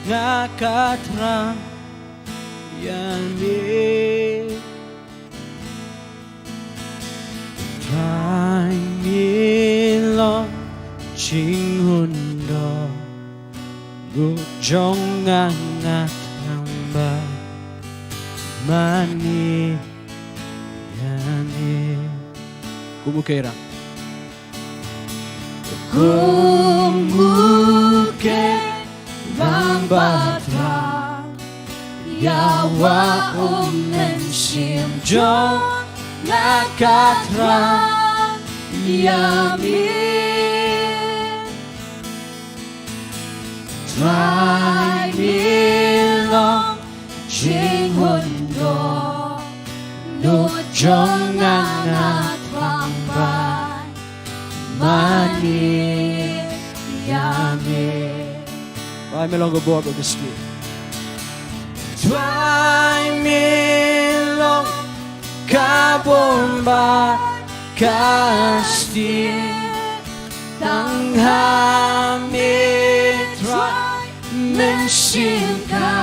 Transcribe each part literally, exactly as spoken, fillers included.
Nga ka thrang ïa me. Trai me long jinghun doh. Ruh jong nga nga thrang ba mane ïa me. Kum u Kyrang. Kum u Kyrang ba thrang ïa u, u mynsiem jong nga ka thrang ïa me. Trai me long jinghun doh. Ruh jong nga nga thrang ba mane ïa me. Trai me long ka bor bad ka stieh. Trai me long ka bor bad ka stieh. Tang ha me Trai mynsiem ka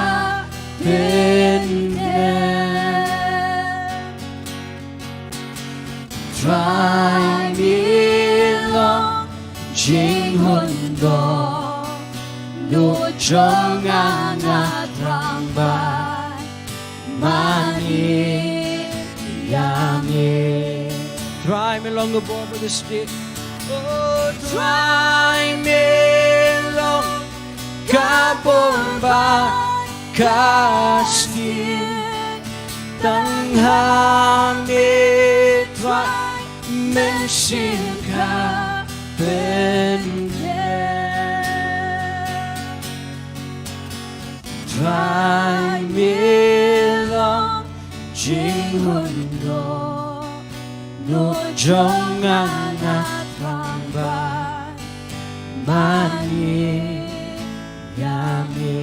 pyndem. Trai me long jinghun doh. Ruh jong nga nga thrang ba mane ïa me. Trai me long ka bor bad ka stieh. Oh, Trai me long ka bor bad ka stieh. Tang ha me Trai mynsiem ka pyndem. Trai me long jinghun doh. Ruh jong nga nga thrang ba mane ïa me.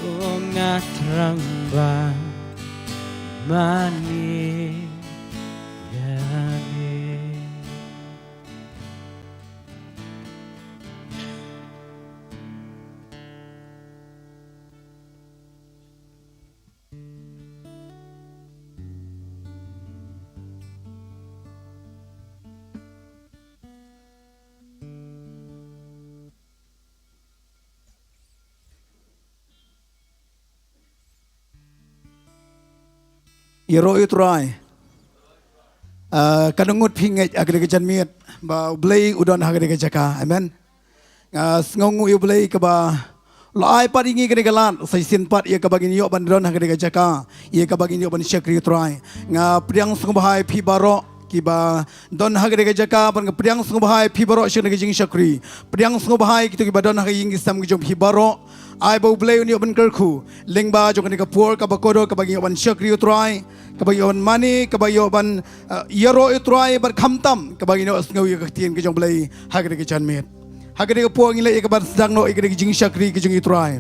Oh, nga thrang ba mane ïa me. Ïaroh ïa u Trai. Ah, katno ngut phi ngeit ha kane ka janmiet ba U Blei u don ha kane ka jaka. Amen. Nga sngewnguh ïa U Blei kaba la ai pat ïa ngi kane ka lad sa shisien pat ïa kaba ngin ïoh ban don ha kane ka jaka, ïa kaba ngin ïoh ban shakri U Trai. Nga pdiang sngewbha ïa phi baroh kiba don ha kane ka jaka, bad nga pdiang sngewbha ïa phi baroh sha kane ka jingshakri. Pdiang sngewbha ïa kito kiba don ha ka ïing ki sem ki jong phi baroh. Ai ba U Blei un ïoh ban kyrkhu lyngba jong kane ka por kaba kordor, kaba ngin ïoh ban shakri U Trai, kaba ïoh ban mane, kaba ïoh ban, eh, ïaroh ïa U Trai, bad khamtam kaba ngin ïoh sngew ïa ka ktien ka jong U Blei ha kane ka janmiet. Ha kane ka por ngin leit ïa kaban sdang noh ïa kane ka jingshakri ka jong U Trai.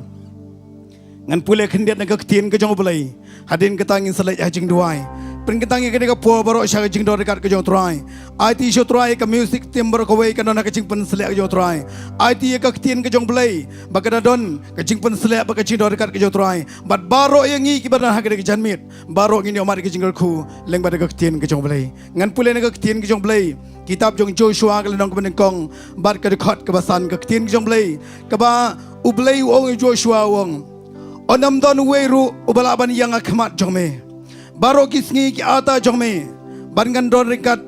Ngan pule khyndiat na ka ktien ka jong U Blei. Hadien kata ngin sa leit ha jingduwai. Pynkyntang ïa kane ka por baroh sha ka jingdon ryngkat ka jong U Trai. Aiti sha U Trai ka music team baroh kawei kan don ha ka jingpynsleh ka jong U Trai. Aiti ïa ka ktien ka jong U Blei ba kan da don ka jingpynsleh bad ka jingdon ryngkat ka jong U Trai bad baroh ïa ngi kiba don ha kane ka janmiet. Baroh ngin ïoh mad ïa ka jingkyrkhu lyngba da ka ktien ka jong U Blei. Ngan pule na ka ktien ka jong U Blei. Kitab jong Joshua ka lynnong kaba nyngkong bad ka dkhot kaba san, ka ktien ka jong U Blei kaba U Blei u ong ïa u Joshua, u ong, un ym don uwei ruh uba lah ban ïeng ha khmat jong me. Baroh ki sngi ki arta jong me bad ngan don ryngkat,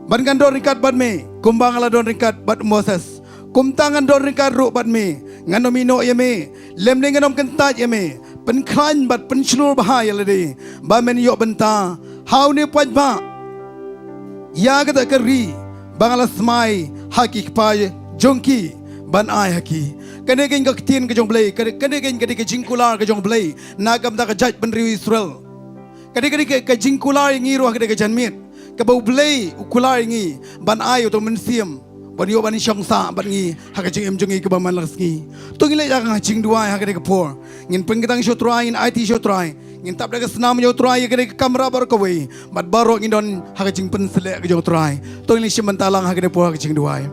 bad ngan don ryngkat bad me kumba nga la don ryngkat bad u Moses. Kumta ngan don ryngkat ruh bad me, ngan ym ïehnoh ïa me, lymne ngan ym kyntait ïa me. Pynkhlaiñ bad pynshlur bha ïa lade ba men ïoh bynta ha une u paidbah, ïa kata ka ri ba nga la smai ha ki kpa jong ki ban ai ha ki. Kane ka dei ka ktien ka jong U Blei, kane, kane ka dei ka jingkular ka jong U Blei na ka bynta ka jaitbynriew Israel. Ka dei, ka dei ka, ka jingkular ïa ngi ruh ha kane ka janmiet, kaba U Blei u kular ïa ngi ban ai uto u mynsiem ban ïoh ban shong sah bad ngi ha ka jingim jong ngi kaba man la ka sngi. To ngin leit ha ka jingduwai ha kane ka por. Ngin pynkyntang sha U Trai, ngin aiti sha U Trai, ngin tap da ka snam ïa U Trai ïa kane ka kamra baroh kawei bad baroh ngin don ha ka jingpynsleh ka jong U Trai. To ngin leit shim bynta lang ha kane ka por ha ka jingduwai.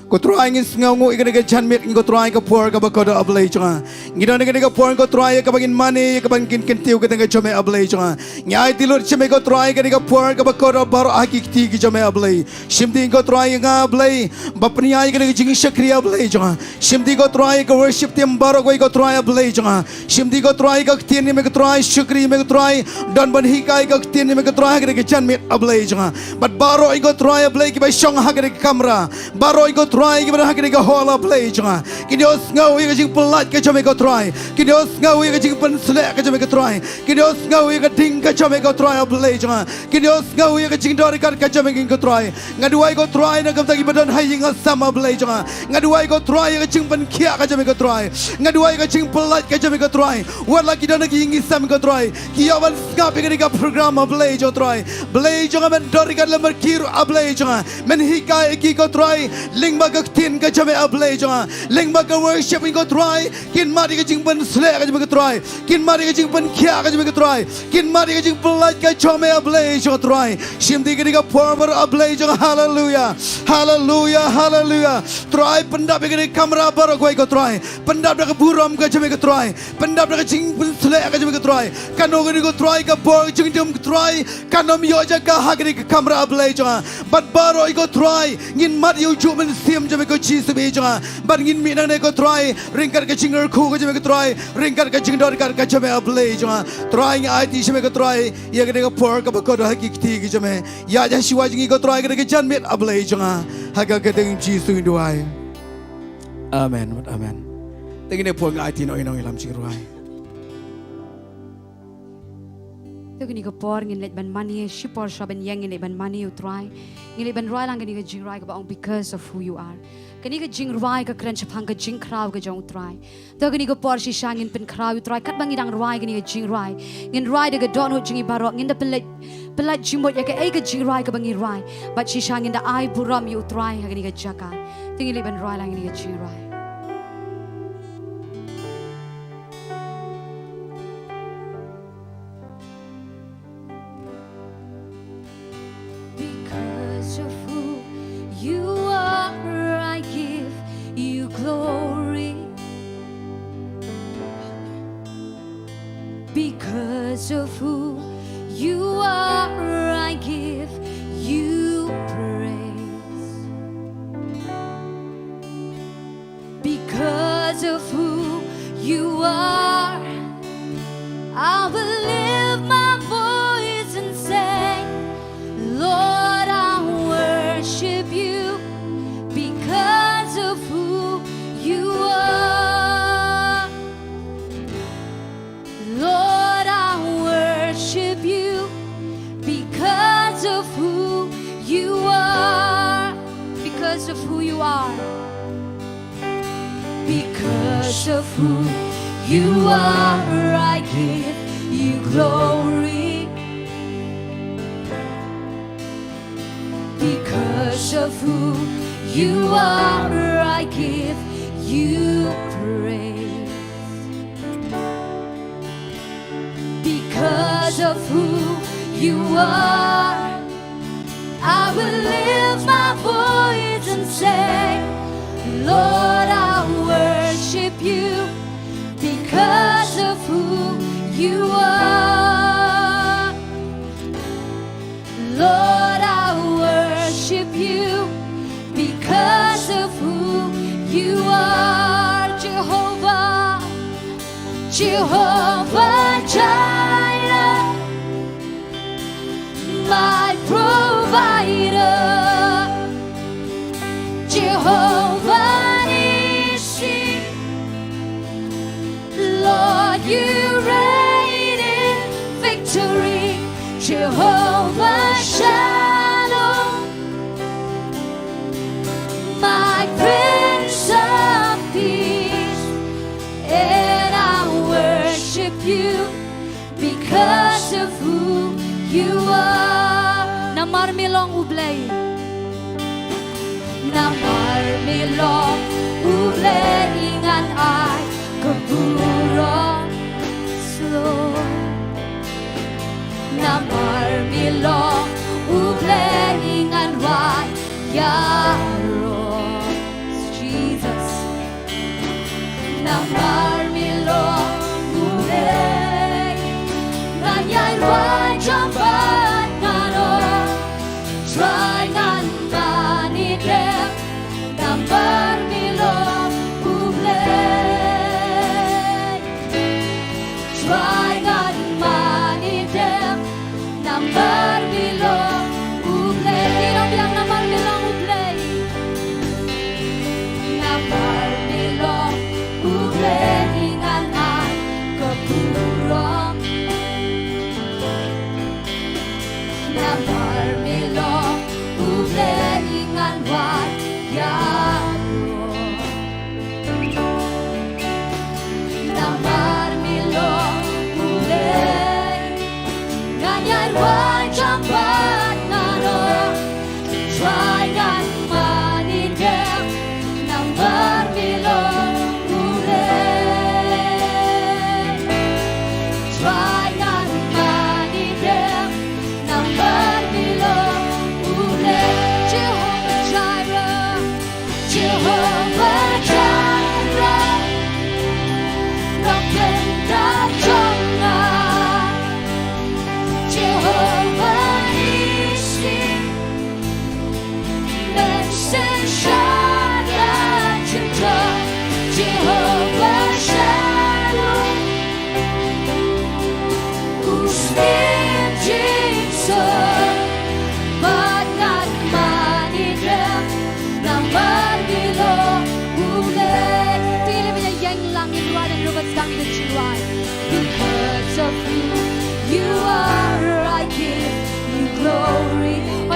Ko Trai, ngin sngewnguh ïa kane ka janmiet, ko Trai, ka por kaba kordor, A Blei jong nga. Ngi don ïa kane ka por, ko Trai, ïa kaba ngin mane, ïa kaba ngin kyntiew ka ktien ka jong me, A Blei jong nga. Ngi aiti lut sha me, ko Trai, ïa kane ka por kaba kordor baroh ha ki kti ki jong me, A Blei. Shim ïa ngi, ko Trai, ïa nga, A Blei, ba pynïaid ïa kane ka jingshakri, A Blei jong nga. Shim ïa ngi, ko Trai, ïa ka worship team baroh kawei, ko Trai, A Blei jong nga. Shim ïa ngi, ko Trai, ïa ka ktien jong me, ko Trai, shakri jong me, ko Trai. Don ban hikai ïa ka ktien jong me, ko Trai, ha kane ka janmiet, A Blei jong nga. Bad baroh, ko Trai, A Blei, kiba shong ha kane ka kamra. Baroh, ko Trai, kiba don ha kane ka hall, A Blei jong nga. Kin ïohsngew ïa ka jingpyllait ka jong me, ko Trai. Kin ïohsngew ïa ka jingpynsleh ka jong me, ko Trai. Kin ïohsngew ïa ka ding ka jong me, ko Trai, A Blei jong nga. Kin ïohsngew ïa ka jingdon ryngkat ka jong me, ko Trai. Nga duwai, ko Trai, na ka bynta kiba don ha ïing ha sem, A Blei jong nga. Nga duwai, ko Trai, ïa ka jingpynkhiah ka jong me, ko Trai. Nga duwai ïa ka jingpyllait ka jong me, ko Trai. Wat la ki don ha ki ïing ki sem, ko Trai. Ki ïoh ban sngap ïa kane ka program, A Blei jong nga, Trai. Blei jong nga, men don ryngkat lem bad ki ruh, A Blei jong nga. Men hikai ïa ki, ko Trai. Lyngba ka ktien ka jong me, A Blei jong nga. Lyngba ka worship, ko Trai. Kin mad ïa ka jingpynsleh ka jong me, ko Trai. Kin mad ïa ka jingpynkhiah ka jong me, ko Trai. Kin mad ïa ka jingpyllait ka jong me, A Blei jong nga, Trai. Shim ïa ngi ha kane ka por baroh, A Blei jong nga. Haleluya. Haleluya. Haleluya. Trai, pyndap ïa kane ka kamra baroh kawei, ko Trai. Pyndap da ka burom ka jong me, ko Trai. Pyndap da ka jingpynsleh ka jong me, ko Trai. Kano kano, ko Trai, ka bor ka jingdum, ko Trai, kan ym ïoh jaka ha kane ka kamra, A Blei jong nga. Bad baroh, ko Trai, ngin mad ïa u juh mynsiem jong me, ko Jisu babe jong nga. Bad ngin mih nangne, ko Trai, ryngkat ka jingkyrkhu ka jong me, ko Trai, ryngkat ka jingdon ryngkat ka jong me, A Blei jong nga. Trai, ngi aiti sha me, ko Trai, ïa kane ka por kaba kordor ha ki kti ki jong me. Ïaid shuwa jong ngi, ko Trai, kane ka janmiet, A Blei jong nga. Ha ka kyrteng Jisu ngi duwai. Amen. Amen. Te kine por ngi aiti noh ïa nongïalam jingrwai. To kane ka por ngin leit ban mane, shipor shwa ban ïeng ngin leit ban mane ïa u Trai. Ngin leit ban rwai lang kane ka jingrwai kaba ong Because of Who You Are. Kane ka jingrwai ka kren shaphang ka jingkhraw ka jong u Trai. To kane ka por shisha ngin pynkhraw ïa u Trai katba ngi dang rwai kane ka jingrwai. Ngin rwai da ka dohnud jong ngi baroh, ngin da pynleit, pynleit jingmut ïa kaei ka jingrwai kaba ngi rwai. Bad shisha ngin da ai burom ïa u Trai ha kane ka jaka. To ngin leit ban rwai lang kane ka jingrwai. Because of who you are, I give you glory. Because of who you are, I give you praise. Because of who you are, I will lift my voice and say, Lord, I worship you because of who you are. Lord, I worship you because of who you are. Because of who you are. Because of who you are, I give you glory. Because of who you are, I give you praise. Because of who you are, I will lift my voice and say, Lord, I worship you because of who you are. Lord, I worship you because of who you are, Jehovah. Jehovah Jireh, my provider. Jehovah Nissi, Lord, you reign in victory. Jehovah Shalom, my Prince of Peace, and I worship you because of who you are. Namar me long U Blei. Namar me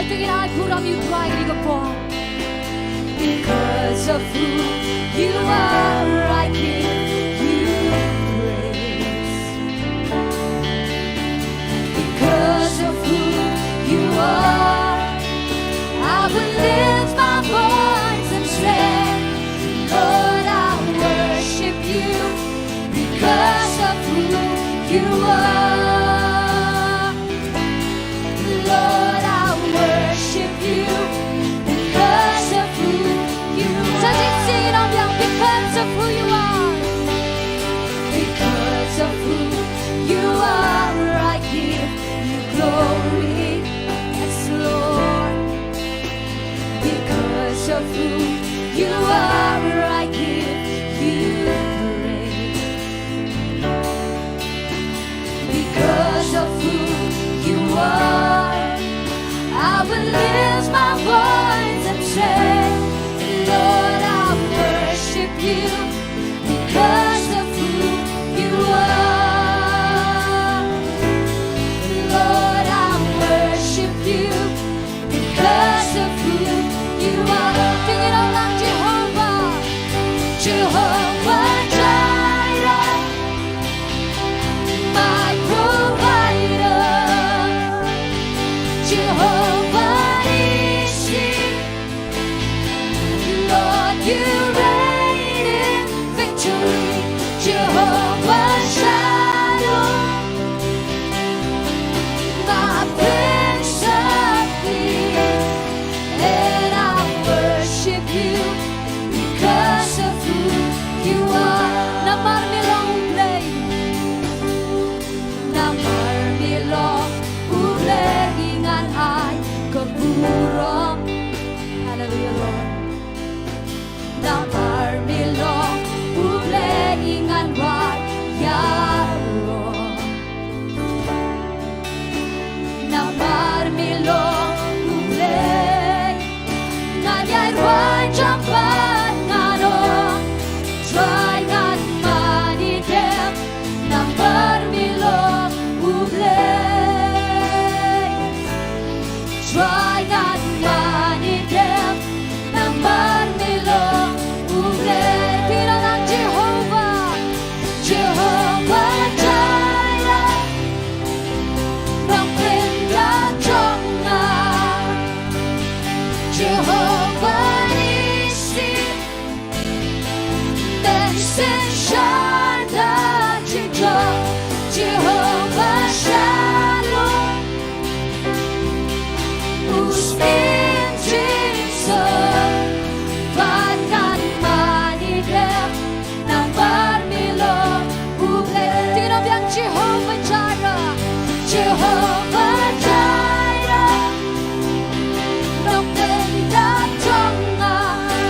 Te ngin ai burom ïa u Trai ha kane ka por. Because of who you are, I give you praise. Because of who you are, I will lift my voice and say, Lord, I worship you because of who you are. Lord, I worship you because of who you are. Because of who you are. Because of who you are, I give you glory. Yes, Lord. Because of who you are, I give you praise. Because of who you are, I will lift my voice and say, Lord, I worship you because of who you are. Lord, I worship you because of who you are. Sing it out loud, Jehovah. Jehovah Jireh, my provider. Jehovah Nissi, Lord, you reign in victory. Jehovah Shalom, my Prince of Peace, and I worship you because of who you are. Namar me long U Blei, namar me long U Blei ngan ai ka burom. Hallelujah, Lord. Namar me long U Blei ngan wad ïaroh. Namar me long U Blei ngan ïai rwai jam bad ngan ong, Trai ngan mane dem, namar me long U Blei. Trai ngan mane dem, namar me long U Blei. Te ngan ong Jehovah, Jehovah Jireh, Nongpyndonkam jong nga. Jehovah Nissi, Mynsiem Sharda jong nga, Jehovah Shalom, u Syiem Jingïaseng, bad ngan mane dem namar me long U Blei. Te ngan ong biang Jehovah Jireh, Jehovah Jireh, Nongpyndonkam jong nga.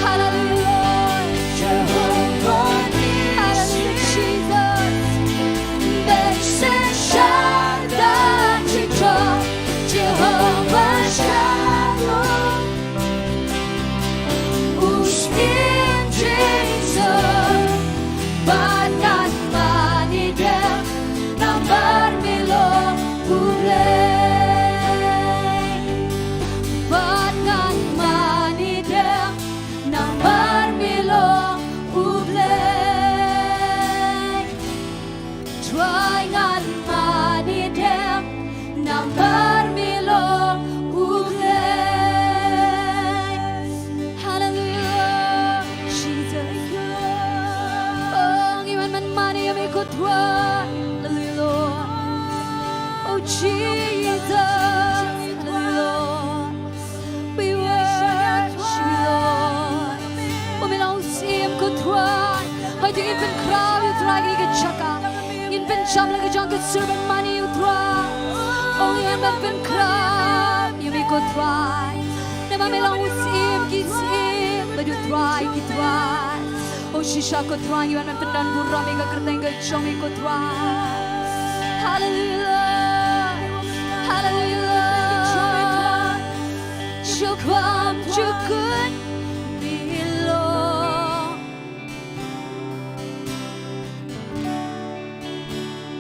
Hallelujah. Jehovah Nissi, hallelujah, Jesus. Mynsiem Sharda jong nga, Jehovah Shalom, u Syiem Jingïaseng, bad ngan mane dem namar me long U Blei. Bad ngan mane dem namar me long U Blei. Trai ngan mane dem namar me long U Blei. Hallelujah, Jesus. Oh, ngi wan ban mane ïa me ko Trai. Hallelujah, Lord. Oh, Jesus. Hallelujah, Lord. We worship you, Lord. Ba me long u syiem ko Trai. Hooid, ngin pynkhraw ïa u Trai ha kane ka jaka. Ngin pynjam la ka jong ka sur ban mane ïa u Trai. Oh, ngin pynkhraw ïa me ko Trai. Namar me long u Syiem ki syiem bad u Trai ki trai. Oh, shisha ko Trai, ngi wan ban pyndon burom ïa ka kyrteng ka jong me ko Trai. Hallelujah. Hallelujah. Jubab jukut me long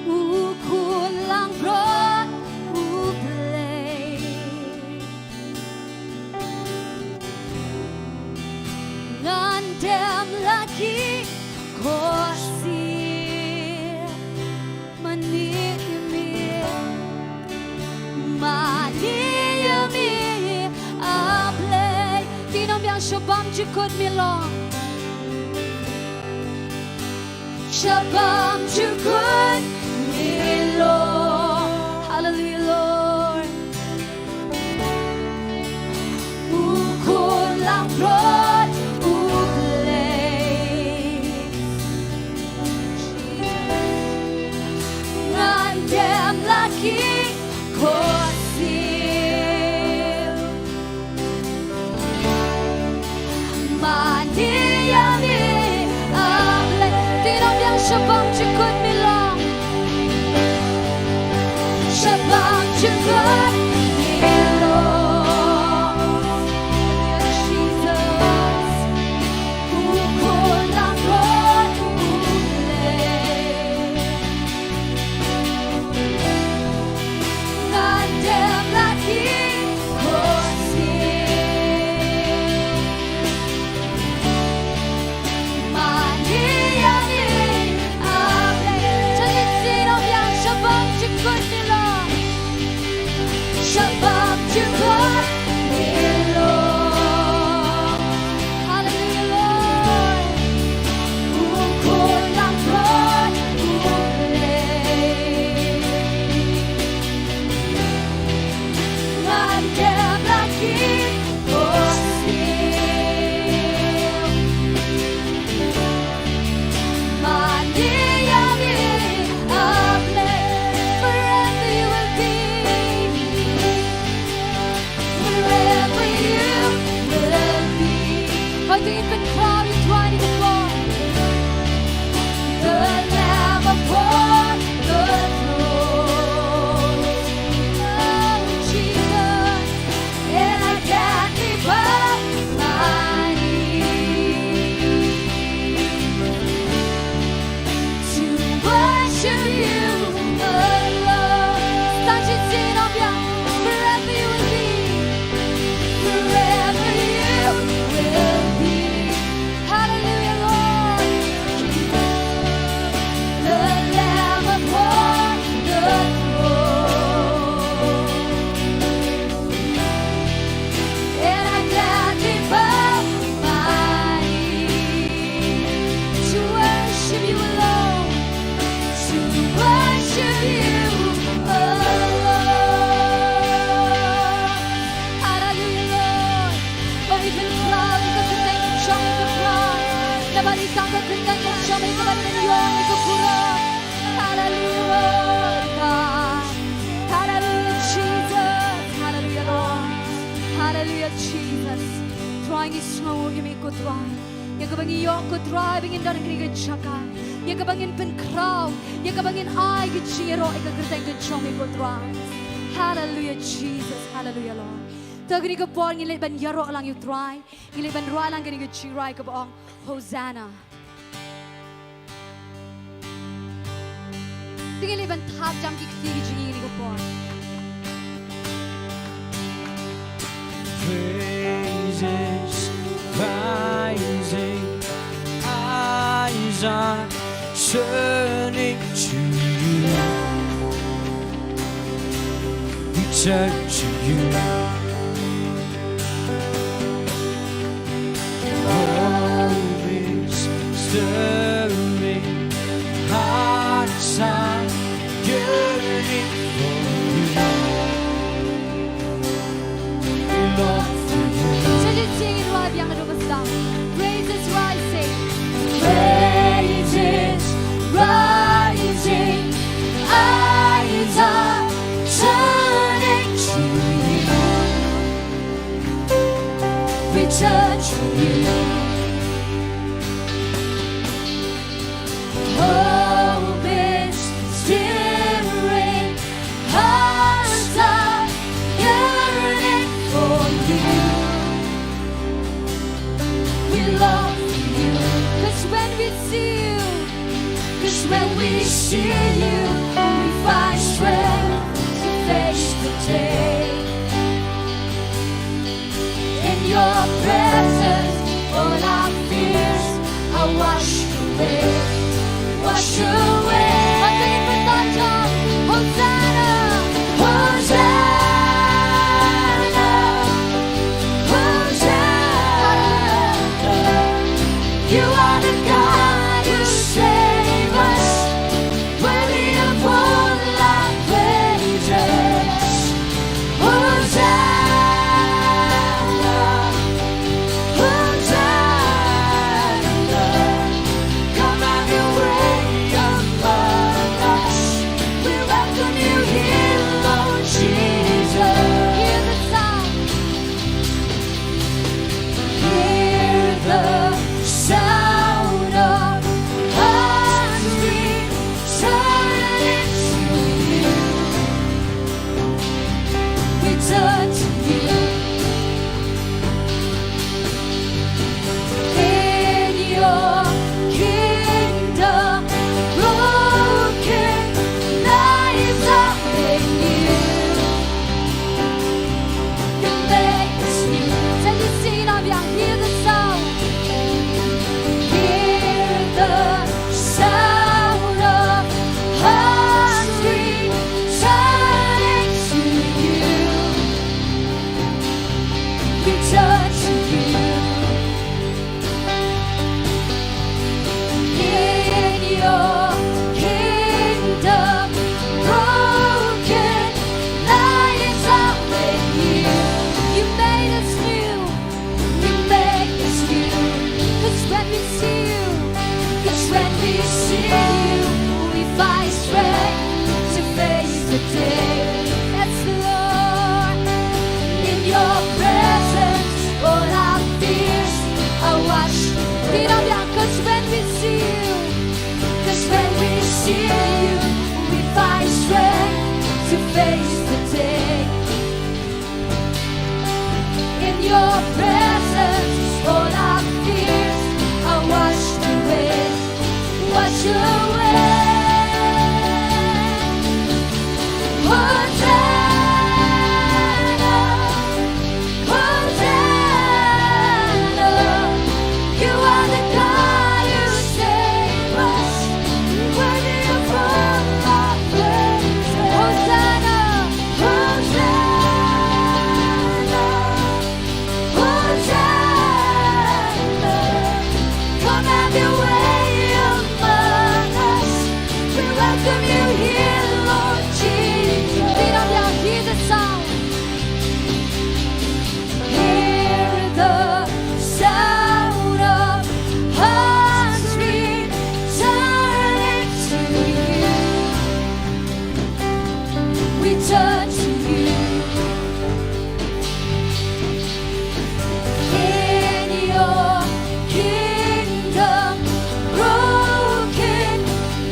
u khun langbrot U Blei. Sha bam jukut mi long. Sha bam jukut mi long. Hallelujah, Lord. U khun langbrot U Blei. Ngan dem la ki khohsiew. Mane ïa me A Blei. Te ngin ong biang, sha bam jukut mi long. Sha bam jukut mi long. Jesus. U khun langbrot U Blei. Ngan dem la ki khohsiew. Mane ïa me A Blei. Te ngin ong biang, sha bam jukut mi long. Sha bam jukut mi long. Hallelujah, Lord. U khun langbrot U Blei. Ngan dem la ki khohsiew. Mane ïa me A Blei, wherever you will be, wherever you will be. Hooid, to ngin pynkhraw ïa U Trai ha kane ka por. The Lamb upon the throne. Oh, Jesus. And I can't live up my knees to worship you alone. Start to sing of you, wherever you will be, wherever you will be. Hallelujah, Lord. The Lamb upon the throne. And I gladly bow my knee to worship you alone, to worship you alone. Hallelujah, Lord. Ba ngi pynkhraw ïa ka kyrteng jong me, pynkhraw. Naba ngi tang ka kyrteng jong me, kaba ngi ïoh ïa ka burom. Hallelujah, God. Hallelujah, Jesus. Hallelujah, Lord. Hallelujah, Jesus. Trai, ngi sngewnguh ïa me ko Trai. Ïa kaba ngi ïoh ko Trai ba ngin don ha kane ka jaka, ïa kaba ngin pynkhraw, ïa kaba ngin ai ka jingïaroh ïa ka kyrteng ka jong me ko Trai. Hallelujah, Jesus. Hallelujah, Lord. Te ha kane ka por ngin leit ban ïaroh lang ïa U Trai. Ngin leit ban rwai lang kane ka jingrwai kaba ong Hosanna. Te ngin leit ban thap jam ki kti ki jong ngi ha kane ka por. Praises rising, eyes are turning to you. We turn to you. Hope is stirring, hearts are yearning for you. We long for you. Sa ju sing rwai biang, adu ka sdang. Praise is rising. Praise is rising. Eyes are turning to you. We turn to you. Hope is stirring, hearts are yearning for you. We long for you. 'Cause when we see you, 'cause when we see you, we find strength to face the day. In your presence, all our fears are washed away. Wash away. Hosanna, Hosanna, Hosanna. We see you, we find strength to face the day. Yes, Lord, in your presence, all our fears are washed. Phi dang biang, 'cause when we see you, 'cause when we see you, we find strength to face the day. In your presence, all our fears are washed away, washed away. Hosanna, Hosanna, you are the God who saves us, worthy of all our praise. Hosanna, Hosanna, Hosanna. Come have your way among us. We welcome you here, Lord Jesus. Phi dang biang, hear the sound. Hear the sound of hearts returning to you. We turn to you. In your kingdom, broken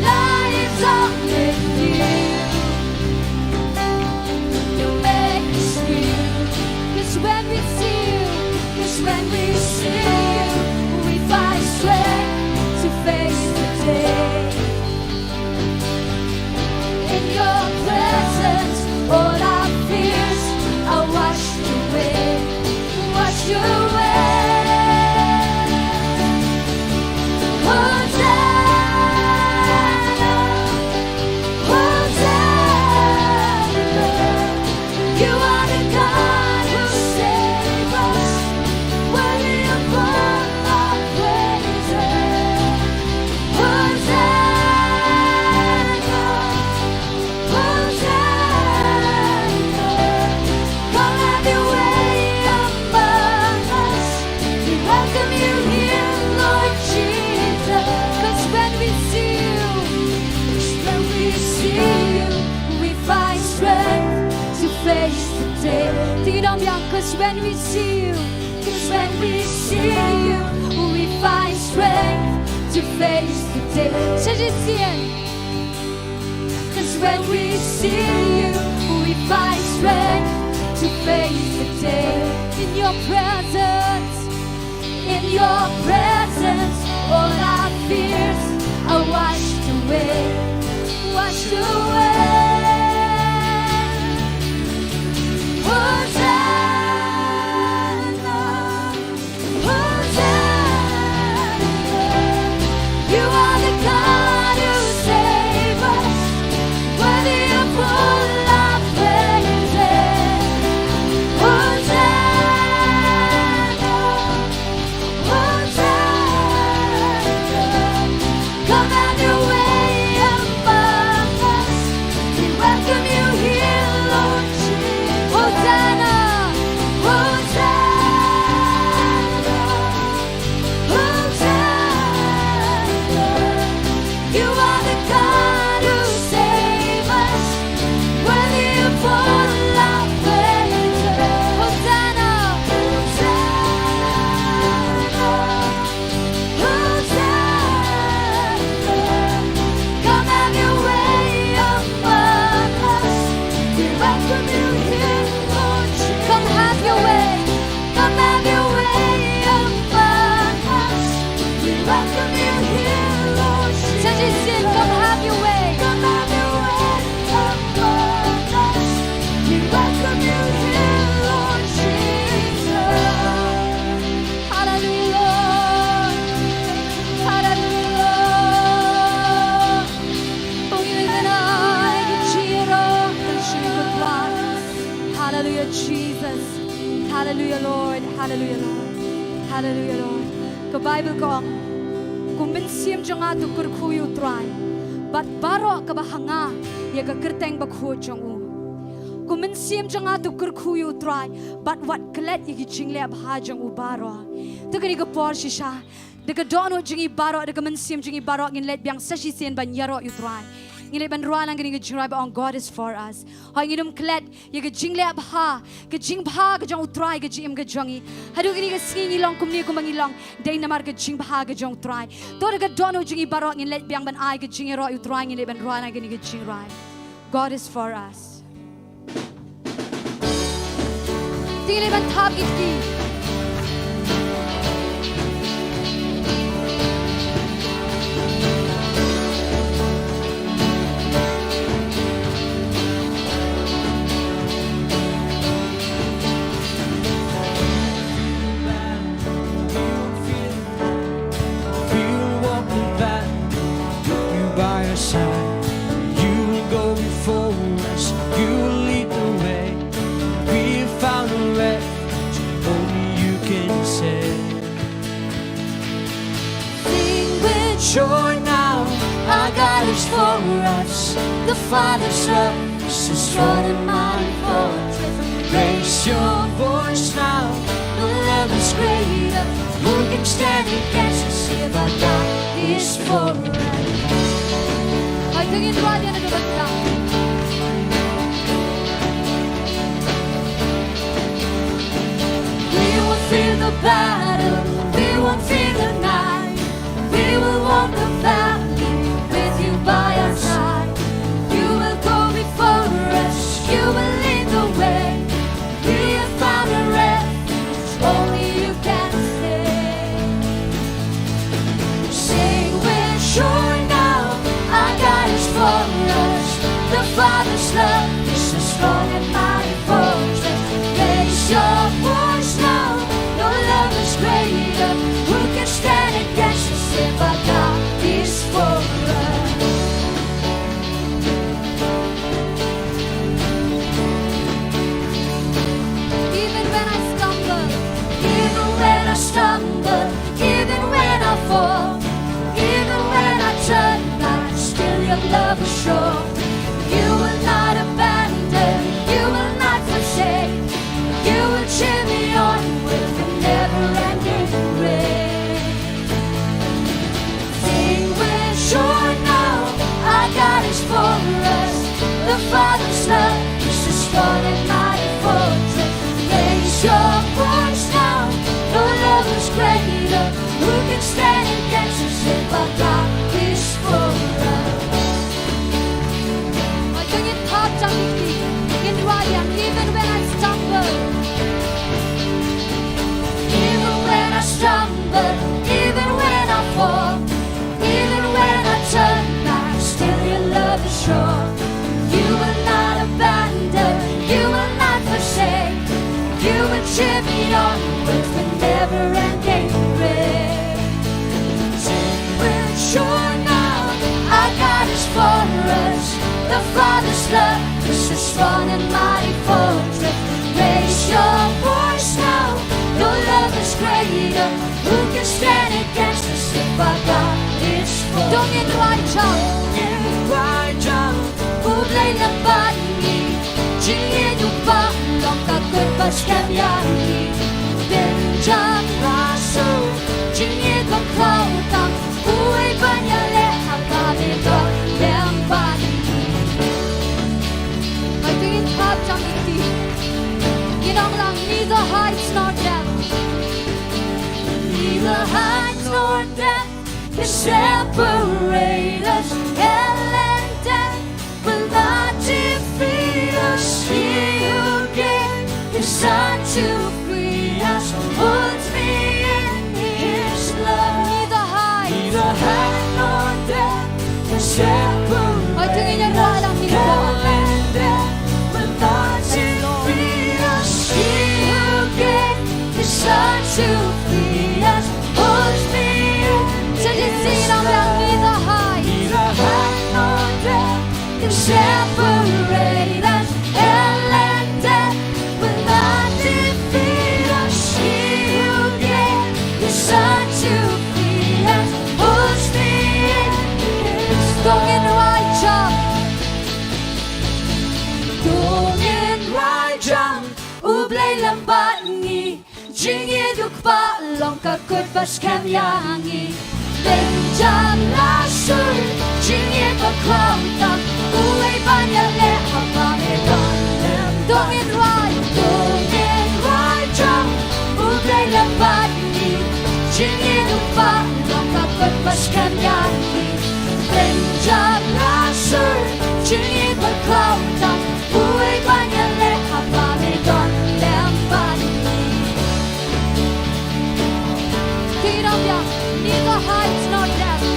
lives are made new. You make us new. 'Cause when we see you, 'cause when we see you, we find strength to face the day. In your presence, all our fears are washed away, washed away. Hosanna, Hosanna. You are the God who saves us, worthy of all our praises. Hosanna, Hosanna. Come have your way among us. We welcome you here, Lord Jesus. 'Cause when we see you, 'cause when we see you, we find strength to face the day. Ding dong biang, 'cause when we see you, 'cause when we see you, we find strength to face the day. Shall we sing? 'Cause when we see you, we find strength to face the day. In your presence, in your presence, all our fears are washed away, washed away. Hosanna, Hosanna. You are the God who saves us, worthy of all our praises. Hosanna, Hosanna. Come have your way among us. We welcome you here, Lord Jesus. Hosanna, Hosanna, Hosanna. You are the God who saves us, worthy of all our praises. Hosanna, Hosanna. Hosanna. Come have your way among us. We welcome you here, Lord Jesus. Come have your way. Come have your way among us. We welcome you here, Lord Jesus. Shall we sing, come have your way? Come have your way among us. We welcome you here, Lord Jesus. Hallelujah, Lord. Hallelujah, Lord. Hallelujah, Jesus. Hallelujah, Lord. Hallelujah, Lord. Hallelujah, Lord. Ka Bible ka ong, "Ko mynsiem jong nga to kyrkhu ïa U Trai, bad baroh kaba ha nga ïa ka kyrteng bakhuid jong u. Ko mynsiem jong nga to kyrkhu ïa U Trai, bad wat klet ïa ki jingleh bha jong u baroh." To kane ka por shisha, Da ka dohnud jong ngi baroh, da ka mynsiem jong ngi baroh, ngin leit biang sa shisien ban ïaroh ïa u Trai. Ngin leit ban rwai lang kane ka jingrwai ba ong God is for us. Hooid, ngin ym klet ïa ka jingleh bha, ka jingbha ka jong u Trai, ka jingim ka jong ngi. Haduh kane ka sngi ngi long kumne kumba ngi long, dei namar ka jingbha ka jong u Trai. To da ka dohnud jong ngi baroh ngin leit biang ban ai ka jingïaroh ïa u Trai, ngin leit ban rwai lang kane ka jingrwai. God is for us. Te ngin leit ban thap ïa ki. We'll walk the path with you by our side. You will go before us, you will lead the way. We found a refuge only you can save. Sing with joy now, our God is for us. The Father's love is a strong and mighty fortress. Raise your voice now, no love is greater. Who can stand against us if our God is for us? Hooid, to ngin rwai ïa kane ka bynta. We won't fear the battle, we won't fear the night. We will walk the valley with you by our side. You will go before us, you will lead the way. We have found a refuge only you can save. Sing with joy now, our God is for us. The Father's love is a strong and mighty fortress. Raise your voice now, no love is greater. Who can stand against us if our God is for us? Even when I stumble, even when I stumble, even when I fall, even when I turn back, still your love is sure. You will not abandon, you will not forsake. You will cheer me on with a never-ending grace. Sing with joy now, our God is for us. The Father's love is a strong and mighty fortress. Raise your voice now, no love is greater. Who can stand against us if our God is for us? Hooid, to ngin thap jam ïa ki, ngin rwai ïa, even when I stumble. Even when I stumble, even when I fall, even when I turn back, still your love is sure. You will not abandon, you will not forsake. You will cheer me on with a never-ending grace. Sing with joy now, our God is for us. The Father's love is a strong and mighty fortress. Raise your voice now, no love is greater. Who can stand against us if our God is for us? To ngin rwai jam. To ngin rwai jam. U Blei lem bad ngi. Jingïeit u Kpa long ka kut ba skhem ïa ngi. Bynta la shu jingïeit ba khraw tam. Uei ban ïaleh ha kaba u Blei lem bad ngi. Hooid, to ngin thap jam ïa ki. Ngin ong lang, neither height nor depth. Neither height nor depth can separate us. Hell and death will not defeat us. He who gave his Son to free us holds me in his love. Neither height, neither height nor depth can separate us. Hooid, to ngin ïa rwai lang, neither height. Hell and death will not defeat us. He who gave his Son to free us holds me in his love. Neither height, neither height nor depth can separate us. Hell and death will not defeat us. He who gave his Son to free us holds me in his love. To ngin rwai jam. To ngin rwai jam. U Blei lem bad ngi. Jingïeit u Kpa long ka kut ba skhem ïa ngi. Bynta la sur jingïeit ba khlong tam. Uei ban ïaleh ha ba me don lem. To ngin rwai, to ngin rwai jam. U Blei lem bad ngi. Jingïeit u Kpa long ka kut ba skhem ïa ngi. Bynta la sur jingïeit ba khlong tam. Uei ban ïaleh ha ba me don lem bad ngi. Sing it out, yeah. Neither height nor depth.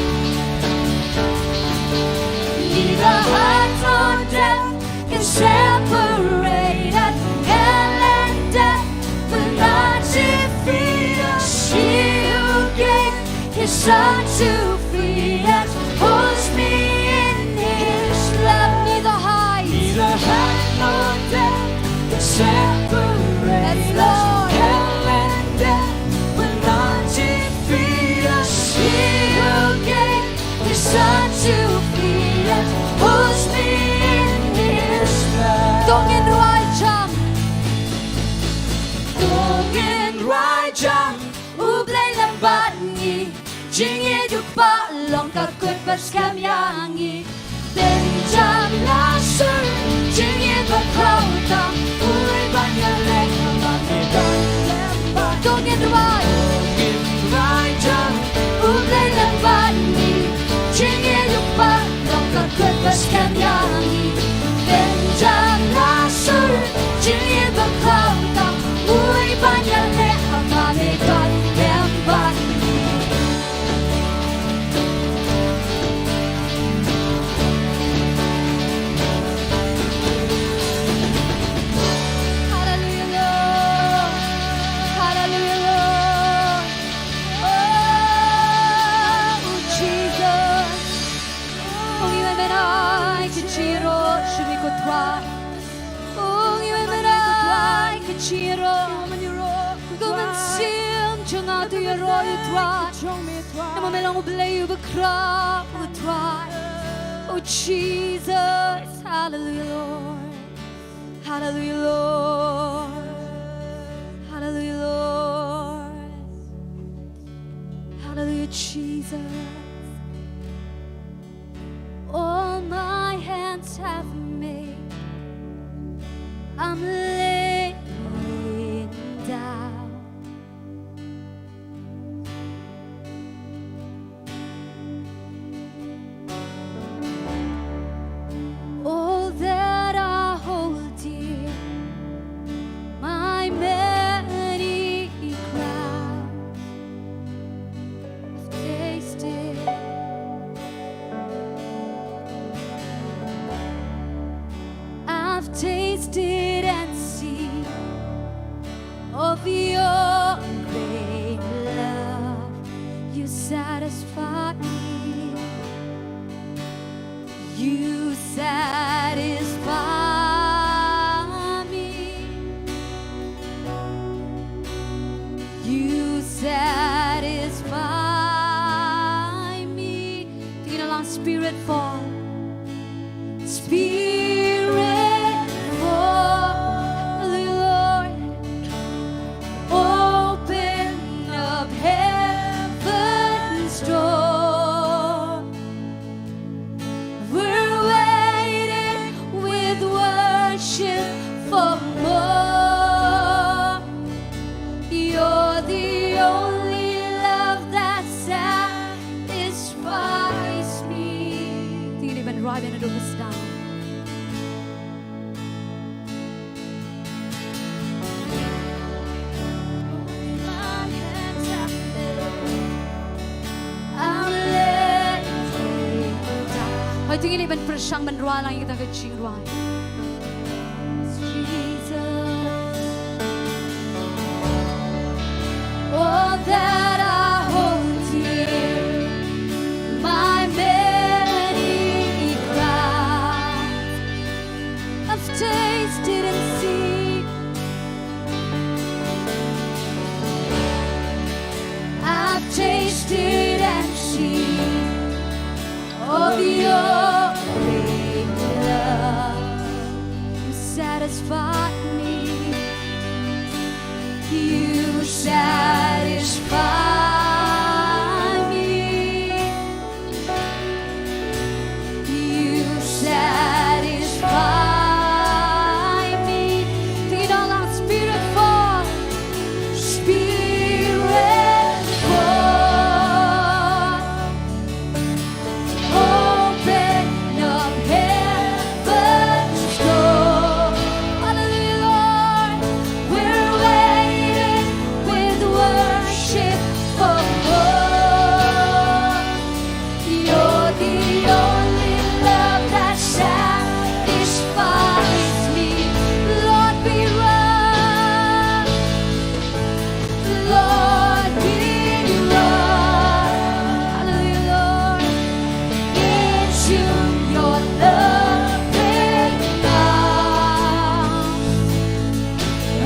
Neither height nor depth can separate us. Hell and death will not defeat us. He who gave his son to free us holds me in his love. Neither height, neither height nor depth can separate us. Yes, Lord. Hell and death will not defeat us. He who gave his son to free us holds me in his love. To ngin rwai jam. To ngin rwai jam. U Blei lem bad ngi. Jingïeit u Kpa long ka kut ba skhem ïa ngi. Bynta la sur jingïeit ba khlong tam. Uei ban ïaleh ha ba me don lem bad. To ngin rwai. To ngin rwai jam. U Blei lem bad ngi. Jingïeit u Kpa long ka kut ba skhem ïa ngi. Bynta la sur jingïeit ba khlong tam. Uei ban ïaleh ha ba me don lem bad ngi. Hallelujah, Lord. Hallelujah, Lord. Oh, Jesus. Ong iwei men ai ki chiro shumi ko Trai. Ong iwei men ai ki chiro. Ko mynsiem jong nga to ïaroh ïa u Trai. Namar me long U Blei uba khraw, ko Trai. Oh, Jesus. Hallelujah, Lord. Hallelujah, Lord. Hallelujah, Lord. Hallelujah, Jesus. All my hands have made, I'm laying down. All that I hold dear, my many crowns, I've tasted, I've tasted and seen of your great love. You satisfy me. You satisfy me. You satisfy me. Tingnan lang, Spirit fall. Spirit fall, Lord. Open up heaven's door. We're waiting with worship for more. You're the only love that satisfies me. Tingnan i ban rwai ban ïa u Kpa. Hooid, to ngin ïa ban pyrshang ban rwai lang ïa kata ka jingrwai. Jesus. All that I hold dear, my many crowns, I've tasted and seen. I've tasted and seen of your great love. You satisfy me. You satisfy The only love that satisfies me. Lord, we run. Lord, we run. Hallelujah, Lord. Into your loving arms.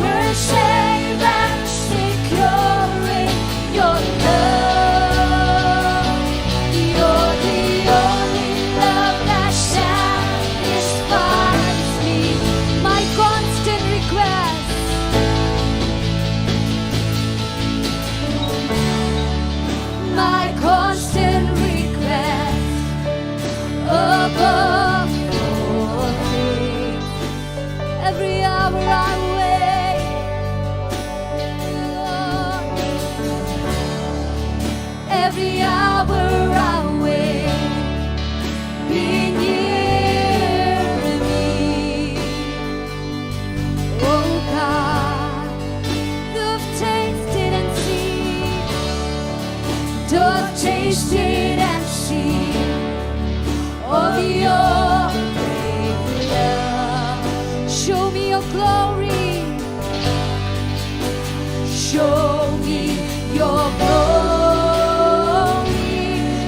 We're safe and secure in your love. You're the only love that satisfies me. My constant request. My constant request above all things. Every hour I wait, Lord. Every hour I wait, be near me. Oh God, who've tasted and seen, who've tasted and seen of your great love. Show me your glory. Show me your glory.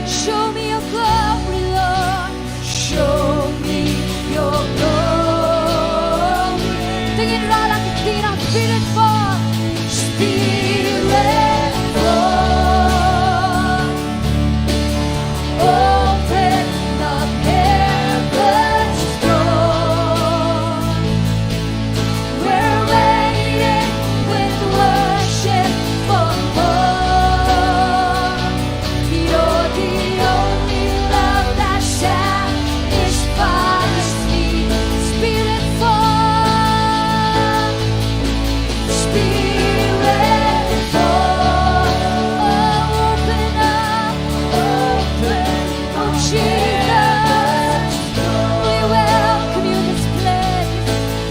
Show me your glory, Lord. Show me your glory. Tingin rai lang, tingin rai, Spirit fall. Spirit fall. Open the heavens door. We're waiting with worship for more. You're the only love that satisfies me. Spirit fall. Spirit fall. Oh, open up, open, oh Jesus, we welcome you in this place.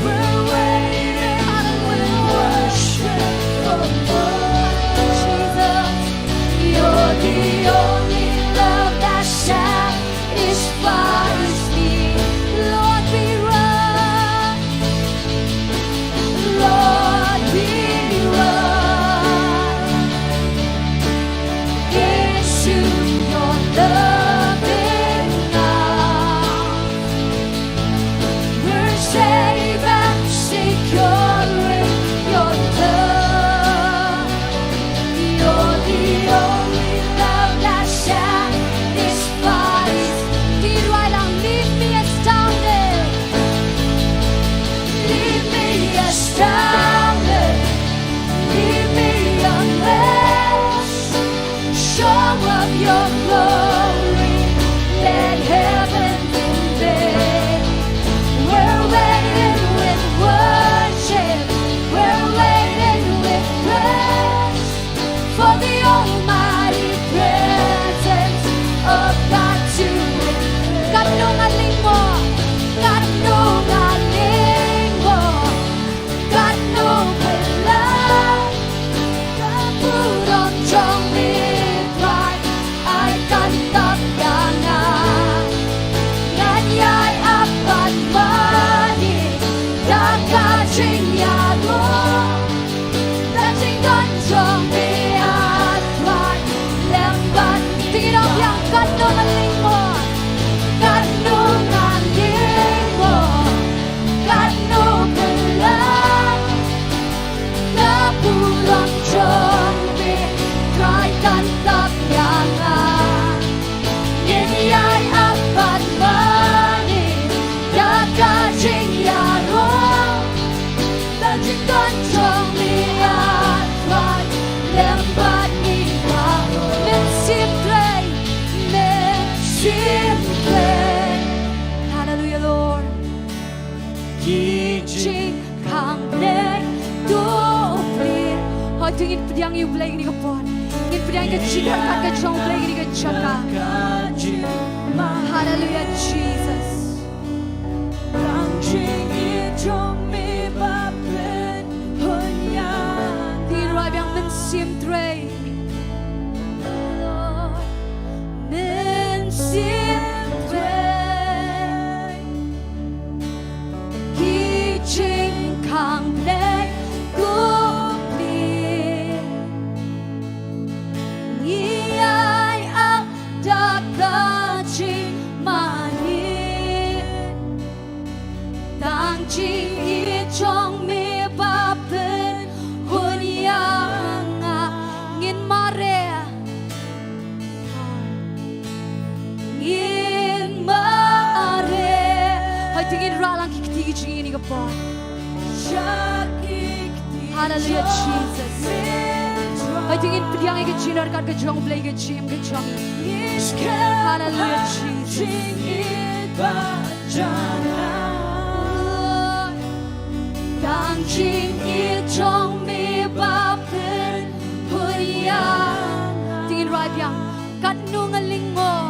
We're waiting, hallelujah, worship, oh Lord Jesus. You're the only love that satisfies me. Lord, we run. Lord, we run into your loving arms. We're safe and secure in your love. You're the only love that satisfies. Spirit, tingin rai lang, leave me astounded. Leave me astounded. Leave me amazed. Show of your glory, let heaven invade. We're waiting with worship. We're waiting with praise. For the almighty presence of God to reign. Katno nga lyngngoh, katno nga lyngngoh, katno pynlong, ka burom jong me Trai, ai kynthoh ïa nga. Ngan ïai ap bad mane da ka jingïaroh. Ka jingdon jong me, ah Trai, lem bad ngi. Tingin ong biang, katno nga lyngngoh, katno nga lyngngoh, katno pynlong, ka burom jong me Trai, kynthoh ïa nga. Ngin ïai ap bad mane da ka jingïaroh. Ka jingdon jong me, ah Trai, lem bad ngi baroh. Mynsiem Trai, Mynsiem Trai. Hallelujah, Lord. Ki jingkhang Blei to plie. Hooid, to ngin pdiang ïa U Blei kane ka por. Ngin pdiang ïa ka jingkyrkhu ka jong U Blei kane ka jaka. Hallelujah, Jesus. Ka jingïeit jong me ba pynhun ïa nga. Ïa nga, Mynsiem Trai. Mynsiem Jingïeit jong me ba pynhun ïa nga. Ngin mareh. Ngin mareh. Hooid, to ngin rah lang ki kti ki jong ngi ha kane ka por. Hallelujah, Jesus. Hooid, to ngin pdiang ïa ka jingïarap ka jong U Blei ha ka jingim ka jong ngi. Hallelujah, Jesus. Tang jingïeit jong me ba pynhun ïa. To ngin rah biang. Katno nga lyngngoh.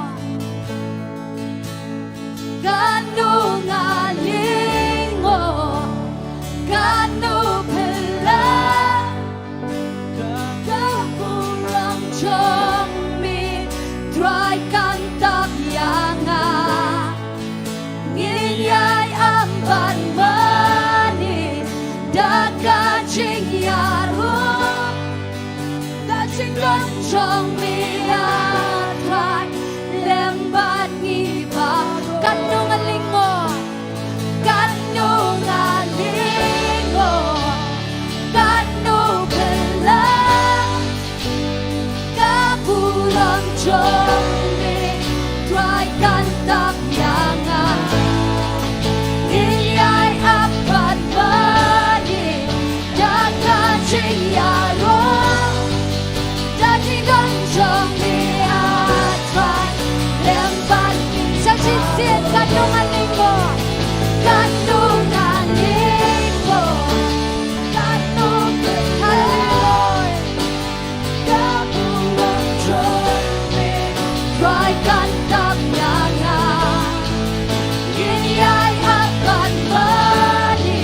Katno nga lyngngoh. Katno phylla. Ka burom jong me Trai kan tap ïa nga. Ngin ïai ap ban mane da ka jingïaroh. Da jingdon jong me A Trai lem bad ngi baroh. Katno nga lyngngoh. Katno nga lyngngoh. Katno phylla. Ka burom jong me Trai kan tap ïa nga. Ngin ïai ap ban mane da ka jingïaroh. Da jingdon jong me A Trai lem bad ngi. Sa shisien. Katno nga lyngngoh. Katno nga lyngngoh. Katno phylla. Ka burom jong me Trai kan tap ïa nga. Ngin ïai ap ban mane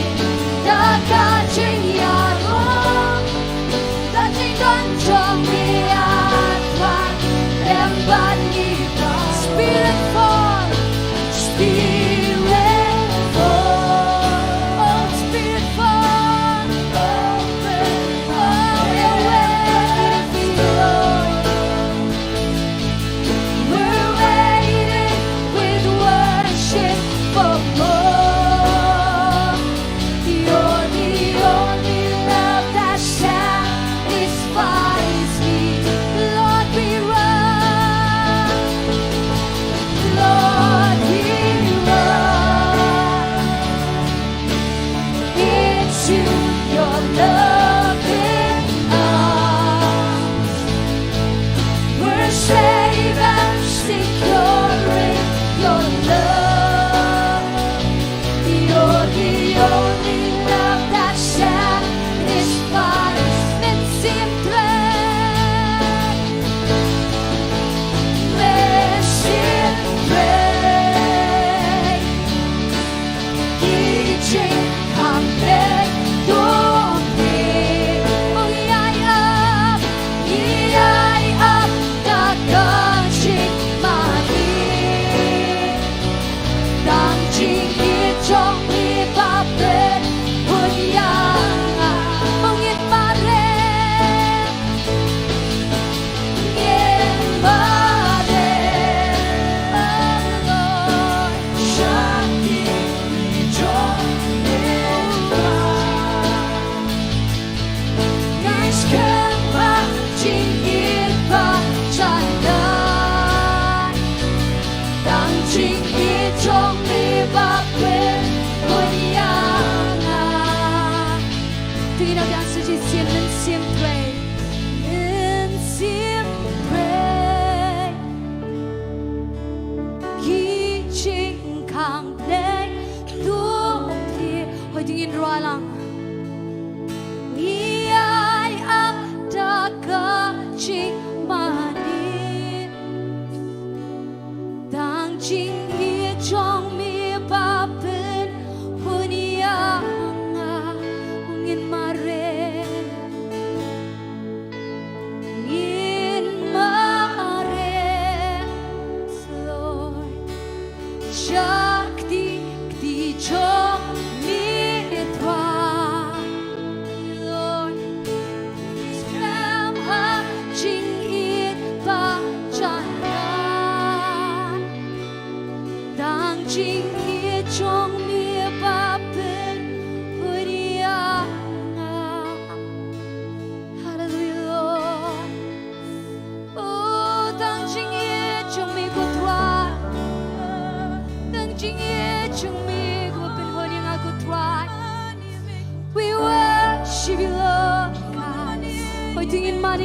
da ka jingïaroh. Da jingdon jong me A Trai lem bad ngi baroh. Spirit fall. Spirit fall. Oh, Spirit fall. Oh, we're waiting for you, Lord. We're waiting with worship for more. You're the only love that satisfies me. Lord, we run. Lord, we run into your loving arms. We're safe and secure in your love. You're the only love that satisfies. Men sim trei. Men sim trei. Ki jingkhang trei jong me. Ong ïai ap, ïai ap da ka jingmane. Tang jingïeit jong me ba pynhun ïa nga. Ong ngin mareh. Ngin mareh, oh Lord. Sha ki kti jong me Trai. Ngin skhem ha jingïeit ba janai. Tang jingïeit jong me ba pynhun ïa nga. Te ngin ïa biang sa shisien. Men sim trei. Men sim trei. Ki jingkhang trei jong me. Hooid, to ngin rwai lang. Ïai ap da ka jingmane. Tang jingïeit jong me ba pynhun ïa nga. Ngin mareh. Ngin mareh, Lord. Sha ki kti, kti jong me Trai. Lord, skhem ha jingïeit ba janai. Tang jingïeit jong me ba pynhun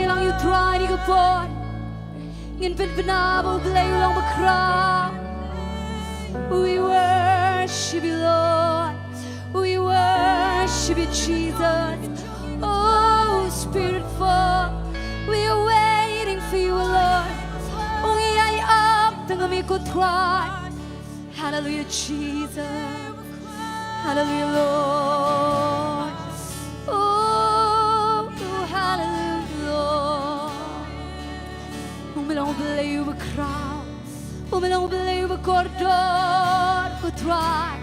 Long ïa u Trai ha kane ka por. Ngin pynbna ba U Blei u long bakhraw. We worship you, Lord. We worship you, Jesus. Oh, Spirit fall. We are waiting for you, Lord. Ong ïa ïa ap tang me ko Trai. Hallelujah, Jesus. Hallelujah, Lord. Oh, hallelujah, Lord. U me long U Blei uba khraw. U me long U Blei uba kordor, ko Trai.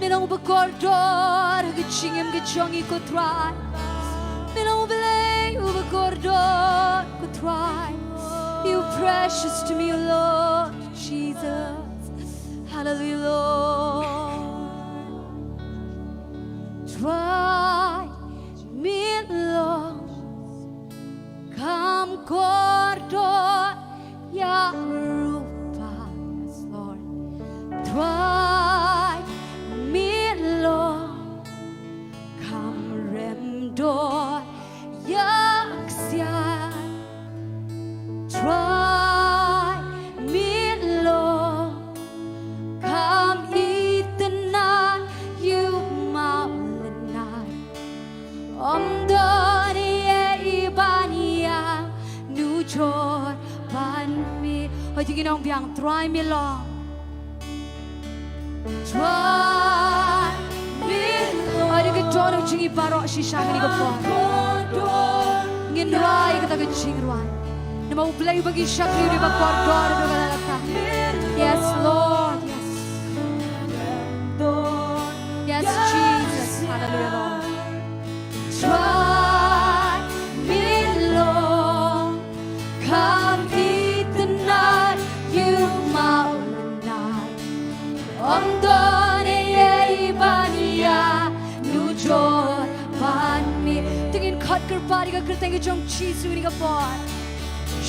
Me long uba kordor ha ka jingim ka jong ngi, ko Trai. Me long U Blei uba kordor, ko Trai. You precious to me, Lord Jesus. Hallelujah, Lord. Trai, me long kham kordor ïa u Kpa. Yes, Lord. Trai, me long kham rem dor ïa ksiar. Trai, me long kham itynnad ïa u maw lynnat. Ym don ei ei ban ïa nujor ban me. Hooid, ngin ong biang, Trai, me long. Trai, me long. Hooid, ka don u jingim baroh shisha ha kane ka por. Ngin rwai kata ka jingrwai. Namar U Blei uba ngi shakri u dei uba kordor, uba la lata. Yes, Lord. Yes. Yes, Jesus. Hallelujah, Lord. Trai, me long kham itynnad ïa u maw lynnat. Ym don ei ei ban ïa nujor ban me. Te ngin khot kyrpad ïa ka kyrteng ka jong U Jisu ha kane ka por.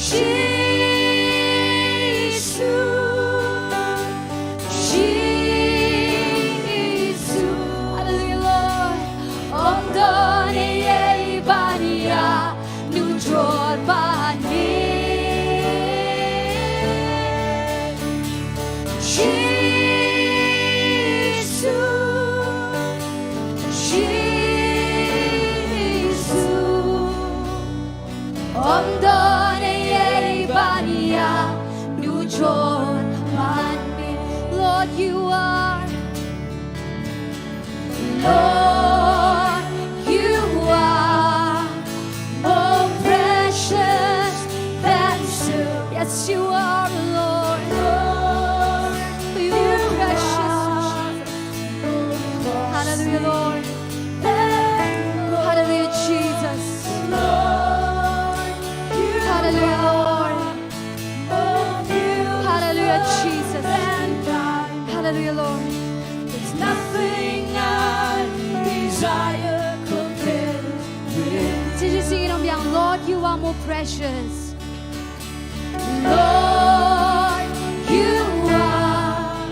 Jisu, Jisu. Hallelujah, Lord. Ym don ei ei ban ïa nujor ban me. Jisu, Jisu. Ym don ei ei ban ïa nujor ban me. Lord, you are, Lord, you are more precious than silver. Yes, you are, Lord. Lord, you are precious, Jesus. Hallelujah, Lord. Hallelujah, Jesus. Hallelujah, Lord. Hallelujah, Jesus. Hallelujah, Lord. There's nothing I desire compares with you. Did you sing it on me? Lord, you are more precious. Lord, you are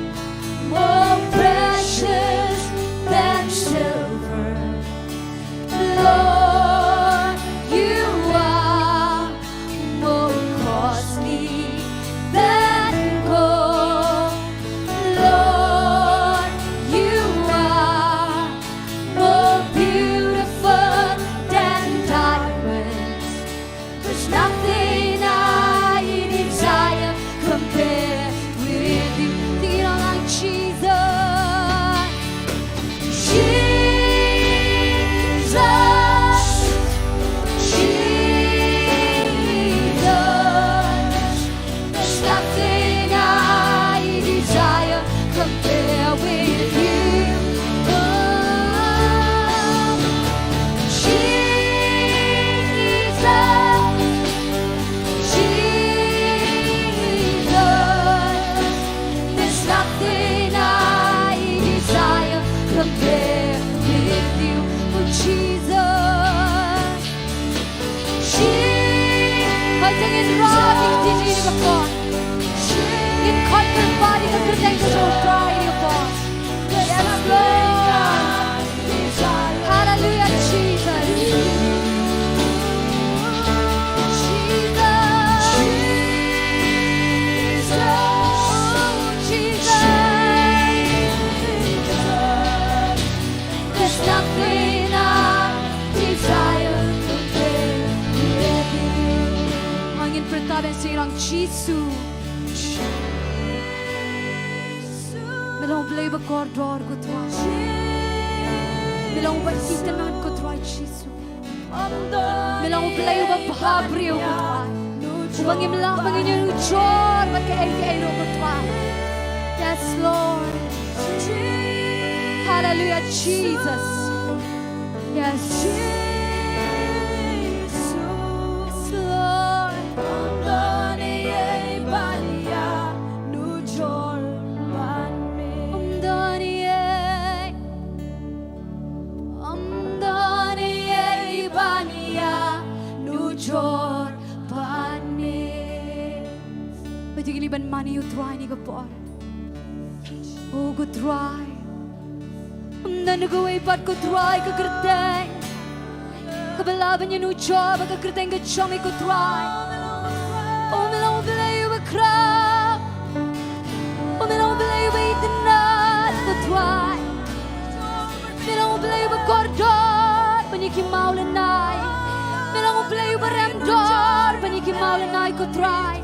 more precious than silver. Lord, you are more costly than gold. Lord, you are more beautiful than diamonds. There's nothing I desire compare with you. Sing it all out, Jesus. Jesus, Jesus. There's nothing I desire compare with you. Oh, Jesus, Jesus. There's nothing I desire compare with you. Oh, Jesus. Hooid, te ngin rah ïa ka ktien ha kane ka por. Ngin khot kyrpad ïa ka kyrteng ka jong U Trai ha kane ka por. Yes, Lord. Hallelujah, Jesus. Jisu. Me long Blei ba kordor, ko Trai. Me long ba itynnad, ko Trai Jisu. Me long Blei uba bhabriew, ko Trai. Uba ngim lah ban ïanujor bad kaei kaei ruh, ko Trai. Yes, Lord. Hallelujah, Jesus. Yes. Yes, Lord. Ym don ei, ym don ei ban ïanujor bad me. Peit, ngi dei ban mane ïa u Trai ha kane ka por. O ko Trai, ym don kawei pat, ko Trai, ka kyrteng kaba lah ban ïanujor bad ka kyrteng ka jong me, ko Trai. O me long Blei uba khraw. O me long Blei uba itynnad, ko Trai. Me long Blei uba kordor ban ïa ki mawlynnai. Me long Blei uba remdor ban ïa ki mawlynnai, ko Trai.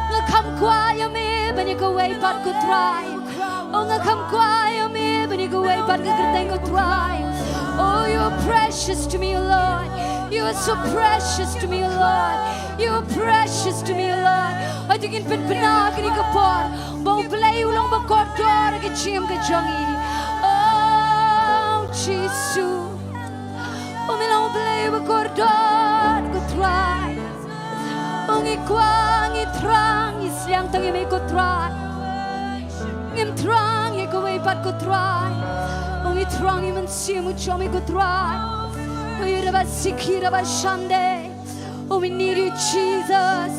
Nga kham kwah ïa me ban ïa kawei pat, ko Trai. O nga kham kwah ïa me ban ïa kawei pat, ka kyrteng, ko Trai. Oh, you are precious to me, O Lord. You are so precious to me, O Lord. You are precious to me, O Lord. Hooid, ngin pynbna ha kane ka por ba U Blei u long ba kordor ha ka jingim ka jong ngi. Oh Jisu. O me long U Blei uba kordor, ko Trai. O ngi kwah, ngi thrang, ngi sliang tang ïa me, ko Trai. Ngim thrang ïa kawei pat, ko Trai. O ngi thrang ïa u Mynsiem u jong me, ko Trai. O ïa raba sikhi raba shande. Oh, we need you, Jesus.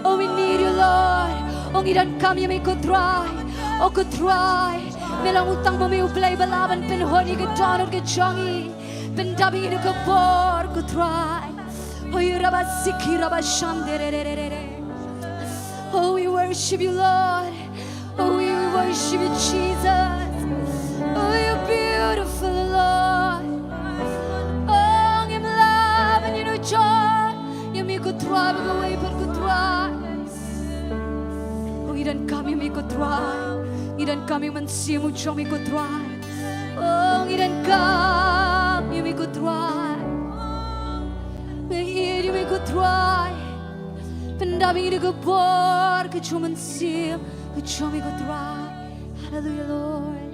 Oh, we need you, Lord. Oh, ngi donkam ïa me, ko Trai. Oh, ko Trai, me long tang ma me U Blei ba lah ban pynhun ïa ka dohnud ka jong ngi. Pyndap ïa ngi da ka bor, ko Trai. Oh, you raba sikhi raba shande re re re re re. Oh, we worship you, Lord. Oh, we worship you, Jesus. Oh, you're beautiful, Lord. Oh, ngim lah ban ïanujor ïa me, ko Trai, bad kawei pat, ko Trai. Oh, ngi donkam ïa me, ko Trai. Ngi donkam ïa u Mynsiem u jong me, ko Trai. Oh, ngi donkam ïa me, ko Trai. Ngi ïeit ïa me, ko Trai. Pyndap ïa ngi da ka bor ka jong u Mynsiem ka jong me, ko Trai. Hallelujah, Lord.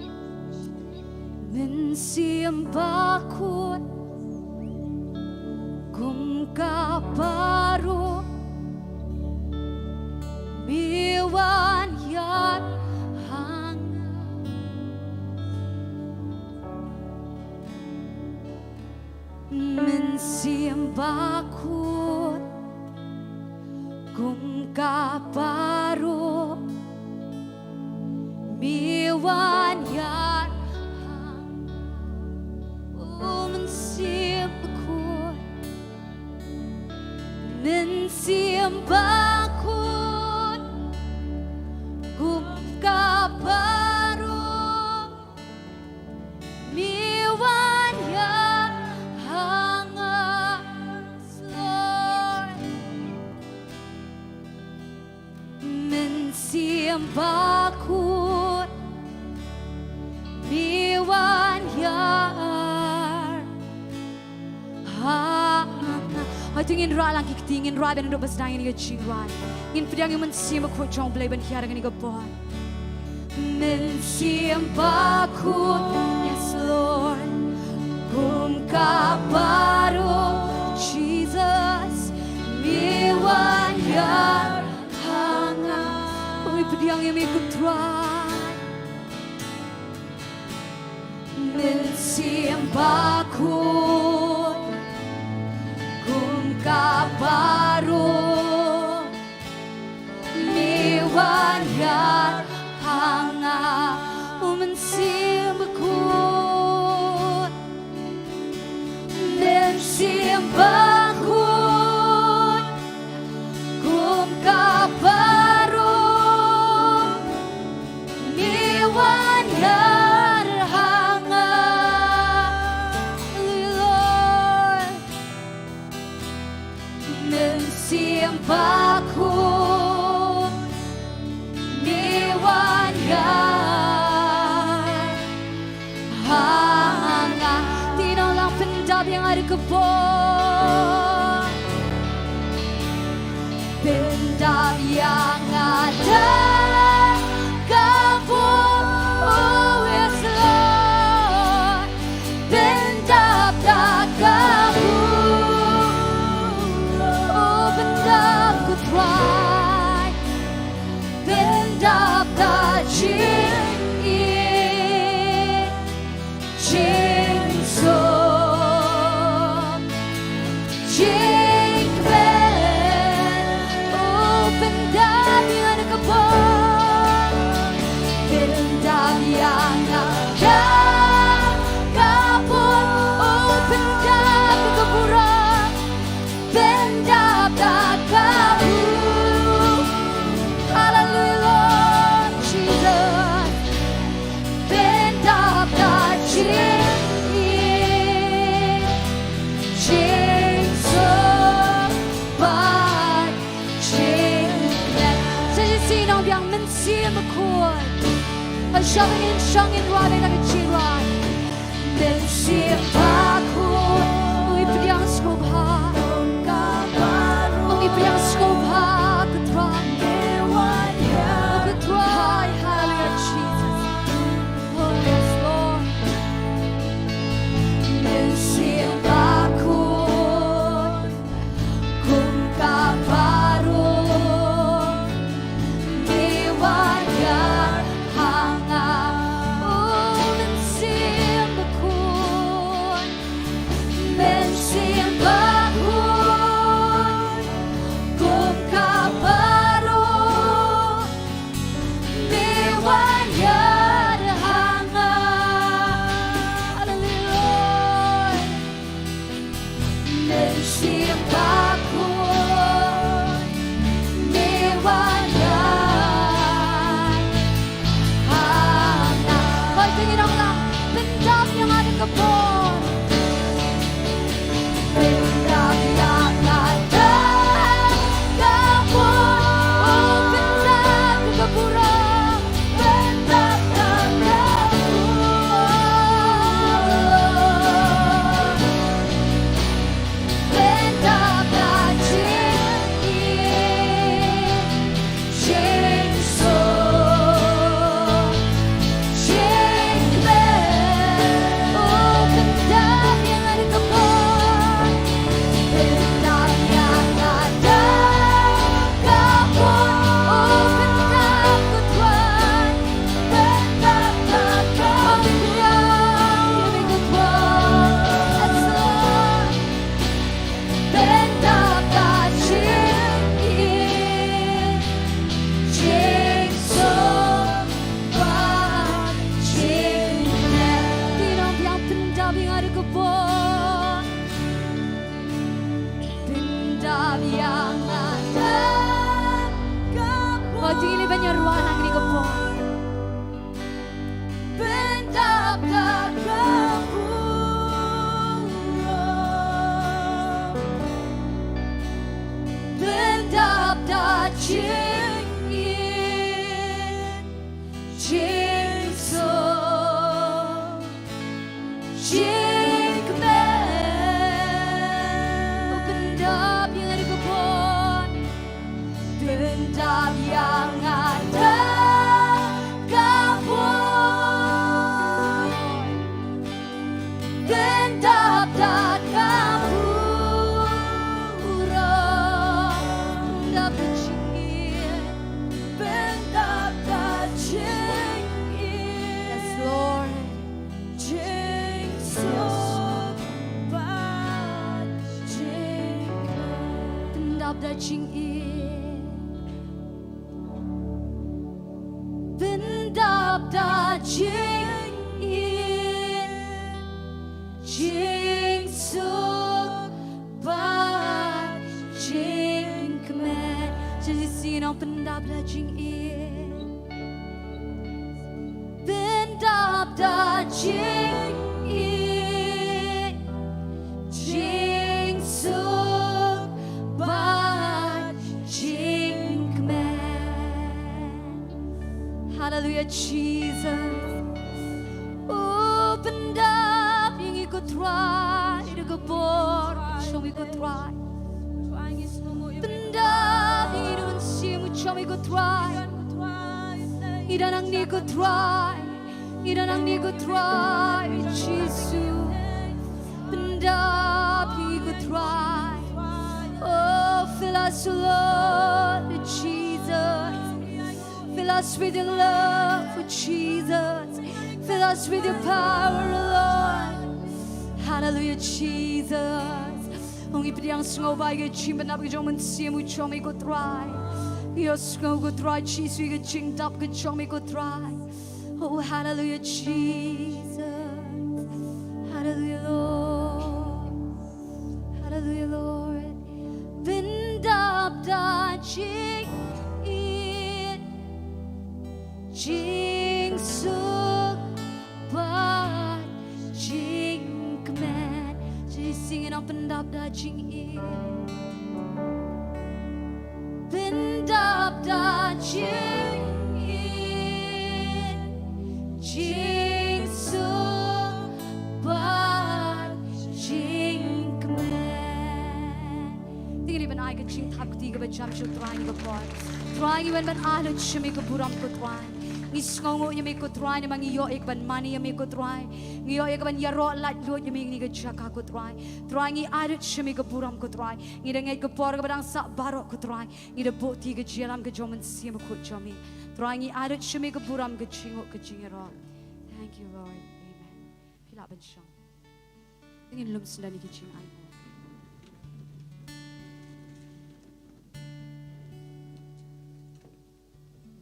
Mynsiem Bakhuid, kum ka baroh, me wan ïaid ha nga. Mynsiem Bakhuid, kum ka baroh, me wan ïaid ha nga. O Mynsiem Bakhuid, Mynsiem Bakhuid, kum ka baroh, me wan ïaid ha nga. Mynsiem Bakhuid, me wan ïaid ha nga. Hooid, to ngin rah lang ki kti, ngin rah ban ïa u Blei, sdang ïa ka jingwan. Ngin pdiang ïa u Mynsiem Bakhuid jong U Blei ban hiar ha kane ka por. Mynsiem Bakhuid, yes Lord. Kum ka baroh, Jesus, me wan ïaid ha nga. Oh, ngi pdiang ïa me, ko Trai. Mynsiem Bakhuid, kum ka baroh, me wan ïaid ha nga. O Mynsiem Bakhuid, Mynsiem Bakhuid, kum ka baroh, me wan ïaid ha nga. Hallelujah, Lord. Mynsiem Bakhuid, Pyndap ïa nga da ka bor, oh, pyndap da ka burom, pyndap da ka burom. Hallelujah, Lord Jesus. Pyndap da jingim, jingsuk bad jingkmen. Sa shisien ngan ong biang: Mynsiem Bakhuid. Haba ngin shong ngin rwai, bad ka jingrwai. Mynsiem Bakhuid. Ngi pdiang sngewbha. Ngi pdiang sngewbha, ko Trai. Ko Trai, hallelujah, Jesus. Oh, yes, Lord. Mynsiem Bakhuid. Kum ka baroh, ngi wan ïa ha nga, oh, Mynsiem Bakhuid, Mynsiem Bakhuid, kum ka baroh, ngi wan ïa ha nga. Hallelujah. Mynsiem Bakhuid, ngi wan ïa ha nga. Hoi, to ngin ong lang: Pyndap ïa nga da ka bor. Pyndap ïa nga da ka bor. Oh, pyndap da ka burom. Pyndap da ka burom. Pyndap da jingim, jingsuk, jingkmen. Oh, pyndap ïa nga da ka bor. Pyndap ïa nga da ka bor. Oh, pyndap, ko Trai. Pyndap da ka bor. Yes, Lord. Pyndap da jingim, jingsuk bad jingkmen. Ngi ong biang: Pyndap ïa nga da ka bor. Pyndap ïa nga da ka bor. Hoi, to ngin ïa rwai lang da ka bor. Pyndap da ka burom. Pyndap da jingim, jingsuk, jingkmen. Oh, pyndap ïa nga da ka bor. Pyndap ïa nga da ka bor. Pyndap da ka burom. Pyndap da jingim. Pyndap da jingim. Yes, Lord. Jingsuk bad jingkmen. Pyndap da jingim. Pyndap da jingim, jingsuk bad jingkmen. Sa shisien ngan ong: Pyndap da jingim. Pyndap da jingim, jingsuk bad jingkmen. Hallelujah, Jesus. Oh, pyndap ïa ngi, ko Trai, da ka bor jong me, ko Trai. Pyndap ïa ngi da u Mynsiem jong me, ko Trai. Ngi don hangne, ko Trai. Ngi don hangne, ko Trai Jisu. Pyndap ïa ngi, ko Trai. Oh, fill us, Lord Jesus. Fill us with your love, oh Jesus. Fill us with your power, oh Lord. Hallelujah, Jesus. Oh, ngi pdiang sngewbha ïa ka jingpyndap ka jong u Mynsiem jong me, ko Trai. Ngi ïohsngew, ko Trai Jisu, ïa ka jingdap ka jong me, ko Trai. Oh, hallelujah, Jesus. Hallelujah, Lord. Hallelujah, Lord. Pyndap da jingïeit, jingsuk bad jingkmen. Just sing it out, pyndap da jingïeit. Pyndap da jingïeit, jingsuk bad jingkmen. Te ngin ïa ban ai ka jingthap kti kaba jam sha u Trai ha kane ka por. Trai, ngi wan ban ai lut sha me ka burom, ko Trai. Ngi sngewnguh ïa me, ko Trai, namar ngi ïoh ïa ka ban mane ïa me, ko Trai. Ngi ïoh ïa ka ban ïaroh laitluid ïa me ha kane ka jaka, ko Trai. Trai, ngi ai lut sha me ka burom, ko Trai. Ngi da ngeit ka por kaba dang sah baroh, ko Trai, ngi da buh kti ha ka jingïalam ka jong u Mynsiem Bakhuid jong me. Trai, ngi ai lut sha me ka burom, ka jingnguh, ka jingïaroh. Thank you, Lord. Amen. Phi lah ban shong. Te ngin lum sngewbha ïa ka jingainguh.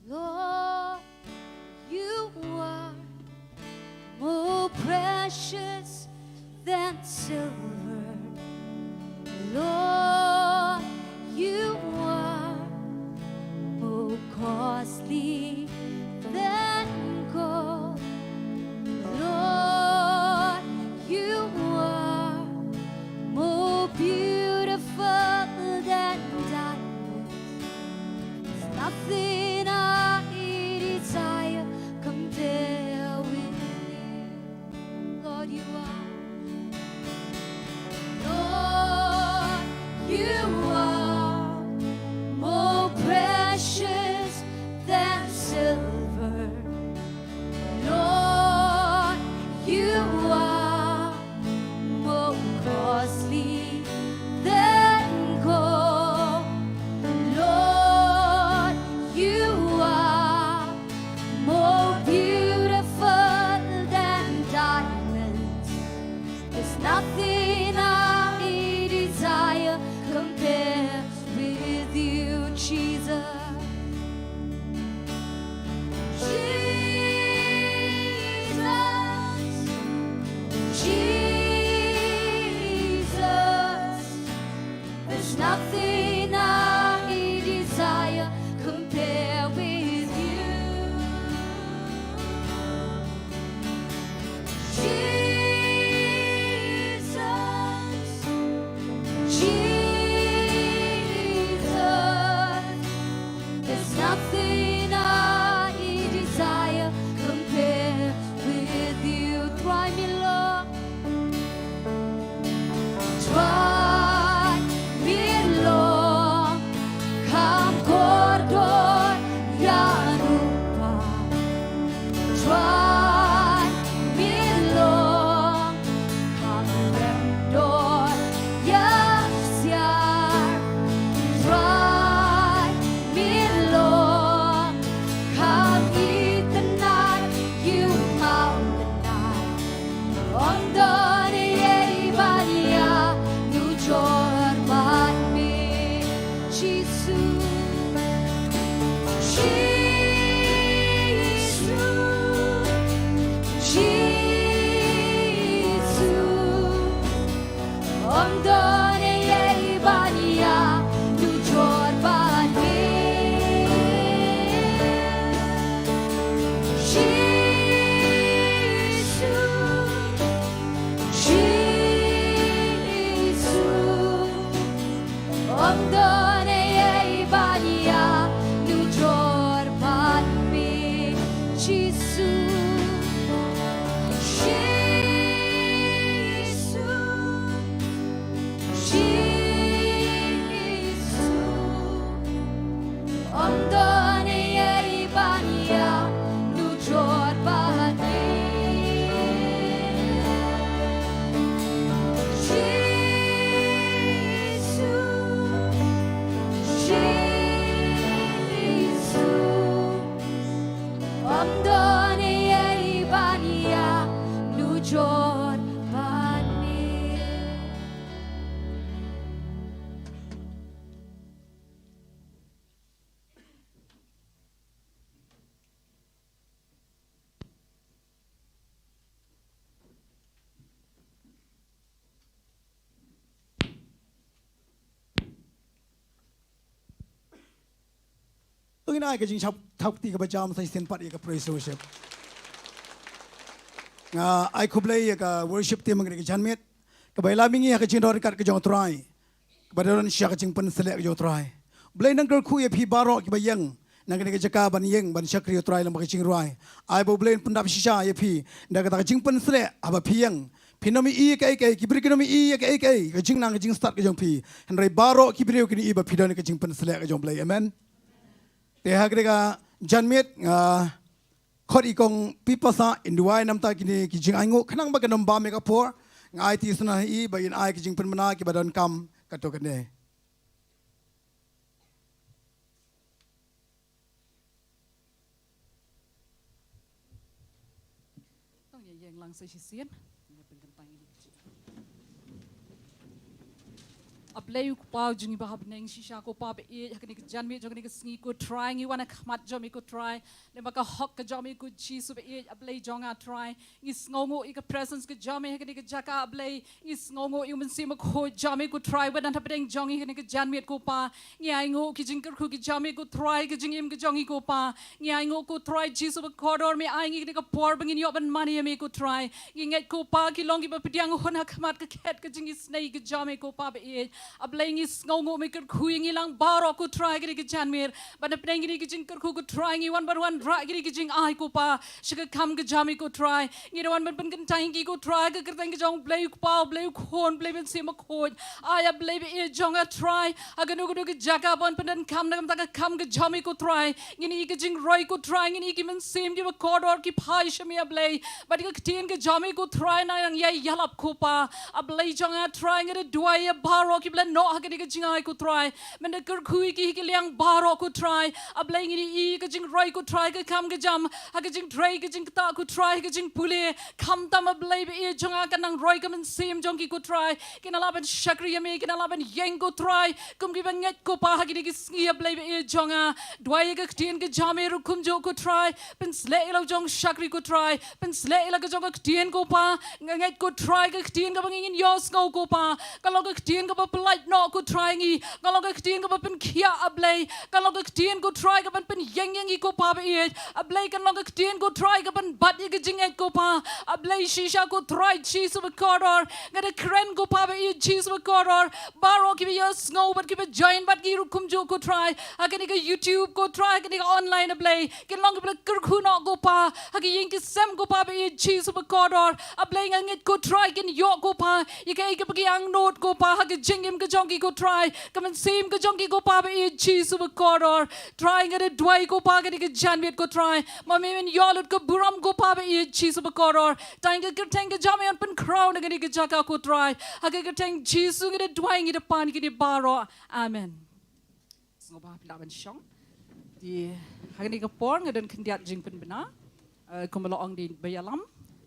Lord, you are more precious than silver. Lord, you are more costly than gold. Lord, you are more beautiful than diamonds. There's nothing I desire compare with you. Lord, you are. Lord, you are more precious than silver. Lord, you are more costly than gold. Lord, you are more beautiful than diamonds. There's nothing I desire compare with you, Jesus. Jesus, Jesus, there's nothing I desire compare with you. Jesus, Jesus, there's nothing I desire compare with you. Trai, mi long. Trai, mi long kham kordor ïa rupa. Trai, mi long kham rem dor ïa ksiar. Trai, mi long kham itynnad ïa u mawlynnai. Ym don ei ei ban ïanujor bad me, Jisu. Jisu, Jisu, ym don ei ei ban ïanujor bad me. Jisu, Jisu, ym don ei ei ban ïanujor bad me. Jisu, Jisu, Jisu, ym don ei ei ban ïanujor bad me. Jisu, Jisu, ym don ei To ngin ai ka jingthap kti kaba jam sa shisien pat ïa ka praise worship. Nga ai khublei ïa ka worship team ha kane ka janmiet kaba ïalam ïa ngi ha ka jingdon ryngkat ka jong U Trai, kaba don shisha ka jingpynsleh ka jong U Trai. Blei nang kyrkhu ïa phi baroh kiba ïeng na kane ka jaka ban ïeng ban shakri U Trai lyngba ka jingrwai. Ai ba U Blei un pyndap shisha ïa phi da kata ka jingpynsleh haba phi ïeng. Phin ym ïohi ïa kaei kaei, ki briew kin ym ïohi ïa kaei kaei, ka jingnang ka jingstad ka jong phi. Hynrei baroh ki briew kin ïohi ba phi don ka jingpynsleh ka jong U Blei. Amen. Te ha kane ka janmiet nga khot ïa i Kong Pipasa in duwai namar kine ki jingainguh, khnang ba kan ym bam ïa ka por. Nga aiti sngewbha ïa i ba in ai ki jingpynbna kiba donkam katto katne. To ngin ïeng lang sa shisien. Ngin pynkyntang ïa ki. A Blei U Kpa jong ngi ba ha bneng, shisha ko Pa ba ïeit, ha kane ka janmiet jong kane ka sngi ko Trai, ngi wan ha khmat jong me ko Trai. Lyngba ka hok ka jong me ko Jisu ba ïeit, A Blei jong nga Trai. Ngi sngewnguh ïa ka presence ka jong me ha kane ka jaka, A Blei. Ngi sngewnguh ïa U Mynsiem Bakhuid jong me ko Trai, ba don ha bneng jong ngi ha kane ka janmiet ko Pa. Ngi ainguh ki jingkyrkhu ki jong me ko Trai, ka jingim ka jong ngi ko Pa. Ngi ainguh ko Trai Jisu bakordor, me ai ngi kane ka por ba ngin ïoh ban mane ïa me ko Trai. Ngi ngeit ko Pa ki long kiba pdiang hun ha khmat ka khet ka jingisynei ka jong me ko Pa ba ïeit. A Blei ngi sngewnguh me kyrkhu ïa ngi lang baroh ko Trai kane ka janmiet. Ba na pdeng kine ki jingkyrkhu ko Trai ngi wan ban wanrah kine ki jingai ko Pa sha ka kam ka jong me ko Trai. Ngi da wan ban pynkyntang ïa ki ko Trai ha ka kyrteng ka jong U Blei U Kpa, U Blei U Khun, U Blei Mynsiem Bakhuid. Ai A Blei ba ïeit jong nga Trai, ha kano kano ka jaka ba wan pyndonkam na ka bynta ka kam ka jong me ko Trai. Ngin ïohi ka jingroi ko Trai, ngin ïohi ki mynsiem kiba kordor ki phai sha me A Blei. Bad ka ktien ka jong me ko Trai nang ïa ïalap ko Pa. A Blei jong nga Trai, nga da duwai ïa baroh kiba la noh ha kane ka jingai ko Trai. Men da kyrkhu ïa ki ha ki liang baroh ko Trai. A Blei ngin ïohi ka jingroi ko Trai, ka kam ka jam, ha ka jingtrei ka jingktah ko Trai, ha ka jingpule. Khamtam A Blei ba ïeit jong nga kan nang roi ka mynsiem jong ki ko Trai. Kin nang lah ban shakri ïa me, kin nang lah ban ïeng ko Trai kum kiba ngeit ko Pa ha kine ki sngi A Blei ba ïeit jong nga. Duwai ïa ka ktien ka jong me ruh kumjuh ko Trai. Pynshlei ïa la ka jong shakri ko Trai. Pynshlei ïa la ka jong ka ktien ko Pa. Nga ngeit ko Trai ka ktien kaba ngin ïohsngew ko Pa ka long ka ktien kaba pyllait noh ko Trai ngi. Ka long ka ktien kaba pynkhiah A Blei. Ka long ka ktien ko Trai kaban pynïeng ïa ngi ko Pa ba ïeit. A Blei ka long ka ktien ko Trai kaban bat ïa ka jingngeit ko Pa. A Blei shisha ko Trai Jisu bakordor. Nga da kren ko Pa ba ïeit Jisu bakordor. Baroh kiba ïohsngew bad kiba join bad ki ruh kumjuh ko Trai. Ha kane ka YouTube ko Trai, ha kane ka online A Blei. Kin long kiba la kyrkhu noh ko Pa. Ha ki ïing ki sem ko Pa ba ïeit Jisu bakordor. A Blei nga ngeit ko Trai kin ïoh ko Pa ïa kaei kaba ki angnud ko Pa ha ka jingim ka jong ki ko Trai. Ka mynsiem ka jong ki ko Pa ba ïeit Jisu bakordor. Trai nga da duwai ko Pa kane ka janmiet ko Trai. Ma me men ïoh lut ka burom ko Pa ba ïeit Jisu bakordor. Tang ka kyrteng ka jong me yn pynkhraw na kane ka jaka ko Trai. Ha ka kyrteng Jisu nga da duwai, nga da pan kine baroh. Amen. Sngewbha phi lah ban shong. Te ha kane ka por nga don khyndiat jingpynbna. Eh, kumba la ong da i ba ïalam,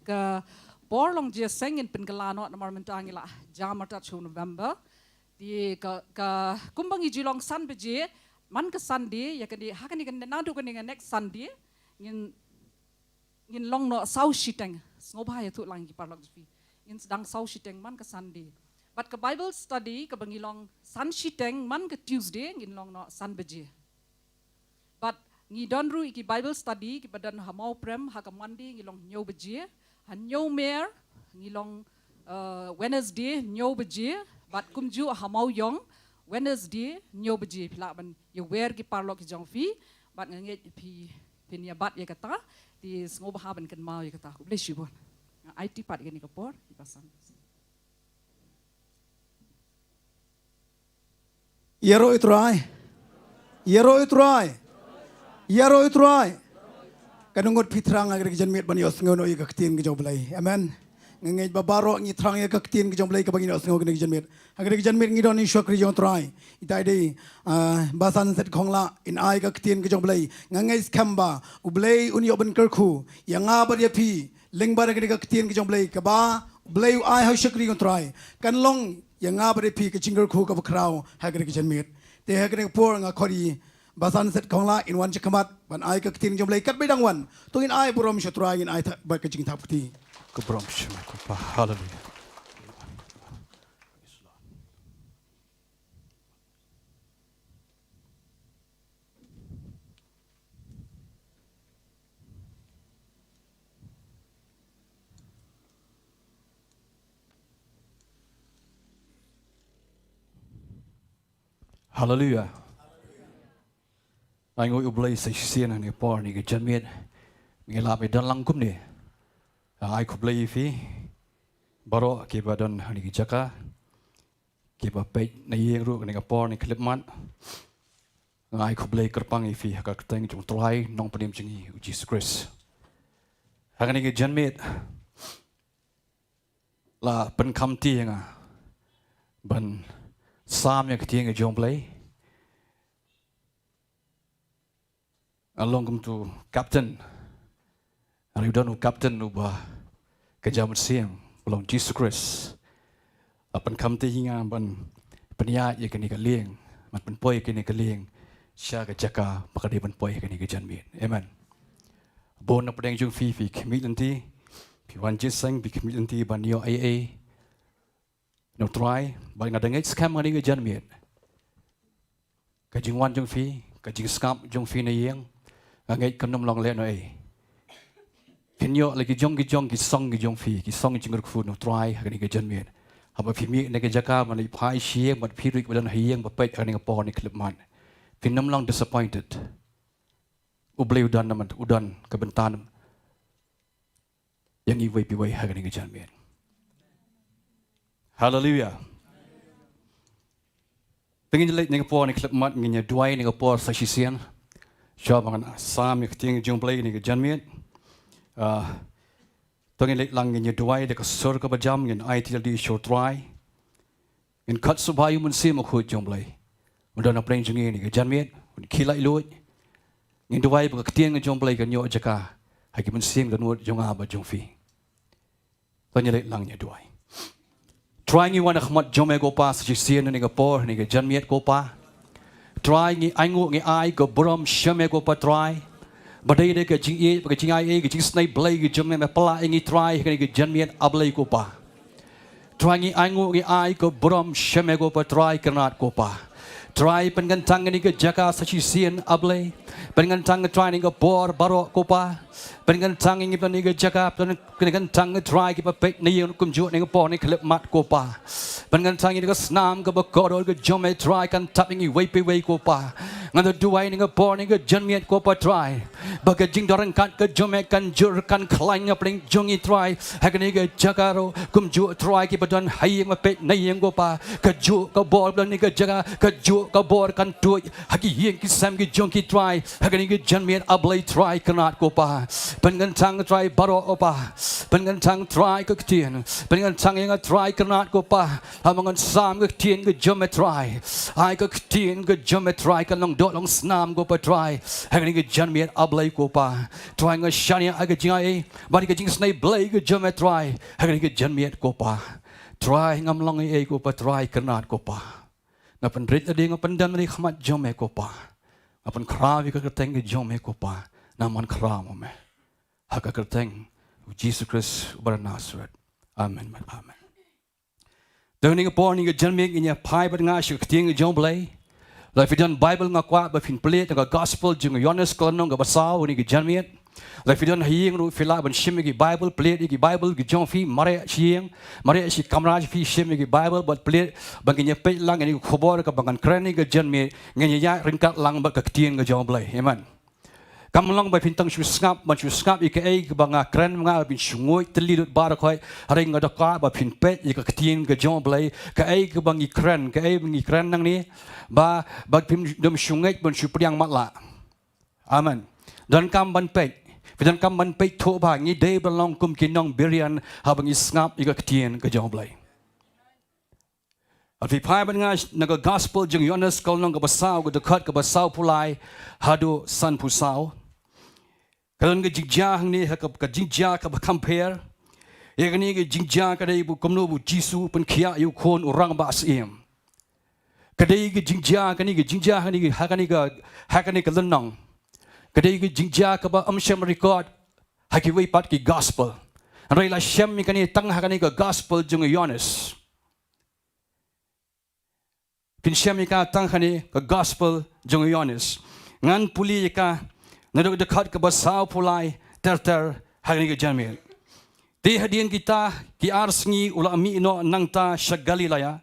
ka por long jingïaseng ngin pynkylla noh namar mynta ngi la jam artat sha u November. Te ka, ka kumba ngi ju long san baje man ka Sunday, ïa kane, ha kane ka, naduh kane ka next Sunday ngin ngin long noh saw shiteng. Sngewbha ïathuh lang ïa ki paralok jong phi. Ngin sdang saw shiteng man ka Sunday. Bad ka Bible study kaba ngi long san shiteng man ka Tuesday ngin long noh san baje. Bad ngi don ruh ïa ki Bible study kiba don ha Mawprem ha ka Monday ngi long hynñiew baje. Ha Hynñiewmer ngi long, eh, Wednesday hynñiew baje. Bad kumjuh ha Mawiong Wednesday hynñiew baje. Phi lah ban ïawer ki paralok ki jong phi bad nga ngeit phi phin ïa bat ïa kata, te sngewbha ban kynmaw ïa kata. Khublei shibun. Nga aiti pat ïa kane ka por ïa ka san. Ïaroh ïa u Trai. Ïaroh ïa u Trai. Ïaroh ïa u Trai. Kan ngut phi thrang ha kane ka janmiet ban ïohsngew noh ïa ka ktien ka jong u Blei. Amen. Nga ngeit ba baroh ngi thrang ïa ka ktien ka jong u Blei kaba ngin ïohsngew kane ka janmiet. Ha kane ka janmiet ngi don ïa u shakri jong u Trai. Ita i dei, ah, Basan Set Khongla in ai ka ktien ka jong u Blei. Nga ngeit skhem ba u Blei un ïoh ban kyrkhu ïa nga bad ïa phi lyngba kane ka ktien ka jong u Blei kaba u Blei u ai ha u shakri jong u Trai. Kan long ïa nga bad ïa phi ka jingkyrkhu kaba khraw ha kane ka janmiet. Te ha kane ka por nga khot ïa Basan Set Khongla in wan sha khmat ban ai ka ktien jong u Blei. Katba i dang wan to ngin ai burom sha u Trai, ngin ai tha-, bad ka jingthap kti. Ka burom sha u Trai. Haleluya. Haleluia. Ai nguh ïa U Blei sa shisien ha kane ka por, ha kane ka janmiet. Ngi lah ban don lang kumne. Ai khublei ïa phi baroh kiba don ha kane ka jaka, kiba peit na ïing ruh ha kane ka por, ha kane ka khyllipmat. Nga ai khublei kyrpang ïa phi ha ka kyrteng jong U Trai Nongpynim jong ngi U Jisu Khrist. Ha kane ka janmiet la pynkhamti ïa nga ban sam ïa ka ktien ka jong U Blei. Nga long kum utu u captain. Nga don u captain uba ka jaw mynsiem ba long Jisu Khrist. La pynkhamti ïa nga ban pynïaid ïa kane ka lieng, ban pynpoi ïa kane ka lieng sha ka jaka ba ka dei ban poi ha kane ka janmiet. Amen. Bun na pdeng jong phi, phi khmih lynti, phi wan jingïaseng, phi khmih lynti ban ïoh ei ei na U Trai, bad nga da ngeit skhem ha kane ka janmiet ka jingwan jong phi, ka jingsngap jong phi na ïing, nga ngeit kan ym long lehnohei. Phin ïoh la ki jong ki jong ki song ki jong phi, ki song jingkyrkhu na U Trai ha kane ka janmiet. Haba phi mih na ka jaka ban leit phai sha ïing, bad phi ruh ba don ha ïing ba peit ha kane ka por, ha kane ka khyllipmat, phin ym long disappointed. U Blei u don namar u don ka bynta ïa ngi iwei pa iwei ha kane ka janmiet. Haleluia. Te ngin leit ha kane ka por, ha kane ka khyllipmat, ngin ïa duwai ha kane ka por sa shisien. Shuwa ba ngan sam ïa ka ktien jong U Blei ha kane ka janmiet. Ah, te ngin leit lang, ngin ïa duwai da ka sur kaba jam, ngin aiti ïalade sha U Trai. Ngin khot sngewbha ïa U Mynsiem Bakhuid jong U Blei un don na pdeng jong ngi ha kane ka janmiet, un khie laitluid. Ngin duwai ba ka ktien ka jong U Blei kan ïoh jaka ha ki mynsiem dohnud jong nga bad jong phi. To ngin leit lang, ngin ïa duwai. Trai, ngi wan ha khmat jong me ko Pa sa shisien ha kane ka por, ha kane ka janmiet ko Pa. Trai, ngi ainguh, ngi ai ka burom sha me ko Pa Trai. Ba dei da ka jingïeit, ba ka jingaiei, ka jingisynei Blei ka jong me, me pynlah ïa ngi Trai ha kane ka janmiet, A Blei ko Pa. Trai, ngi ainguh, ngi ai ka burom sha me ko Pa Trai, kyrnat ko Pa. Trai, pynkyntang ïa kane ka jaka sa shisien, A Blei. Pynkyntang Trai ïa kane ka por baroh ko Pa. Pynkyntang ïa ngi ha kane ka jaka, pyn- Pynkyntang Trai kiba peit na ïing kumjuh ha kane ka por, ha kane ka khyllipmat ko Pa. Pynkyntang ïa ka snam kaba kordor ka jong me Trai, kan tap ïa ngi iwei pa iwei ko Pa. Nga da duwai ha kane ka por, ha kane ka janmiet ko Pa Trai, ba ka jingdon ryngkat ka jong me kan jur kan khlaiñ na pdeng jong ngi Trai. Ha kane ka jaka ruh kumjuh Trai, kiba don ha ïing ba peit na ïing ko Pa. Ka juh ka bor ba don ha kane ka jaka, ka juh ka bor kan tuid ha ki ïing ki sem ki jong ki Trai. Ha kane ka janmiet, A Blei Trai, kyrnat ko Pa. Pynkyntang Trai baroh ko Pa. Pynkyntang Trai ka ktien. Pynkyntang ïa nga Trai, kyrnat ko Pa. Haba ngan sam ka ktien ka jong me Trai, ai ka ktien ka jong me Trai kan long doh long snam ko Pa Trai. Ha kane ka janmiet, A Blei ko Pa. Trai, nga shaniah ïa ka jingaiei bad ka jingisynei Blei ka jong me Trai ha kane ka janmiet ko Pa. Trai, ngam long ei ei ko Pa Trai, kyrnat ko Pa. Nga pynrit lade, nga pyndem lade ha khmat jong me ko Pa. Nga pynkhraw ïa ka kyrteng ka jong me ko Pa. Nangman khraw mo me. Ha ka kyrteng U Jisu Khrist uba na Nasareth. Amen, amen. Te ha kane ka por, ha kane ka janmiet, ngin ïa phai bad nga sha ka ktien ka jong U Blei. Lada phi don Baibl, nga kwah ba phin plie na ka Gospel jong u Ïoannis ka lynnong kaba saw ha kane ka janmiet. Lada phi don ha ïing ruh, phi lah ban shim ïa ki Baibl, plie ïa ki Baibl ki jong phi, mareh sha ïing, mareh sha kamra jong phi, shim ïa ki Baibl bad plie, ba ngin ïa peit lang ïa kane ka khubor kaba ngan kren ha kane ka janmiet, ngin ïa ïaid ryngkat lang bad ka ktien ka jong U Blei. Amen. Kam long ba phin tang shu sngap, ban shu sngap ïa kaei kaba nga kren, nga ba phin shu nguid tylli lut baroh khoit, hynrei nga da kwah ba phin peit ïa ka ktien ka jong U Blei, kaei kaba ngi kren, kaei ba ngi kren nangne, ba, ba phin ym shu ngeit ban shu pdiang matlah. Amen. Donkam ban peit. Phi donkam ban peit thuh ba ngi dei ban long kum ki nongbirit haba ngi sngap ïa ka ktien ka jong U Blei. Lada phi phai bad nga na ka Gospel jong u Ïoannis ka lynnong kaba saw, ka dkhot kaba sawphew lai haduh sanphew saw. Ka don ka jingjia hangne, ha ka, ka jingjia kaba kham pher. Ïa kane ka jingjia ka dei ba kumno ba u Jisu u pynkhiah ïa u khun u rangbah syiem. Ka dei ka jingjia kane, ka jingjia kane, ha kane ka, ha kane ka lynnong. Ka dei ka jingjia kaba ym shym record ha kiwei pat ki gospel. Hynrei la shem ïa kane tang ha kane ka gospel jong u Ïoannis. Phin shem ïa ka tang ha kane ka gospel jong u Ïoannis. Ngan pule ïa ka naduh ka dkhot kaba sawphew lai ter ter ha kane ka janmiet. Te hadien kita ki ar sngi u la mih noh nangta sha Galilea.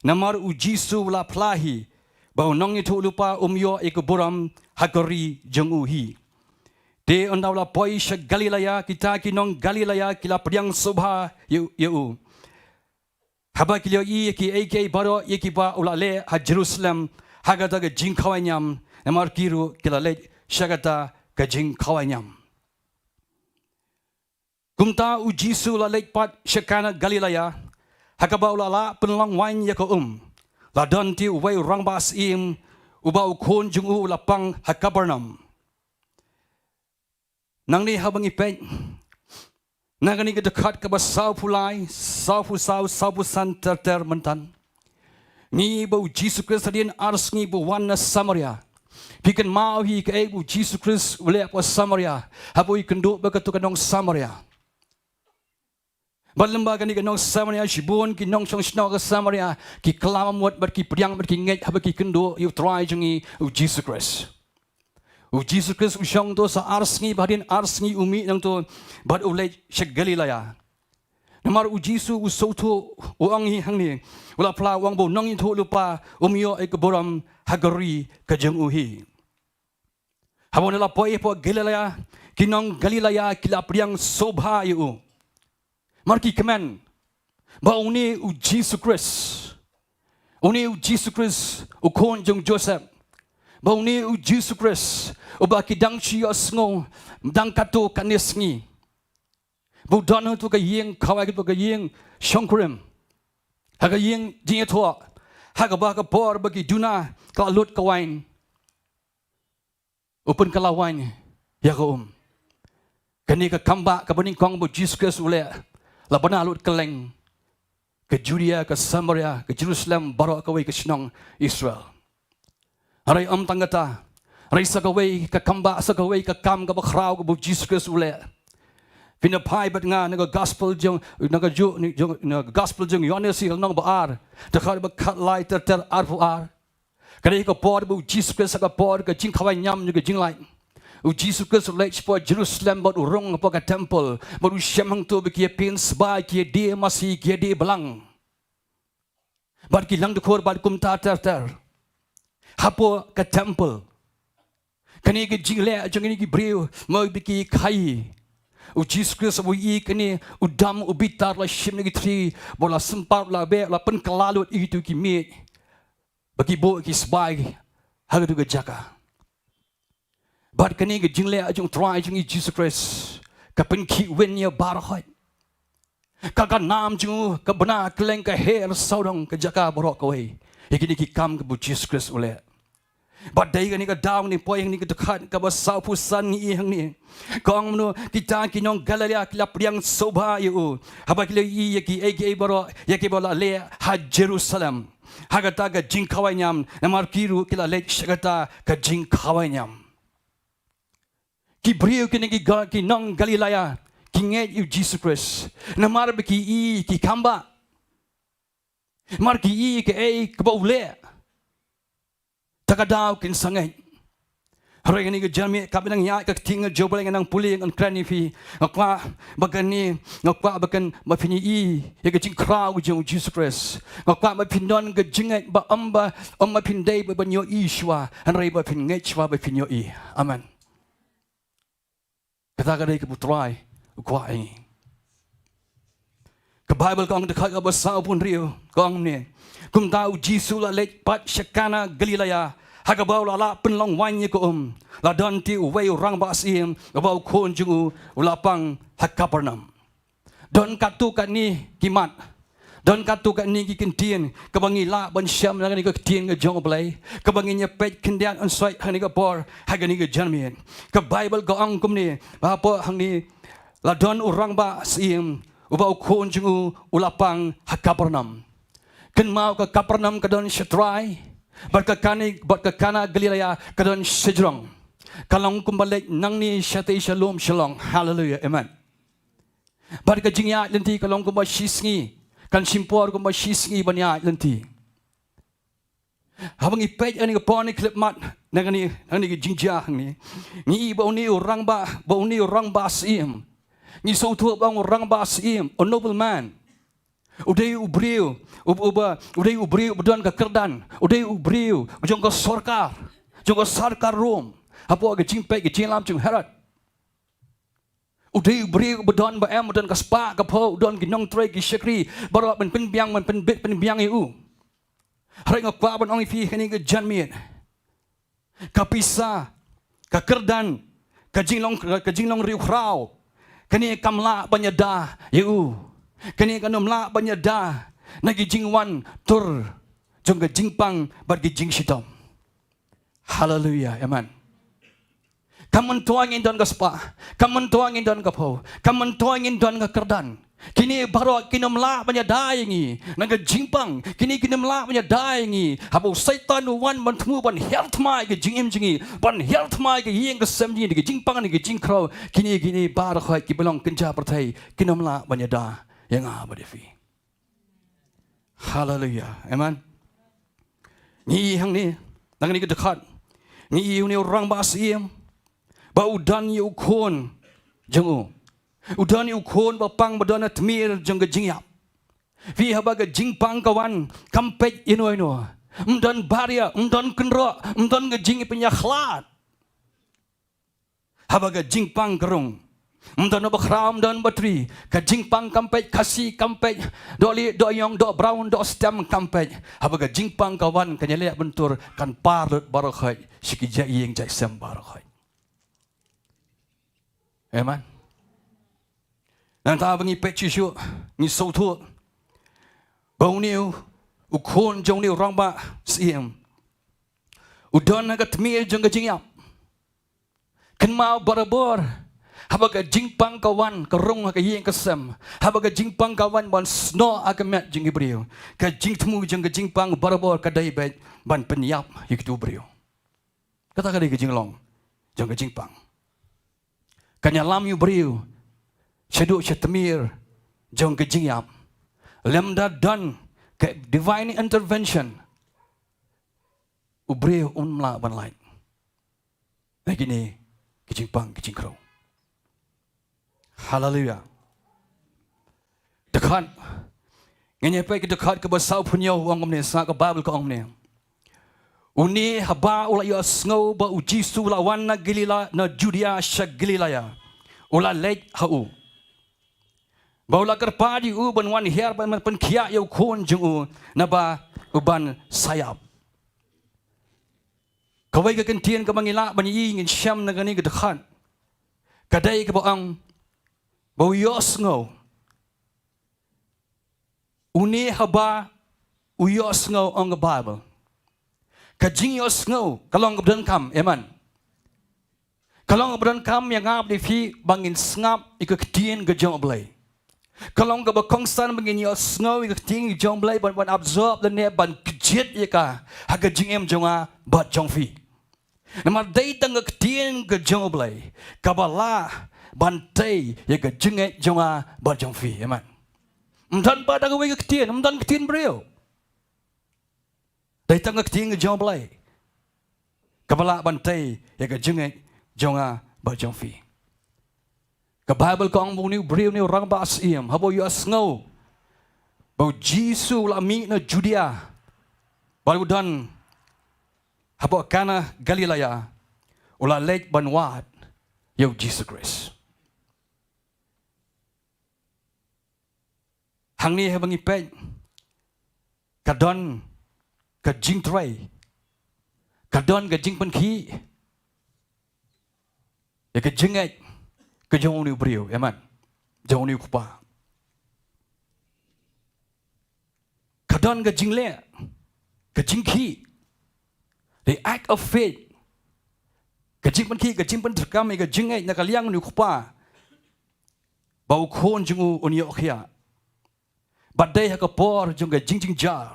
Namar u Jisu u la phla hi ba u nongïathuhlypa um ïoh ïa ka burom ha ka ri jong u hi. Te ynda u la poi sha Galilea, kita ki nong Galilea ki la pdiang sngewbha ïa, ïa u. Haba ki la ïohi ïa kiei kiei baroh ïa kiba u la leh ha Jerusalem ha kata ka jingkhawai niam, namar ki ruh ki la leit sha kata ka jingkhawai niam. Kumta u Jisu u la leit pat sha Kana Galilea, ha kaba u la lah pynlong waiñ ïa ka um. La don te uwei u rangbah syiem, uba u khun jong u u la pang ha Kapernaum. Nangne haba ngi peit na kane ka dkhot kaba sawphew lai, sawphew saw, sawphew san ter ter mynta, ngi ïohi ba u Jisu Khrist hadien ar sngi ba u wan na Samaria. Phi kynmaw hi kaei ba u Jisu Khrist u leh hapoh Samaria, haba u ïakynduh bad katu ka nong Samaria. Bad lem bad kane ka nong Samaria, shibun ki nongshong shnong ka Samaria ki kylla mut bad ki pdiang bad ki ngeit haba ki kynduh ïa u Trai jong ngi u Jisu Khrist. U Jisu Khrist u shong to sa ar sngi, bad hadien ar sngi u mih nangto bad u leit sha Galilea. Namar u Jisu u sngewthuh, u ong hi hangne, u la phla, u ong ba u nongïathuhlypa um ïoh ïa ka burom ha ka ri ka jong u hi. Haba u la poi hapoh Galilea, ki nong Galilea ki la pdiang sngewbha ïa u. Namar ki kmen ba une u Jisu Khrist, une u Jisu Khrist u khun jong Joseph, ba une u Jisu Khrist uba ki dang shu ïohsngew dang katto katne sngi, ba u don ha katu ka ïing khawai, katu ka ïing shongkurim, ha ka ïing jingïathoh, ha kaba ka por ba ki duna ka la lut ka waiñ, u pynkylla waiñ ïa ka um. Kane ka kambah kaba nyngkong ba u Jisu Khrist u leh, la bna lut kylleng ka Judea, ka Samaria, ka Jerusalem, baroh kawei ka shnong Israel. Hynrei ym tang kata, hynrei sa kawei ka kambah, sa kawei ka kam kaba khraw kaba u Jisu Khrist u leh. Phin ïa phai bad nga na ka gospel jong, na ka ju, jong, na ka gospel jong Ïoannis, lynnong ba ar, dkhot ba khatlai ter ter arphew ar. Ka dei ka por ba u Jisu Khrist, ha ka por ka jingkhawai niam jong ka jinglait, u Jisu Khrist u leit shapoh Jerusalem bad u rung hapoh ka temple, bad u shem hangto ba ki ïa pynsbai, ki ïa die masi, ki ïa die blang, bad ki langdkhur bad kumta ter ter hapoh ka temple. Kane ka jingleh jong kine ki briew, mo ba ki khaii. U Jisu Khrist u ïohi kane, u dam u bitar, la shim na ki thri, bad la sympat, la beh, la pynkylla lut ïa kito ki miej ba ki buh ki sbai ha katu ka jaka. Bad kane ka jingleh jong u Trai jong ngi Jisu Khrist ka pynkhih win ïa baroh. Ka, ka nam jong u ka bna kylleng, ka her sawdong ka jaka baroh kawei ïa kine ki kam kaba u Jisu Khrist u leh. Bad dei kane ka daw ngi poi hangne, ka dkhot kaba sawphew san ngi ïohi hangne. Ka ong kumno, kita ki nong Galilea ki la pdiang sngewbha ïa u haba ki la ïohi ïa kiei kiei baroh ïa kiba u la leh ha Jerusalem ha kata ka jingkhawai niam, namar ki ruh ki la leit sha kata ka jingkhawai niam. Ki briew kine ki Ga-, ki nong Galilea ki ngeit ïa u Jisu Khrist namar ba ki ïohi ki kambah, namar ki ïohi kaei kaba u leh. Ta ka daw kin sa ngeit. Hynrei kane ka janmiet katba nang ïaid ka ktien jong U Blei, ngan nang pule, ngan kren ïa phi. Nga kwah ba kane, nga kwah ba kan, ba phin ïohi ïa ka jingkhraw jong u Jisu Khrist. Nga kwah ba phin don ka jingngeit ba ym ba, ym ba phin dei ba ban ïohi shuwa, hynrei ba phin ngeit shuwa ba phin ïohi. Amen. Kata ka dei kaba u Trai u kwah ïa ngi. Ka Baibl ka ong, dkhot kaba sawphew hynriew, ka ong kumne: Kumta u Jisu u la leit pat sha Kana Galilea, ha kaba u la lah pynlong waiñ ïa ka um. La don te uwei u rangbah syiem, uba u khun jong u u la pang ha Kapernaum. Don katto katne ki mat, don katto katne ki ktien kaba ngi lah ban shem na kane ka ktien ka jong U Blei, kaba ngin ïa peit khyndiat yn soi ha kane ka por, ha kane ka janmiet. Ka Baibl ka ong kumne, ba hapoh hangne la don u rangbah syiem, uba u khun jong u u la pang ha Kapernaum. Kynmaw, ka Kapernaum ka don sha trai, bad ka Kana, bad ka Kana Galilea ka don sha jrong. Ka long kumba leit nangne shatei sha lum shalong. Haleluia, amen. Bad ka jingïaid lynti ka long kumba shisngi, kan shim por kumba shisngi ban ïaid lynti. Haba ngi peit ha kane ka por, kane ka khyllipmat, na kane, na kane ka jingjia hangne, ngi ïohi ba une u rangbah, ba une u rangbah syiem, ngi sngewthuh ba u rangbah syiem, a nobleman, U dei u briew, u, u ba, u dei u briew ba don ka kyrdan. U dei u briew jong ka sorkar, jong ka sorkar Rom. Hapoh ka jingpeit ka jingïalam jong Herod. U dei u briew ba don ba em, u don ka spah ka phew, u don ki nongtrei ki shakri baroh ban pynbiang, ban pynbit pynbiang ïa u. Hynrei nga kwah ban ong ïa phi ha kane ka janmiet, ka pisa, ka kyrdan, ka jinglong, ka jinglong riewkhraw, kane kam lah ban ïada ïa u. Kane kan ym lah ban ïada na ki jingwan tur jong ka jingpang bad ki jingshitom. Haleluia, amen. Kam myntoi ngin don ka spah, kam myntoi ngin don ka phew, kam myntoi ngin don ka kyrdan. Kine baroh kin ym lah ban ïada ïa ngi na ka jingpang. Kine kin ym lah ban ïada ïa ngi haba u Soitan u wan ban thmu, ban hiar thma ïa ka jingim jong ngi, ban hiar thma ïa ka ïing ka sem jong ngi da ka jingpang da ka jingkhraw. Kine, kine baroh ki ba long kynja pyrthei kin ym lah ban ïada ïa nga bad ïa phi. Haleluia. Amen. Ngi ïohi hangne, na kane ka dkhot, ngi ïohi une u rangbah syiem ba u don ïa u khun jong u. U don ïa u khun ba pang, ba don ha tmier jong ka jingïap. Phi, haba ka jingpang ka wan, kam peit ïano ïano. Ym don baria, ym don kynroh, ym don ka jingpynïakhlad. Haba ka jingpang ka rung, ym don ba khraw, ym don ba tri, ka jingpang kam peit Khasi, kam peit Dohlieh, Dohïong, Dohbrown, Dohstem, kam peit. Haba ka jingpang ka wan, kan ïaleh byntur, kan par lut baroh khoit sha ki jait ïing jait sem baroh khoit. Amen. Nangta ba ngi peit shuh shuh, ngi sngewthuh ba une u khun jong une u rangbah syiem u don ha ka tmier jong ka jingïap. Kynmaw barabor, haba ka jingpang ka wan, ka rung ha ka ïing ka sem, haba ka jingpang ka wan ban snoh ha ka met jong ki briew, ka jingthmu jong ka jingpang barabor ka dei beit ban pynïap ïa kitu briew. Kata ka dei ka jinglong jong ka jingpang. Kan ïalam ïa u briew shaduh sha tmier jong ka jingïap. Lymda don ka divine intervention, u briew um lah ban lait na kine ki jingpang ki jingkhraw. Haleluia. Dkhot, ngin ïa peit ka dkhot kaba sawphew hynñiew, u ong kumne, sa ka Baibl ka ong kumne: Une haba u la ïohsngew ba u Jisu u la wan na Galilea, na Judia sha Galilea, u la leit ha u, ba u la kyrpad ïa u ban wan hiar, ban pynkhiah ïa u khun jong u, naba u ban sa ïap. Kawei ka kyntien kaba ngi lah ban ïohi, ngin shem na kane ka dkhot, ka dei kaba ong ba u ïohsngew. Une haba u ïohsngew, ong ka Baibl. Ka jingïohsngew ka long kaba donkam, amen. Ka long kaba donkam ïa nga bad ïa phi ba ngin sngap ïa ka ktien ka jong U Blei. Ka long kaba kongsan ba ngin ïohsngew ïa ka ktien ka jong U Blei, ban, ban absorb lane ban kjit ïa ka ha ka jingim jong nga bad jong phi. Namar dei tang ka ktien ka jong U Blei kaba lah ban tei ïa ka jingngeit jong nga bad jong phi. Amen. Ym don pat da kawei ka ktien, ym don ktien briew. Dei tang ka ktien ka jong U Blei kaba lah ban tei ïa ka jingngeit jong nga bad jong phi. Ka Baibl ka ong ba une u briew, une u rangbah syiem, haba u ïohsngew ba u Jisu u la mih na Judia, ba u don hapoh Kana Galilea, u la leit ban wad ïa u Jisu Khrist. Hangne haba ngi peit, ka don ka jingtrei, ka don ka jingpynkhih ïa ka jingngeit ka jong une u briew, amen, jong une u kpa. Ka don ka jingleh, ka jingkhih, the act of faith, ka jingpynkhih, ka jingpyntrei kam ïa ka jingngeit na ka liang une u kpa, ba u khun jong u un ïoh khiah. Bad dei ha ka por jong ka jingjynjar,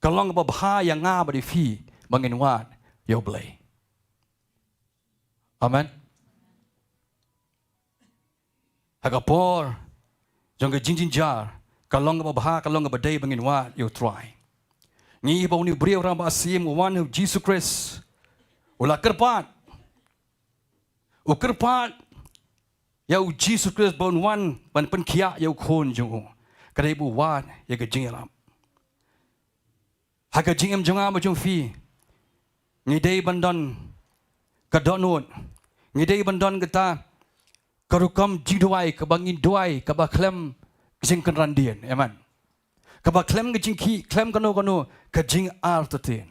ka long kaba bha ïa nga bad ïa phi ba ngin wad ïa U Blei. Amen. Ha ka por jong ka jingjynjar, ka long kaba bha, ka long kaba dei ba ngin wad ïa U Trai. Ngi ïohi ba une u briew rangbah syiem u wan ha u Jisu Khrist, u la kyrpad. U kyrpad ïa u Jisu Khrist ba un wan ban pynkhiah ïa u khun jong u. ka dei ba u wad ïa ka jingïarap. Ha ka jingim jong nga bad jong phi, ngi dei ban don ka dohnud, ngi dei ban don kata ka rukom jingduwai kaba ngi duwai kaba khlem jingkynran dien. Amen. Kaba khlem ka jingkhih, khlem kano kano ka jingartatien.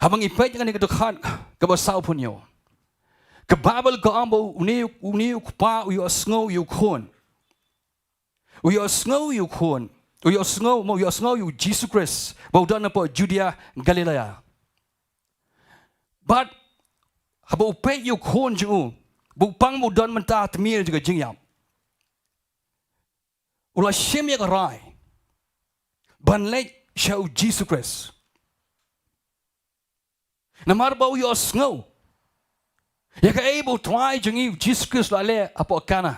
Haba ngi peit ïa kane ka dkhot kaba sawphew hynñiew, ka Baibl ka ong ba une, une u kpa u ïohsngew ïa u khun. U ïohsngew ïa u khun. U ïohsngew, mo, u ïohsngew ïa u Jisu Khrist ba u don hapoh Judia, Galilea. Bad haba u peit ïa u khun jong u, ba u pang ba u don mynta ha tmier jong ka jingïap, u la shim ïa ka rai ban leit sha u Jisu Khrist. Namar ba u ïohsngew ïa kaei ba u Trai jong ngi u Jisu Khrist u la leh hapoh Kana.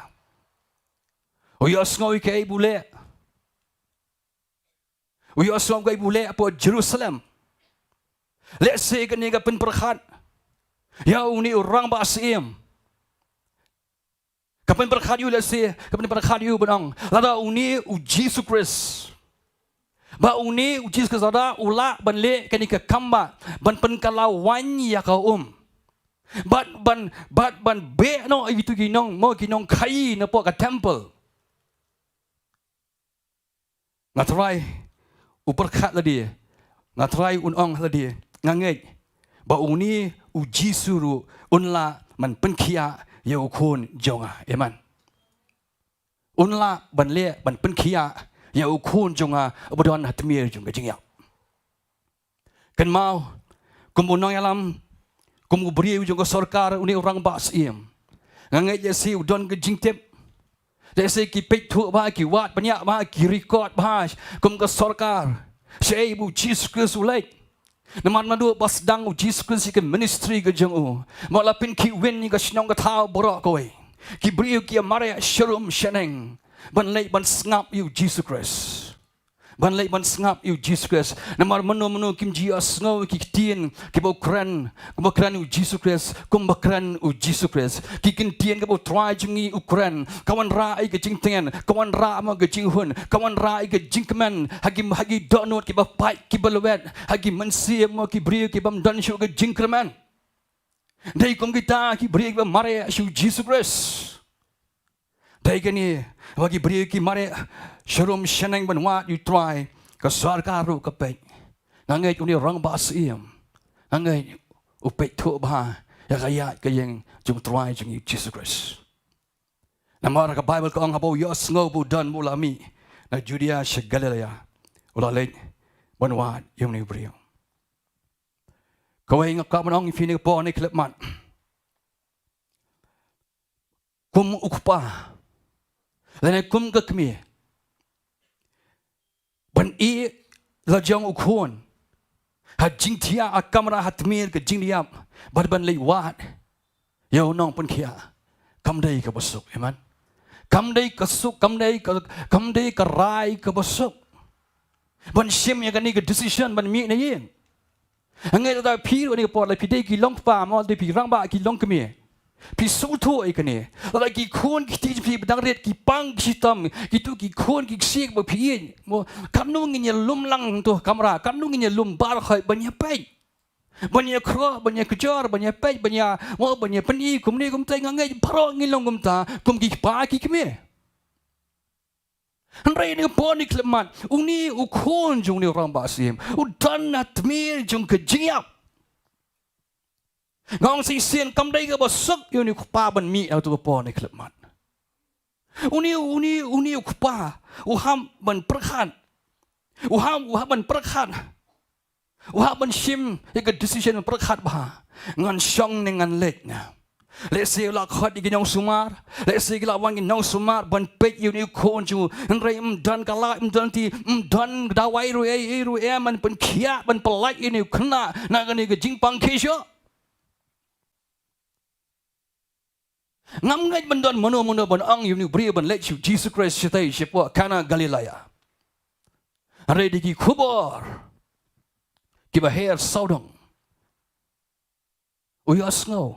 U ïohsngew ïa kaei ba u leh. U ïohsngew kaei ba u leh hapoh Jerusalem. Lehse kane ka pynpyrkhat ïa une u rangbah syiem. Ka pynpyrkhat ïa u, lehse ka pynpyrkhat ïa u ban ong, lada une u Jisu Khrist, ba une u Jisu Khrist lada u lah ban leh kane ka kam ba ban pynkylla waiñ ïa ka um, bad ban, bad ban beh noh ïa kitu ki nong, mo, ki nongkhaïi napoh ka temple. Nga trai u pyrkhat lade, nga trai un ong lade, nga ngeit ba une u Jisu ruh un lah ban pynkhiah ïa u khun jong nga. Amen. Un lah ban leh ban pynkhiah ïa u khun jong nga uba don ha tmier jong ka jingïap. Kynmaw, kum u nongïalam, kum u briew jong ka sorkar, une u rangbah syiem, nga ngeit lehse u don ka jingtip. Lehse ki peit thuh bha, ki wad bniah bha, ki record bha kum ka sorkar shaei ba u Jisu Khrist u leit. Namar naduh ba sdang u Jisu Khrist ïa ka ministry ka jong u, ma la pynkhih win ïa ka shnong ka thaw baroh kawei. Ki briew ki ïa mareh sharum shaneng ban leit ban sngap ïa u Jisu Khrist. Ban leit ban sngap ïa u Jisu Khrist. Namar mano mano kim ju ïohsngew ïa ki ktien kiba u kren, kumba kren u Jisu Khrist, kumba kren u Jisu Khrist. Ki ktien kiba u Trai jong ngi u kren, ka wanrah ïa ka jingtngen, ka wanrah mo ka jinghun, ka wanrah ïa ka jingkmen ha ki, ha ki dohnud kiba pait kiba lwet, ha ki mynsiem mo ki briew ki bym don shuh ka jingkyrmen. Dei kum kita ki briew kiba mareh sha u Jisu Khrist. Dei kane ba ki briew ki mareh sharum shaneng ban wad ïa u Trai, ka sorkar ruh ka peit. Nga ngeit une u rangbah syiem, nga ngeit u peit thuh bha ïa ka ïaid ka ïeng jong u Trai jong ngi u Jisu Khrist. Namar ka Baibl ka ong haba u ïohsngew ba u don ba u la mih na Judia sha Galilea, u la leit ban wad ïa une u briew. Kawei nga kwah ban ong ïa phi ha kane ka por ne khyllipmat. Kum u kpa lane kum ka kmie, ban ïeh la jong u khun ha jingthiah ha kamra ha tmier ka jingïap, bad ban leit wad ïa u nongpynkhiah, kam dei kaba suk, amen. Kam dei ka suk, kam dei ka, kam dei ka rai kaba suk ban shim ïa kane ka decision ban mih na ïing. Nga ngeit lada phi ruh ha kane ka por, lada phi dei ki longkpa mo, lada phi rangbah ki longkmie, phi sngewthuh ïa kane. Lada ki khun ki kti jong phi ba dang rit ki pang ki shitom, kitu ki khun ki ksiew ba phi ïeit mo, katno ngin ïa lum lang hangto ha kamra, katno ngin ïa lum baroh khoit ban ïa peit, ban ïa khroh, ban ïa kjor, ban ïa peit, ban ïa mo, ban ïa pyni kumne kumtai. Nga ngeit baroh ngin long kumta kum ki kpa ki kmie. Hynrei ha kane ka por ne khyllipmat, une u khun jong une u rangbah syiem u don ha tmier jong ka jingïap. Nga ong shisien, kam dei kaba suk ïa une u kpa ban mih ha katu ka por ne khyllipmat. Une, une, une u kpa u hap ban pyrkhat. U hap, u hap ban pyrkhat. U hap ban shim ïa ka decision, pyrkhat bha, ngan shong ne ngan leit. Lehse u la khot ïa ki nongsumar, lehse ki la wan ki nongsumar ban peit ïa une u khun jong u, hynrei ym don ka lad, ym don ti, ym don dawai ruh ei ei ruh ei ban pynkhiah, ban pyllait ïa une u khynnah na kane ka jingpang khie shuh. Ngam ngeit ban don mano mano ban ong ïa une u briew ban leit sha u Jisu Khrist shatei shapoh Kana Galilea. Hynrei da ki khubor kiba her sawdong, u ïohsngew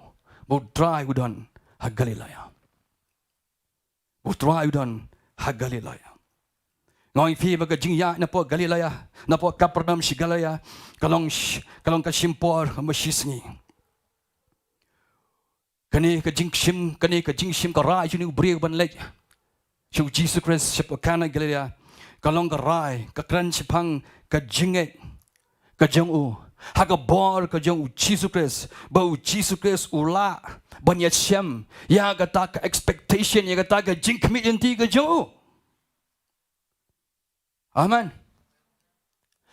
ba u Trai u don ha Galilea. U Trai u don ha Galilea. Nga ong ïa phi ba ka jingïaid napoh Galilea, napoh Kapernaum sha Galilea, ka long sh-, ka long ka shim por kaba shi sngi. Kane ka jingshim, kane ka jingshim ka rai jong une u briew ban leit sha u Jisu Khrist shapoh Kana Galilea, ka long ka rai, ka kren shaphang ka jingngeit ka jong u ha ka bor ka jong u Jisu Khrist, ba u Jisu Khrist u lah ban ïashem ïa kata ka expectation, ïa kata ka jingkhmih lynti ka jong u. Amen.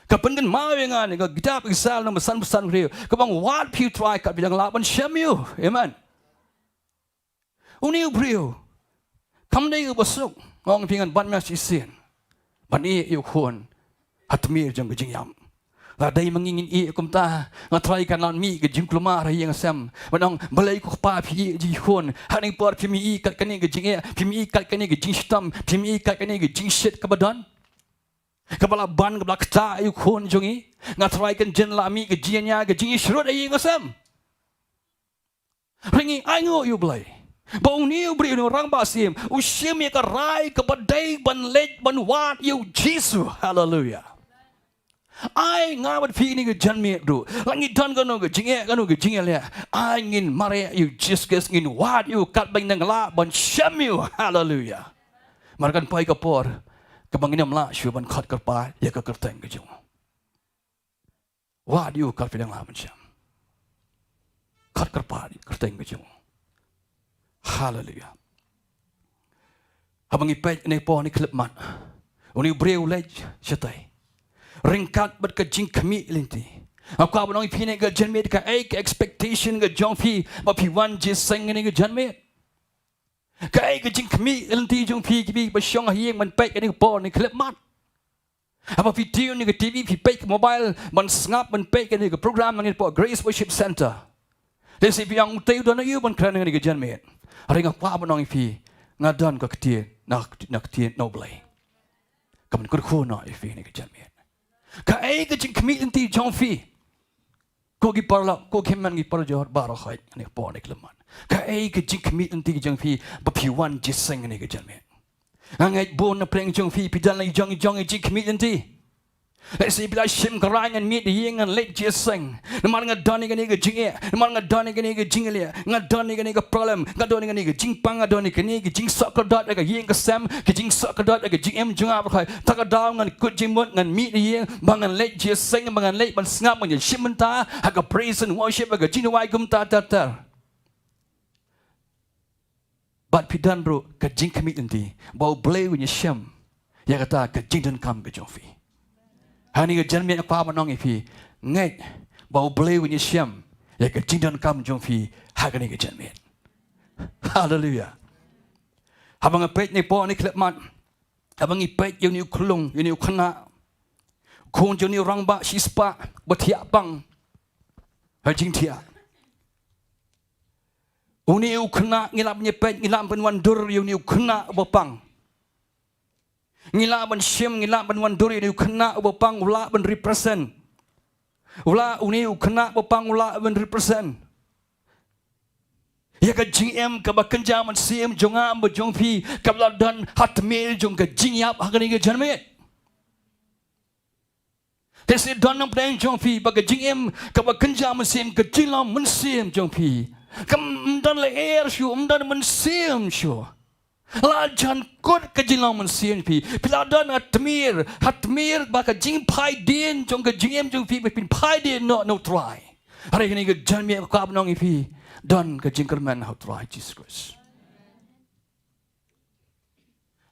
Ka pynkynmaw ïa nga na ka kitab Isaïah lynnong ba sanphew san, ka ong, wat phi u Trai kat phi dang lah ban shem ïa u. Amen. Une u briew kam dei uba suk. Nga ong ïa phi, ngan bat miet shisien ban ïeh ïa u khun ha tmier jong ka jingïap. Lada dei ma ngi ngin ïeh kumta, nga tharai kan lah mih ka jingkulmar ha ïing ha sem ban ong, balei ko kpa phi ïeh ïa u khun? Hangne por phim ïeh kat kane ka jingeh, phim ïeh kat kane ka jingshitom, phim ïeh kat kane ka jingshit kaba don, kaba la ban, kaba la ktah ïa u khun jong ngi. Nga tharai kan jan lah mih ka jingïaid, ka jingïasyrut ha ïing ha sem. Hynrei ngi ainguh ïa U Blei ba une u briew, une u rangbah syiem, u shim ïa ka rai kaba dei ban leit ban wad ïa u Jisu. Haleluia. Ai nga bad phi kane ka janmiet ruh, la ngi don kano ka jingeh, kano ka jingeh leh, ai ngin mareh ïa u Jisu Khrist, ngin wad ïa u katba ngi dang lah ban shem ïa u. Haleluia. Namar kan poi ka por kaba ngin ym lah shuh ban khot kyrpad ïa ka kyrteng ka jong u. Wad ïa u kat phi dang lah ban shem. Khot kyrpad ïa ka kyrteng ka jong u. Haleluia. Haba ngi peit ha kane ka por, ha kane ka khyllipmat, une u briew u leit shatai ryngkat bad ka jingkhmih lynti. Nga kwah ban ong ïa phi kane ka janmiet, kaei ka expectation ka jong phi ba phi wan jingïaseng kane ka janmiet? Kaei ka jingkhmih lynti jong phi, kiba shong ha ïing ban peit ha kane ka por, ha kane ka khyllipmat? Haba phi tune ïa ka T V, phi peit ka mobile ban sngap, ban peit ïa kane ka program na kane ka por, Grace Worship Centre. Lehse phi ong, utai u don aïu ban kren ha kane ka janmiet? Hynrei nga kwah ban ong ïa phi, nga don ka ktien na, na ktien na U Blei kaban kyrkhu noh ïa phi ha kane ka janmiet. Kaei ka jingkhmih lynti jong phi? Ko ki paralok, ko ki hynmen, ki parajor baroh, ha kane ka por, ha kane ka khyllipmat, kaei ka jingkhmih lynti jong phi ba phi wan jingïaseng ha kane ka janmiet? Nga ngeit bun na pdeng jong phi, phi don la ki jong ki jong ki jingkhmih lynti. Lehse phi la shim ka rai, ngan miet ïa ïing, ngan leit jingïaseng namar nga don ïa kane ka jingeh, namar nga don ïa kane ka jingeh, nga don ïa kane ka problem, nga don ïa kane ka jingpang, nga don ïa kane ka jingsoh kordor ha ka ïing ka sem, ka jingsoh kordor ha ka jingim jong nga baroh. Te ka daw ngan kut jingmut, ngan miet ïa ïing, ba ngan leit jingïaseng, ba ngan leit ban sngap, ban ïashim bynta ha ka praise and worship, ha ka jingduwai kumta ter ter. Bad phi don ruh ka jingkhmih lynti ba U Blei un ïashem ïa kata ka jingdonkam ka jong phi. Ha kane ka janmiet nga kwah ban ong ïa phi, ngeit ba U Blei un ïashem ïa ka jingdonkam jong phi ha kane ka janmiet. Haleluia. Haba nga peit ha kane ka por, ha kane ka khyllipmat, haba ngi peit ïa une u khyllung, ïa une u khynnah, khun jong une u rangbah shispah ba thiah pang ha jingthiah. Une u khynnah, ngi lah ban ïa peit, ngi lah ban wandur ïa une u khynnah uba pang. Ngi lah ban shim, ngi lah ban wandur ïa une u khynnah uba pang, u lah ban represent. U lah, une u khynnah uba pang u lah ban represent ïa ka jingim kaba kynja mynsiem jong nga bad jong phi, kaba la don ha tmier jong ka jingïap ha kane ka janmiet. Te shisha don na pdeng jong phi ba ka jingim kaba kynja mynsiem, ka jinglong mynsiem jong phi kam don lyer shuh, ym don mynsiem shuh. La jan kut ka jinglong mynsiem phi. Phi la don ha tmier, ha tmier ba ka jingphai dien jong ka jingim jong phi, ba phin phai dien noh na U Trai. Hynrei kane ka janmiet nga kwah ban ong ïa phi, don ka jingkyrmen ha U Trai Jisu Khrist.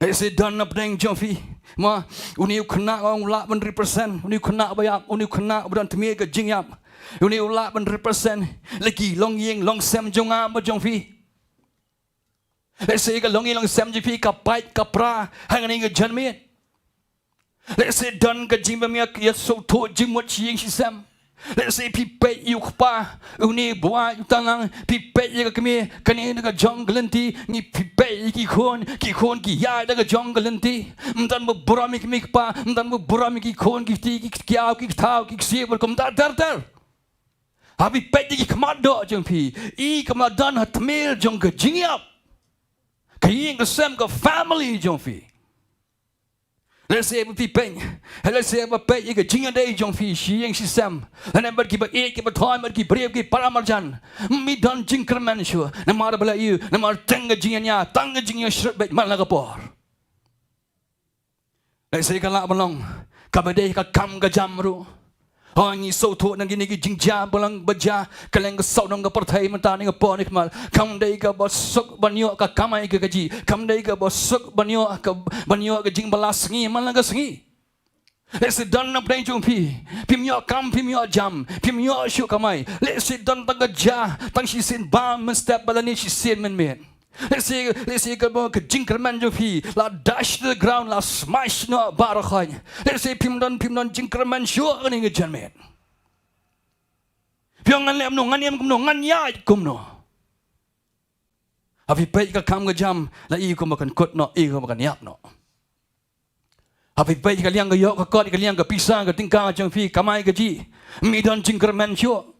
Lehse don na pdeng jong phi, ma, une u khynnah u lah ban represent, une u khynnah ba ïap, une u khynnah ba don tmier ka jingïap, une u lah ban represent la ki longïing longsem jong nga bad jong phi. Lehse ka longïing longsem jong phi ka pait ka pra ha kane ka janmiet. Lehse don ka jingpynmiat, ïa sngewthuh jingmut shi ïing shi sem. Lehse phi peit ïa u kpa, une u boi, u tang lang, phi peit ïa ka kmie, kane na ka jong ka lynti, ngi phi peit ïa ki khun, ki khun ki ïaid da ka jong ka lynti. Ym don ba burom ïa ki kmie ki kpa, ym don ba burom ïa ki khun ki kti, ki ktiaw, ki kthaw, ki ksiar, bad kumta ter ter. Haba phi peit ïa ki khmat doh jong phi, i kam la don ha tmier jong ka jingïap. Ka ïing ka sem, ka family jong phi. Lehse ba phi peit, lehse ba peit ïa ka jingïadei jong phi shi ïing shi sem, lane bad kiba ïeit kiba thoh, bad ki briew ki para marjan, ym don jingkyrmen shuh. Namar ba la ïoh, namar tang ka jingïañia, tang ka jingïasyrut beit man la ka por. Lehse ka lah ban long kaba dei ka kam ka jam ruh. Hooid, ngi sngewthuh na kine ki jingjia ba long ba jia, ka liang ka sawdong ka pyrthei mynta ne ka por ne ka mar. Kam dei kaba suk ban ïoh ka kamai ka kajih. Kam dei kaba suk ban ïoh ka, ban ïoh ka jingbylla sngi man la ka sngi. Lehse don na pdeng jong phi, phim ïoh kam, phim ïoh jam, phim ïoh shuh kamai. Lehse don tang ka jia, tang shisien bam mynstep bad lane shisien mynmiet. Lehse, lehse kaba ka jingkyrmen jong phi la dash to the ground, la smash noh baroh khoit. Lehse phim don, phim don jingkyrmen shuh kane ka janmiet. Phi ong ngan leh kumno, ngan im kumno, ngan ïaid kumno. Haba phi peit ka kam ka jam, la i kumba kan kut noh, i kumba kan ïap noh. Haba phi peit ka liang ka ïoh ka kot, ka liang ka pisa, ka tyngka jong phi, kamai kajih, ym don jingkyrmen shuh.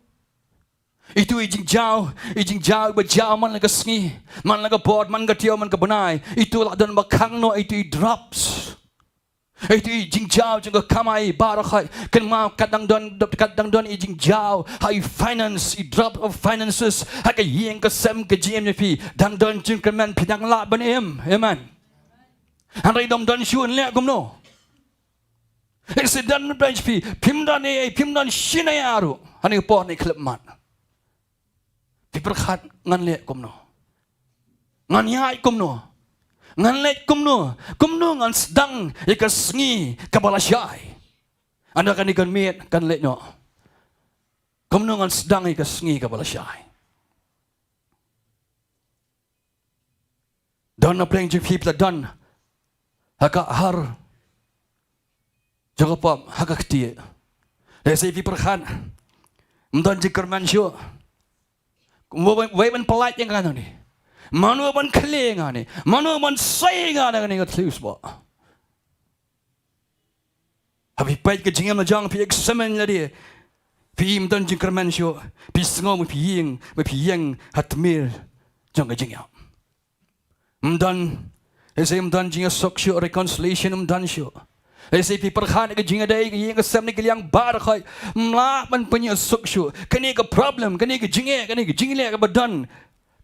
Itu i jingjaw, i jingjaw ba jaw man la ka sngi, man la ka por, man ka taïew, man ka bnai. Itu la don ba khang noh, itu i drops. Itu i jingjaw jong ka kamai baroh khoit. Kynmaw, kat dang don, kat dang don i jingjaw ha i finance, i drop of finances ha ka ïing ka sem ka jingim jong phi, dang don jingkyrmen, phi dang lah ban im. Amen. Hynrei ym don shuh, leh kumno? Lehse don bad phi, phim don ei ei, phim don shisha ruh. Ha kane ka por ne khlem mat. Phi pyrkhat, ngan leh kumno? Ngan ïaid kumno? Ngan leit kumno? Kumno ngan sdang ïa ka sngi kaba lashai? Ynda kane kan miet kan leit noh, kumno ngan sdang ïa ka sngi kaba lashai? Don na pdeng jong phi, phi la don ha ka ar jong ka pop, ha ka ktieh. Lehse phi pyrkhat, ym don jingkyrmen shuh. Wei, wei ban pyllait ïa nga nangne. Mano ban khleh ïa nga ne? Mano ban sei ïa nga na kane ka thliew spah? Haba phi peit ka jingim la jong phi, examine lade. Phi ym don jingkyrmen shuh. Phi sngew ba phi ïeng, ba phi ïeng ha tmier jong ka jingïap. Ym don, lehse ym don jingïasuk shuh, reconciliation ym don shuh. Lehse phi pyrkhat ka jingïadei ka ïing ka sem ne ki liang baroh khoit, ym lah ban pynïasuk shuh. Kane ka problem, kane ka jingeh, kane ka jingleh kaba don,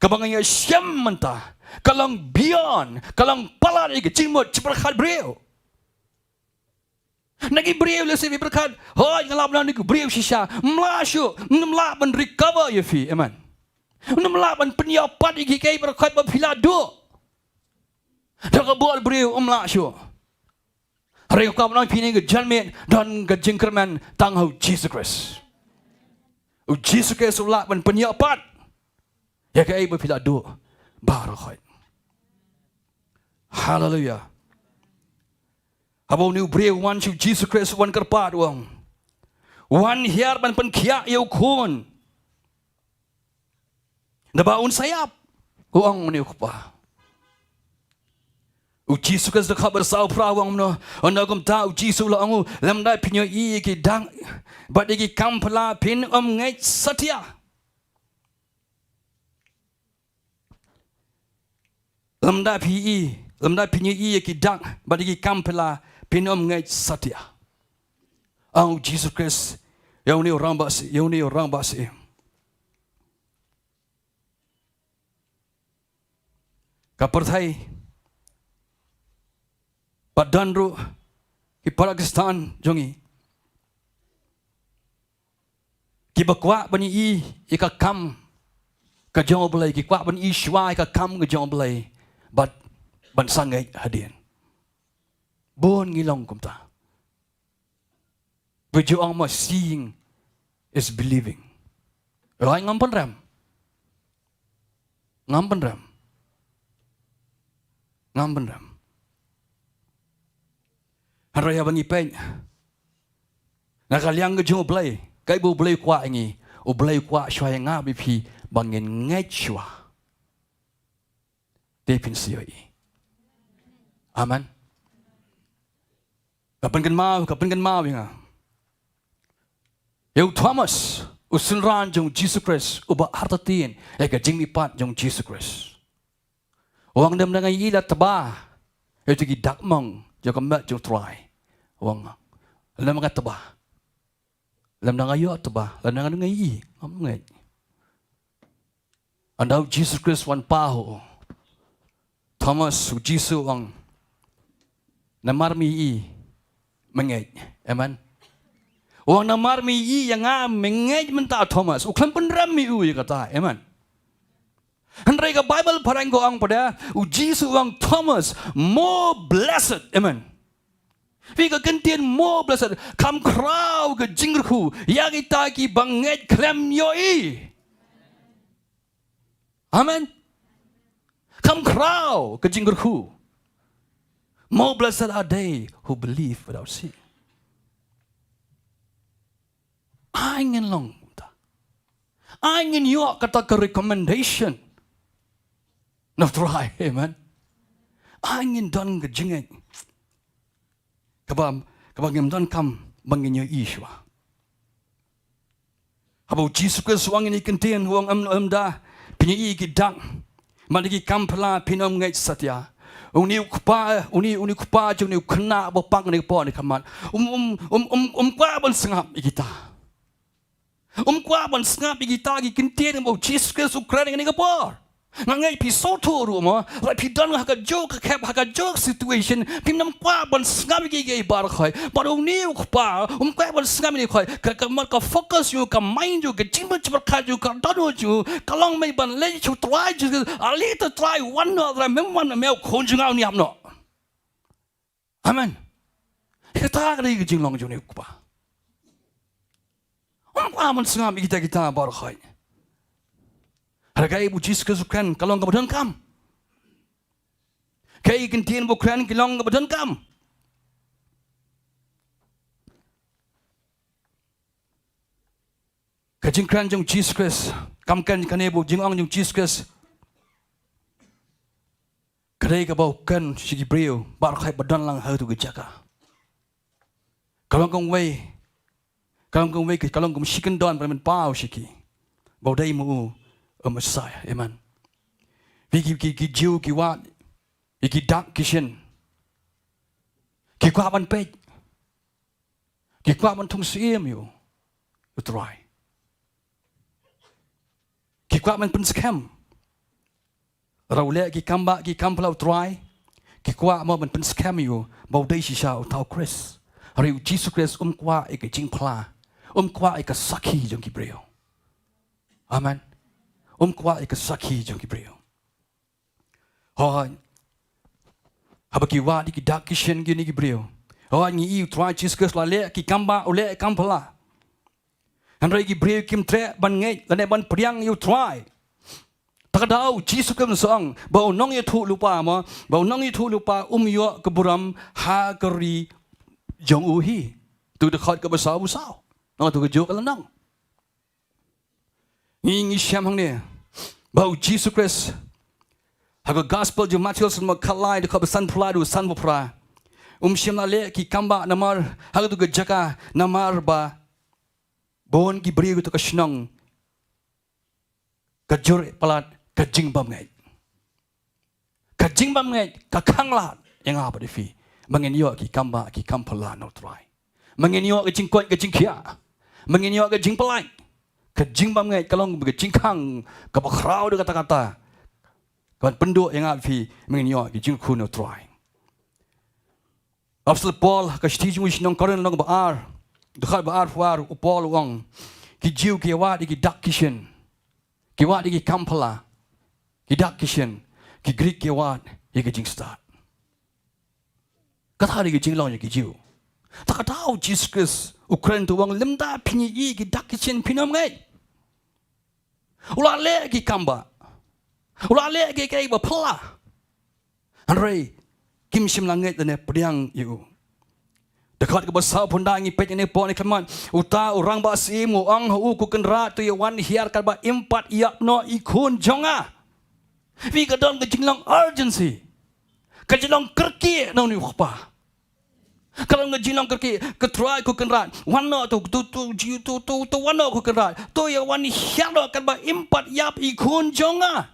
kaba nga ïashem mynta, ka long beyond, ka long palat ïa ka jingmut jingpyrkhat briew. Na ki briew lehse phi pyrkhat, hooid, nga lah ban long na ki briew shisha. Ym lah shuh, ym lah ban recover ïa phi. Amen. Ym lah ban pynïoh pat ïa kiei kiei baroh khoit ba phi la duh da ka bor briew, ym lah shuh. Hynrei kumno phi ne ka janmiet, don ka jingkyrmen tang ha u Jisu Khrist. U Jisu Khrist u lah ban pynïoh pat ïa kaei ba phi la duh baroh khoit. Haleluia. Haba une u briew u wan sha u Jisu Khrist, u wan kyrpad, u ong, u wan hiar ban pynkhiah ïa u khun, naba un sa ïap, u ong une u kpa. U Jisu Khrist da kaba saw phra u ong kumno? Ynda kumta u Jisu u la ong, lymda phin ïohi ïa ki dak bad ïa ki kam phylla, phin ym ngeit satia. Lymda phi i, lymda phin ïohi ïa ki dak bad ïa ki kam phylla, phin ym ngeit satia. Ong u Jisu Khrist ïa une u rangbah syiem, ïa une u rangbah syiem. Ka pyrthei, bad don ruh ki para Khristan jong ngi, kiba kwah ban ïohi ïa ka kam ka jong U Blei, ki kwah ban ïohi shuwa ïa ka kam ka jong U Blei, bad ban sangeh hadien. Bun ngi long kumta. Ba ju ong mo, seeing is believing. Hooid, ngam pynrem. Ngam pynrem. Ngam pynrem. Hynrei haba ngi peit na ka liang ka jong U Blei, kaei ba U Blei u kwah ïa ngi? U Blei u kwah shuwa ïa nga bad phi ba ngin ngeit shuwa, te phin sa ïohi. Amen. Ka pynkynmaw, ka pynkynmaw ïa nga ïa u Thomas, u synran jong U Jisu Khrist, uba artatien ïa ka jingmihpat jong U Jisu Khrist. U ong, lymda nga ïohi la tba ïa kito ki dak mong, jong ka met jong u Trai. U ong, lem nga tba. Lem nga ïoh tba, lem nga ïoh, ngam ngeit. Hynda u Jisu Khrist wan paw ha u Thomas, u Jisu u ong, namar me ïohi me ngeit. Amen. U ong namar me ïohi ïa nga me ngeit mynta Thomas. U khlem pynrem ïa u ïa kata. Amen. Hynrei ka Baibl phareng ka ong pat de, u Jisu u ong Thomas, more blessed. Amen. Phi, ka kyntien more blessed kam khraw ka jingkyrkhu ïa kita kiba ngeit khlem ïohi. Amen. Kam khraw ka jingkyrkhu. More blessed are they who believe without seeing. Ai ngin long kumta. Ai ngin ïoh kata ka recommendation na u Trai. Amen. Ai ngin don ka jingngeit kaba, kaba ngim donkam ba ngin ïohi shuwa. Haba u Jisu Khrist u ong ïa kine ki kyntien, u ong, em, em da phin ïohi ki dak bad ki kam phylla, phin ym ngeit satia. Une u kpa, une, une u kpa jong une u khynnah ba pang kane ka por kane ka mat, um, um, um, um, um kwah ban sngap ïa kita. Um kwah ban sngap ïa kita ki kyntien ba u Jisu Khrist u kren kane ka por. Nga ngeit phi sngewthuh ruh mo, lada phi don ha kajuh ka khep, ha kajuh ka situation, phim nang kwah ban sngap ïa kiei kiei baroh khoit. Bad une u kpa um kwah ban sngap ïa kiei kiei. Ka, ka, ka focus jong u, ka mind jong u, ka jingpyrkhat jong u, ka dohnud jong u ka long mei ban leit sha u Trai Jisu Khrist. Ale te Trai, wan noh Trai, mem wan, me u khun jong nga un ïap noh. Amen. Kata ka dei ka jinglong jong une u kpa. Um kwah ban sngap ïa kita kita baroh khoit. Hynrei kaei ba u Jisu Khrist u kren ka long kaba donkam. Kaei ki kyntien ba u kren ki long kaba donkam. Ka jingkren jong u Jisu Khrist kam kren kane ba u, jingong jong u Jisu Khrist ka dei kaba u kren sha ki briew baroh khoit ba don lang ha katu ka jaka. Ka long kawei, ka long kawei, ka long kum shi kyndon ba la mynpaw sha ki ba u dei ma u, u Messiah. Amen. Phi, ki, ki, ki Jiw ki wad ïa ki dak ki shin. Ki kwah ban peit. Ki kwah ban thung syiem ïa u Trai. Ki kwah ban pynskhem. Lada u leh ki kam bah ki kam phylla u Trai, ki kwah mo ban pynskhem ïa u ba u dei shisha uta u Khrist. Hynrei u Jisu Khrist um kwah ïa ka jingphla. Um kwah ïa ka sakhi jong ki briew. Amen. Um kwah ïa ka sakhi jong ki briew. Hooid. Haba ki wad ïa ki dak ki shin kine ki briew, hooid, ngi i u Trai Jisu Khrist u la leh ki kam bah, u leh ki kam phylla. Hynrei ki briew kim treh ban ngeit lane ban pdiang ïa u Trai. Ta ka daw u Jisu Khrist u ong ba u nongïathuhlypa mo, ba u nongïathuhlypa um ïoh ka burom ha ka ri jong u hi. Tu dkhot kaba saw, u saw. Nangta kajuh ka lynnong. Ngi, ngi shem hangne ba u Jisu Khrist ha ka Gospel jong u Mathaios lynnong khatlai, dkhot ba sanphew lai haduh sanphew phra, um shym la leh ki kam bah namar ha katu ka jaka, namar ba bun ki briew katu ka shnong ka jur palat ka jingbymngeit. Ka jingbymngeit ka khanglad ïa nga bad ïa phi ba ngin ïoh ki kam bah ki kam phylla na u Trai. Ba ngin ïoh ka jingkoit ka jingkhiah. Ba ngin ïoh ka jingpyllait. Ka jingbymngeit ka long ka jingkhang kaba khraw da kata kata kaban pynduh ïa nga bad phi ba ngin ïoh ki jingkyrkhu na u Trai. Apostol Paul ha ka shithi jong u sha ki nong Korinth lynnong ba ar, dkhot ba arphew ar, u Paul u ong, ki Jiw ki wad ïa ki dak ki shin, ki wad ïa ki kam phylla, ki dak ki shin, ki Grik ki wad ïa ki jingstad. Kata dei ka jinglong jong ki Jiw. Ta ka daw u Jisu Khrist u kren, u ong lymda phin ïohi ki dak ki shin phin ym ngeit. U la leh ki kam bah, u la leh kiei kiei ba phylla, hynrei kim shym la ngeit lane pdiang ïa u. Dkhot kaba sawphew khyndai, ngi peit ïa kane ka por kane ka mat, uta u rangbah syiem u ong ha u, ko Kynrad, to ïa wan hiar katba im pat ïap noh i khun jong nga. Phi, ka don ka jinglong urgency, ka jinglong kyrkieh na une u kpa. Ka don ka jinglong kyrkieh, ko Trai, ko Kynrad, wan noh, to, to, to, to wan noh ko Kynrad, to ïa wan hiar noh katba im pat ïap i khun jong nga.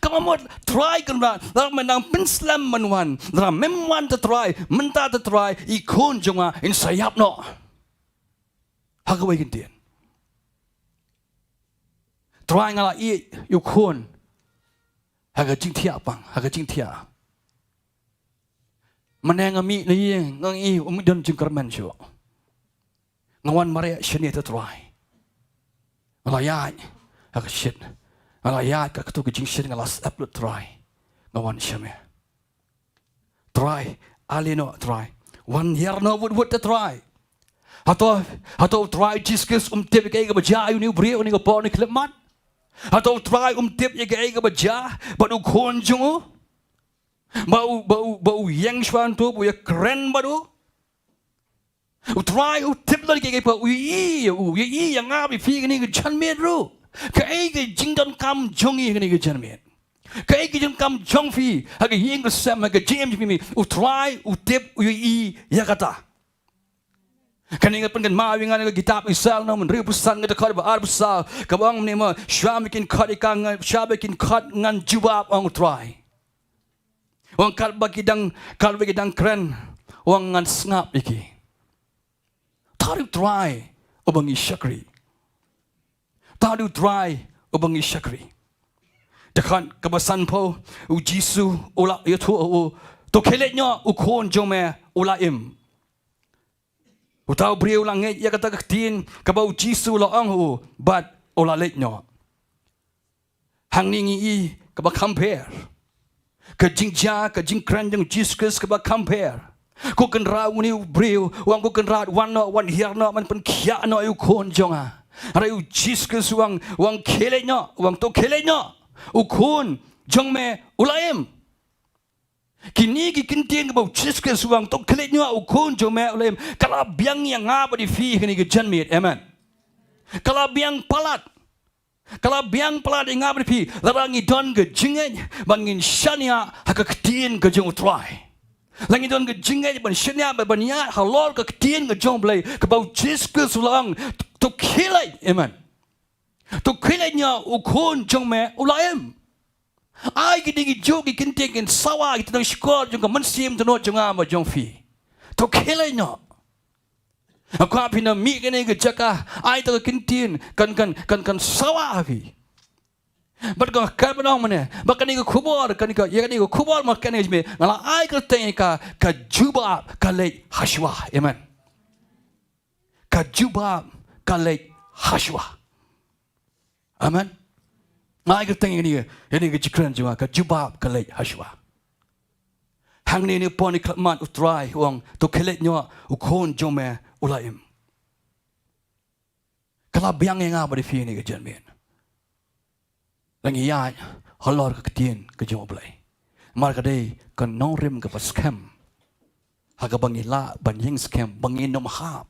Ka mut Trai Kynrad, lada me nang pynslem ban wan, lada mem wan te Trai, mynta te Trai, i khun jong nga in sa ïap noh. Ha kawei ka ktien, Trai, nga la ïeit ïa u khun ha ka jingthiah pang, ha ka jingthiah. Mynne nga mih na ïing, nga ïohi um don jingkyrmen shuh. Nga wan mareh shane te Trai. Nga la ïaid ha ka shit. Nga la ïaid ha katto ka jingshit, nga la sep lut Trai. Nga wan sha me. Trai, ale noh Trai. Wan hiar noh wut wut te Trai. Hato, hato u Trai Jisu Khrist um tip ïa kaei kaba jia ïa une u briew, une ka por, une khyllipmat? Hato u Trai um tip ïa kaei kaba jia bad u khun jong u? Ba u, ba u, ba u ïeng shuwa hangto, ba u ïakren bad u? U Trai u tip lut ïa kaei kaba u ïohi ïa u, u ïohi ïa nga bad ïa phi ha kane ka janmiet ruh. Kaei ka jingdonkam jong ngi ha kane ka janmiet? Kaei ka jingdonkam jong phi ha ka ïing ka sem, ha ka jingim jong phi? U Trai u tip, u ïohi ïa kata. Kane ka pynkynmaw ïa nga na ka kitab Isaïah, nang mynriew phew san, ka dkhot ba arphew saw, kaba ong mynne mo, shwa ba kin khot ïa nga, shwa ba kin khot ngan jubab, ong u Trai. U ong katba ki dang, katba ki dang kren, u ong ngan sngap ïa ki. Uta u dei u Trai uba ngi shakri. Uta u dei u Trai uba ngi shakri. Dkhot kaba sanphew, u Jisu u la ïathuh, u, to khie leit noh, u khun jong me u la im. Uta u briew u la ngeit ïa kata ka ktien kaba u Jisu u la ong ha u, bad u la leit noh. Hangne ngi i kaba kham pher. Ka jingjia, ka jingkren jong u Jisu Khrist kaba kham pher. Ko Kynrad, une u briew u ong, ko Kynrad, wan noh, wan hiar noh, men pynkhiah noh ïa u khun jong nga. Hynrei u Jisu Khrist u ong, u ong khie leit noh, u ong to khie leit noh, u khun jong me u la im. Kine ki ktien kaba u Jisu Khrist u ong to khie leit noh, u khun jong me u la im, ka la biang ïa nga bad ïa phi ha kane ka janmiet. Amen. Ka la biang palat. Ka la biang palat ïa nga bad ïa phi lada ngi don ka jingngeit ba ngin shaniah ha ka ktien ka jong u Trai. Lada ngi don ka jingngeit ban shaniah, ban, ban ïaid halor ka ktien ka jong u Blei, kaba u Jisu Khrist u la ong to khie leit. Amen. To khie leit noh, u khun jong me u la im. Ai kine kijuh ki ktien kin sawa ïa ka tnat shkor jong ka mynsiem dohnud jong nga bad jong phi. To khie leit noh. Nga kwah phin ym mih kane ka jaka, ai to ka ktien kan, kan, kan, kan sawa ha phi. Bad nga kwah ban ong mynne ba kane ka khubor, kane ka, ïa kane ka khubor ma kane ka jingmih, nga la ai kyrteng ïa ka, ka jubab ka leit hashwa. Amen. Ka jubab ka leit hashwa. Amen. Nga ai kyrteng ïa kane, ïa kane ka jingkren jong nga, ka jubab ka leit hashwa. Hangne ha kane ka por, ha kane ka khyllipmat, u Trai u ong to khie leit noh, u khun jong me u la im. Ka la biang ïa nga bad ïa phi ha kane ka janmiet. Lada ngi ïaid halor ka ktien ka jong u Blei, namar ka dei ka nongrim kaba skhem ha kaba ngi lah ban ïeng skhem, ba ngin ym hap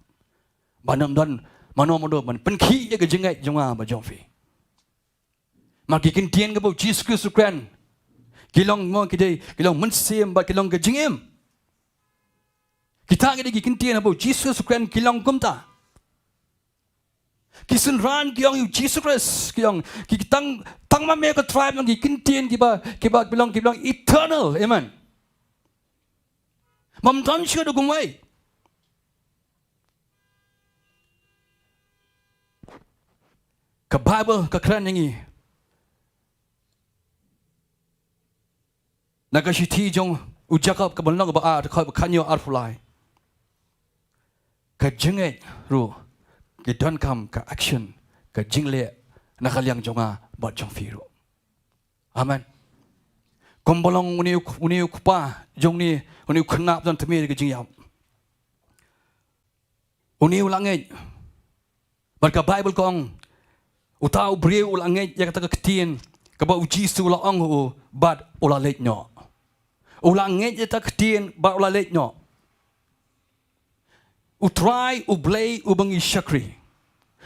ban ym don mano mano ban pynkhih ïa ka jingngeit jong nga bad jong phi. Namar ki ktien kaba u Jisu Khrist u kren, ki long mo, ki dei, ki long mynsiem bad ki long ka jingim. Kita ki dei ki ktien haba u Jisu Khrist u kren, ki long kumta. Ki synran ki ong ïa u Jisu Khrist, ki ong, ki tang, tang ma me ko Trai, ki ktien kiba, kiba, ki long, ki long eternal. Amen. Ym don shuh da kumwei. Ka Baibl ka kren ïa ngi na ka shithi jong u Jakob kaba lynnong kaba ar, dkhot ba khathynñiew arphew lai. Ka jingngeit ruh ka donkam ka action, ka jingleh na ka liang jong nga bad jong phi ruh. Amen. Kumba long une u, une u kpa jong une, une u khynnah ba don tmier ka jingïap. Une u la ngeit. Bad ka Baibl ka ong, uta u briew u la ngeit ïa kata ka ktien kaba u Jisu u la ong ha u, bad u la leit noh. U la ngeit ïa kata ka ktien bad u la leit noh. U Trai U Blei uba ngi shakri,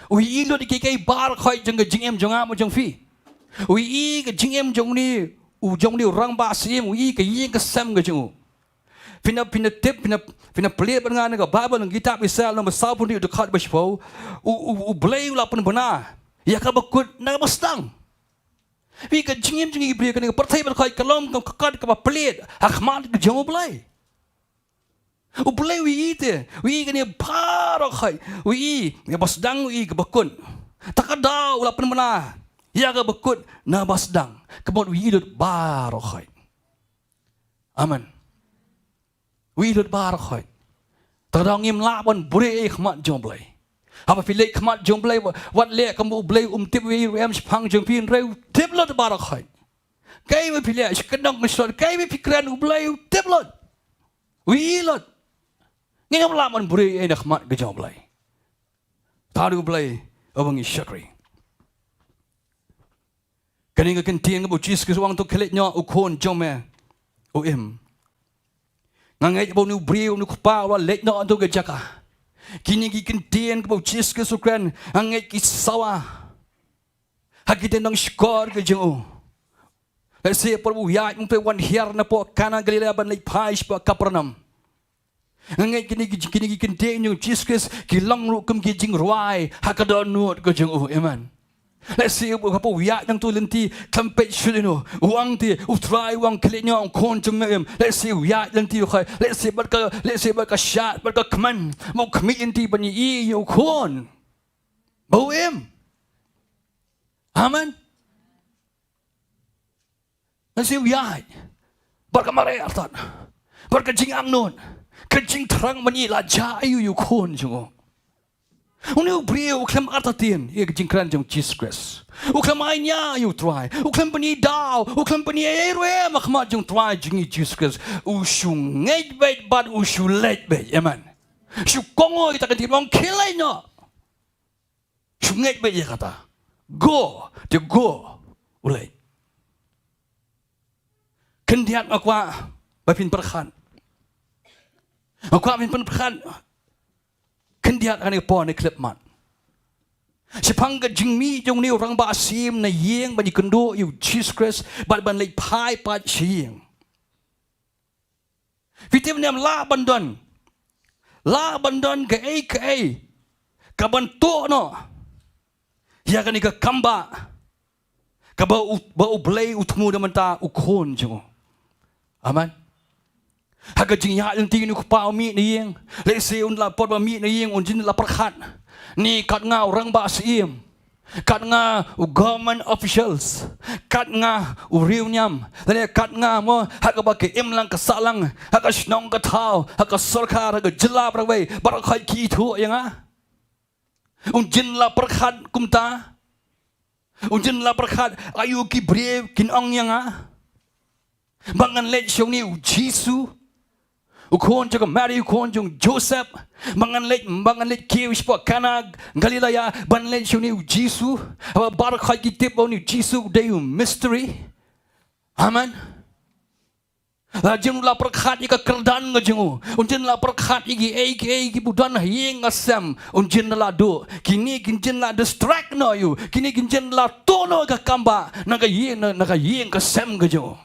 u ïohi lut ïa kiei kiei baroh jong ka jingim jong nga bad jong phi. U ïohi ka jingim jong une, u jong une u rangbah syiem, u ïohi ka ïing ka sem ka jong u. Phin ïa, phin ïa tip, phin ïa, phin ïa plie bad nga na ka Baibl, na ka kitab Isaïah lynnong ba sawphew hynriew, dkhot ba shiphew. U, u, U Blei u la pynbna ïa kaba kut na kaba sdang. Wi ka jingim jong ngi ki briew kane ka pyrthei baroh khoit ka long kum ka kot kaba pylliat ha khmat ka jong U Blei. U Blei u ïohi te, u ïohi kane baroh khoit, u ïohi kaba sdang, u ïohi kaba kut. Ta ka daw u la pynbna ïa kaba kut na ba sdang, ka mut u ïohi lut baroh khoit. Amen. U ïohi lut baroh khoit. Ta ka daw ngim lah ban buhrieh ei ha khmat jong U Blei. Haba phi leit ha khmat jong U Blei, wat leh kum U Blei um tip ei ruh em shaphang jong phi, hynrei u tip lut baroh khoit. Kaei ba phi leh, sha ka dong ka shnong, kaei ba phi kren, U Blei u tip lut. U ïohi lut. Ngim lah ban buhrieh ei na khmat ka jong U Blei. Tang U Blei uba ngi shakri. Kane ka kyntien kaba u Jisu Khrist u ong, to khie leit noh, u khun jong me u im. Nga ngeit ba une u briew, une u kpa u la leit noh na kata ka jaka. Kine ki kyntien kaba u Jisu Khrist u kren, nga ngeit ki sawa ha ki tyngshop shkor ka jong u. Lehse por ba u ïaid mynta u wan hiar napoh Kana Galilea ban leit phai shapoh Kapernaum. Nga ngeit kine ki, kine ki kyntien jong u Jisu Khrist ki long ruh kum ki jingrwai ha ka dohnud ka jong u. Amen. Lehse u, hapoh u ïaid na kata ka lynti, khlem peit shuh ïano, u ong te, u Trai u ong, khie leit noh, u khun jong me u im. Lehse u ïaid lynti u khie, lehse bad ka, lehse bad ka shad, bad ka kmen, mo khmih lynti ban ïohi ïa u khun ba u im. Amen. Lehse u ïaid bad ka mareh artat, bad ka jingangnud, ka jingthrang ban ïohi la jia aïu ïa u khun jong u. Une u briew u khlem artatien ïa ka jingkren jong u Jisu Khrist. U khlem ai nia ïa u Trai. U khlem pynïadaw. U khlem pynïaid ei ruh em ha khmat jong u Trai jong ngi Jisu Khrist. U shu ngeit beit bad u shu leit beit. Amen. Shu kohnguh ïa kata ka kyntien, u ong khie leit noh. Shu ngeit beit ïa kata. Go, te go u leit. Khyndiat nga kwah ba phin pyrkhat. Nga kwah ba phin pyrkhat khyndiat ha kane ka por, ne khyllipmat, shaphang ka jingmih jong une u rangbah syiem na ïing ban ïakynduh ïa u Jisu Khrist bad ban leit phai pat sha ïing. Phi tip ne em, lah ban don, lah ban don kaei kaei ka ban tuh noh ïa kane ka kambah kaba u, ba U Blei u thmu da mynta u khun jong u. Amen. Ha ka jingïaid lynti une u kpa u mih na ïing, lehse un la, por ba mih na ïing un jin la pyrkhat, ne kat nga u rangbah syiem, kat nga u government officials, kat nga u riewniam, lane kat nga mo ha kaba ka imlang ka sahlang, ha ka shnong ka thaw, ha ka sorkar, ha ka jylla baroh kawei, baroh khoit ki ithuh ïa nga? Un jin la pyrkhat kumta? Un jin la pyrkhat aïu ki briew kin ong ïa nga ba ngan leit sha une u Jisu, u khun jong ka Mari, u khun jong u Joseph, ba ngan leit, ba ngan leit kiew shapoh Kana Galilea ban leit sha une u Jisu, haba baroh khoit ki tip ba une u Jisu u dei u mystery? Amen. La jin u la pyrkhat ïa ka kyrdan ka jong u. Un jin la pyrkhat ïa kiei kiei kiba don ha ïing ha sem. Un jin la duh. Kine kin jin la distract noh ïa u. Kine kin jin la tuh noh ïa ka kambah na ka ïing, na, na ka ïing ka sem ka jong u.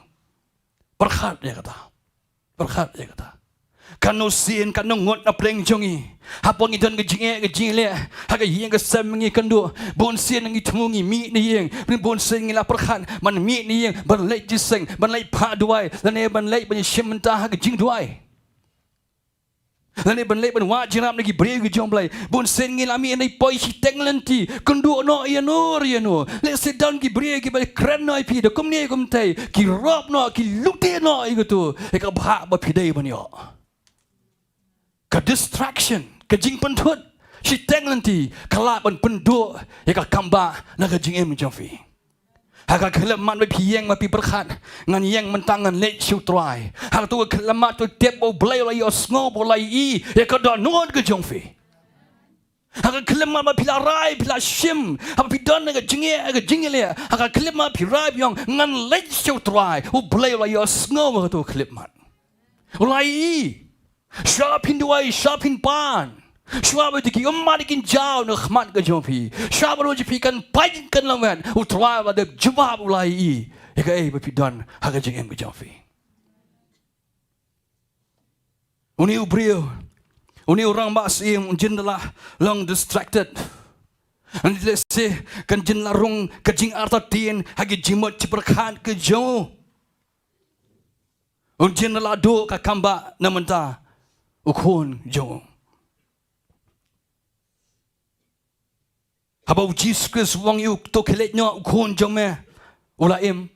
Pyrkhat ïa kata. Pyrkhat ïa kata. Katno sien, katno ngut na pdeng jong ngi, hapoh ngi don ka jingeh ka jingleh ha ka ïing ka sem ngi kynduh, bun sien ngi thmu ngi mih na ïing, bun sien ngi la pyrkhat ban mih na ïing, ban leit jingïaseng, ban leit phah duwai, lane ban leit ban ïashim bynta ha ka jingduwai, lane ban leit ban wad jingïarap na ki briew ki jong U Blei. Bun sien ngi la mih, hynrei poi shiteng lynti, kynduh noh ïano ïano. Lehse don ki briew kiba kren noh ïa phi da kumne kumtei, ki rop noh, ki lute noh ïa kato, ïa ka bhah ba phi dei ban ïoh. Ka distraction, ka jingpynthut shiteng lynti ka lah ban pynduh ïa ka kambah na ka jingim jong phi. Ha ka khyllipmat ba phi ïeng, ba phi pyrkhat, ngan ïeng mynta, ngan leit sha U Trai, ha kato ka khyllipmat to tip ba U Blei u la ïohsngew, ba u la ïohi ïa ka dohnud ka jong phi. Ha ka khyllipmat ba phi la rai, phi la shim, haba phi don ha ka jingeh, ha ka jingïaleh, ha ka khyllipmat phi rai, phi ong ngan leit sha U Trai, U Blei u la ïohsngew ha kato ka khyllipmat. U la ïohi. Shuwa phin duwai, shuwa phin pan, shuwa ba ki ummat kin jaw na khmat ka jong phi, shuwa ba ruh jong phi kan pait kan lamet, U Trai u la dep jubab, u la ïohi ïa kaei ba phi don ha ka jingim ka jong phi. Une u briew, une u rangbah syiem, un jin da la long distracted. Lehse kan jin la rung ka jingartatien ha ki jingmut jingpyrkhat ki jong u. Un jin la duh ka kambah na mynta u khun jong u. Haba u Jisu Khrist u ong ïa u, to khie leit noh, u khun jong me u la im.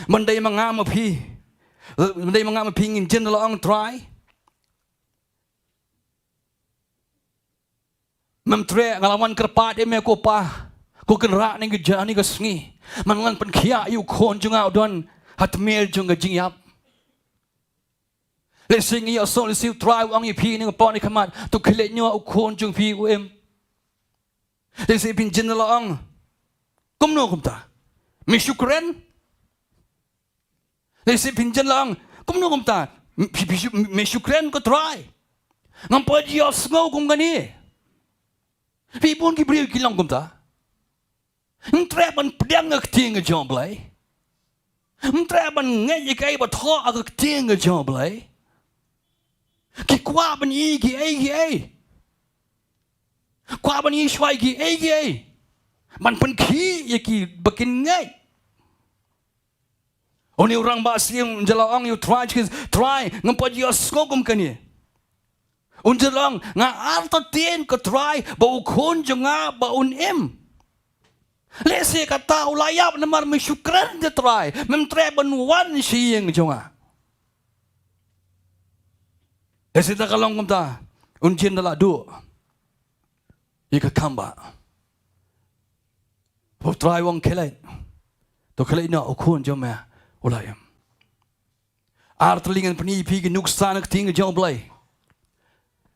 Mynta ma nga ma phi, mynta ma nga ma phi ngin jin la ong Trai. Mem treh, nga la wan kyrpad ïa me ko Pa, ko Kynrad, ha kane ka sngi. Man ngan pynkhiah ïa u khun jong nga u don ha tmier jong ka jingïap. Lehse ngi ïohsngew lehse u Trai u ong ïa phi ha kane ka por ha khmat, to khie leit noh, u khun jong phi u im. Lehse phin jin la ong, kumno kumta? Me shu kren? Lehse phin jin la ong, kumno kumta? Phi, phi shu, me shu kren ko Trai? Ngam pat ïohsngew kum kane. Phi, bun ki briew ki long kumta. Ym treh ban pdiang ïa ka ktien ka jong U Blei. Ym treh ban ngeit ïa kaei ba thoh ha ka ktien ka jong U Blei. Ki kwah ban ïohi kiei kiei. Kwah ban ïohi shuwa ïa kiei kiei. Ban pynkhih ïa ki ba kin ngeit. Une u rangbah syiem un jin la ong ïa u Trai Jisu Khrist, Trai, ngam pat ïohsngew kum kane. Un jin la ong, nga artatien ko Trai ba u khun jong nga ba un im. Lehse kata u la ïap namar me shu kren te Trai, mem treh ban wan sha ïing jong nga. Lehse te ka long kumta, un jin da la duh ïa ka kambah. U Trai u ong khie leit. To khie leit noh, u khun jong me u la im. Ar tylli ngan pyni ïa phi ki nuksa na ka ktien ka jong U Blei.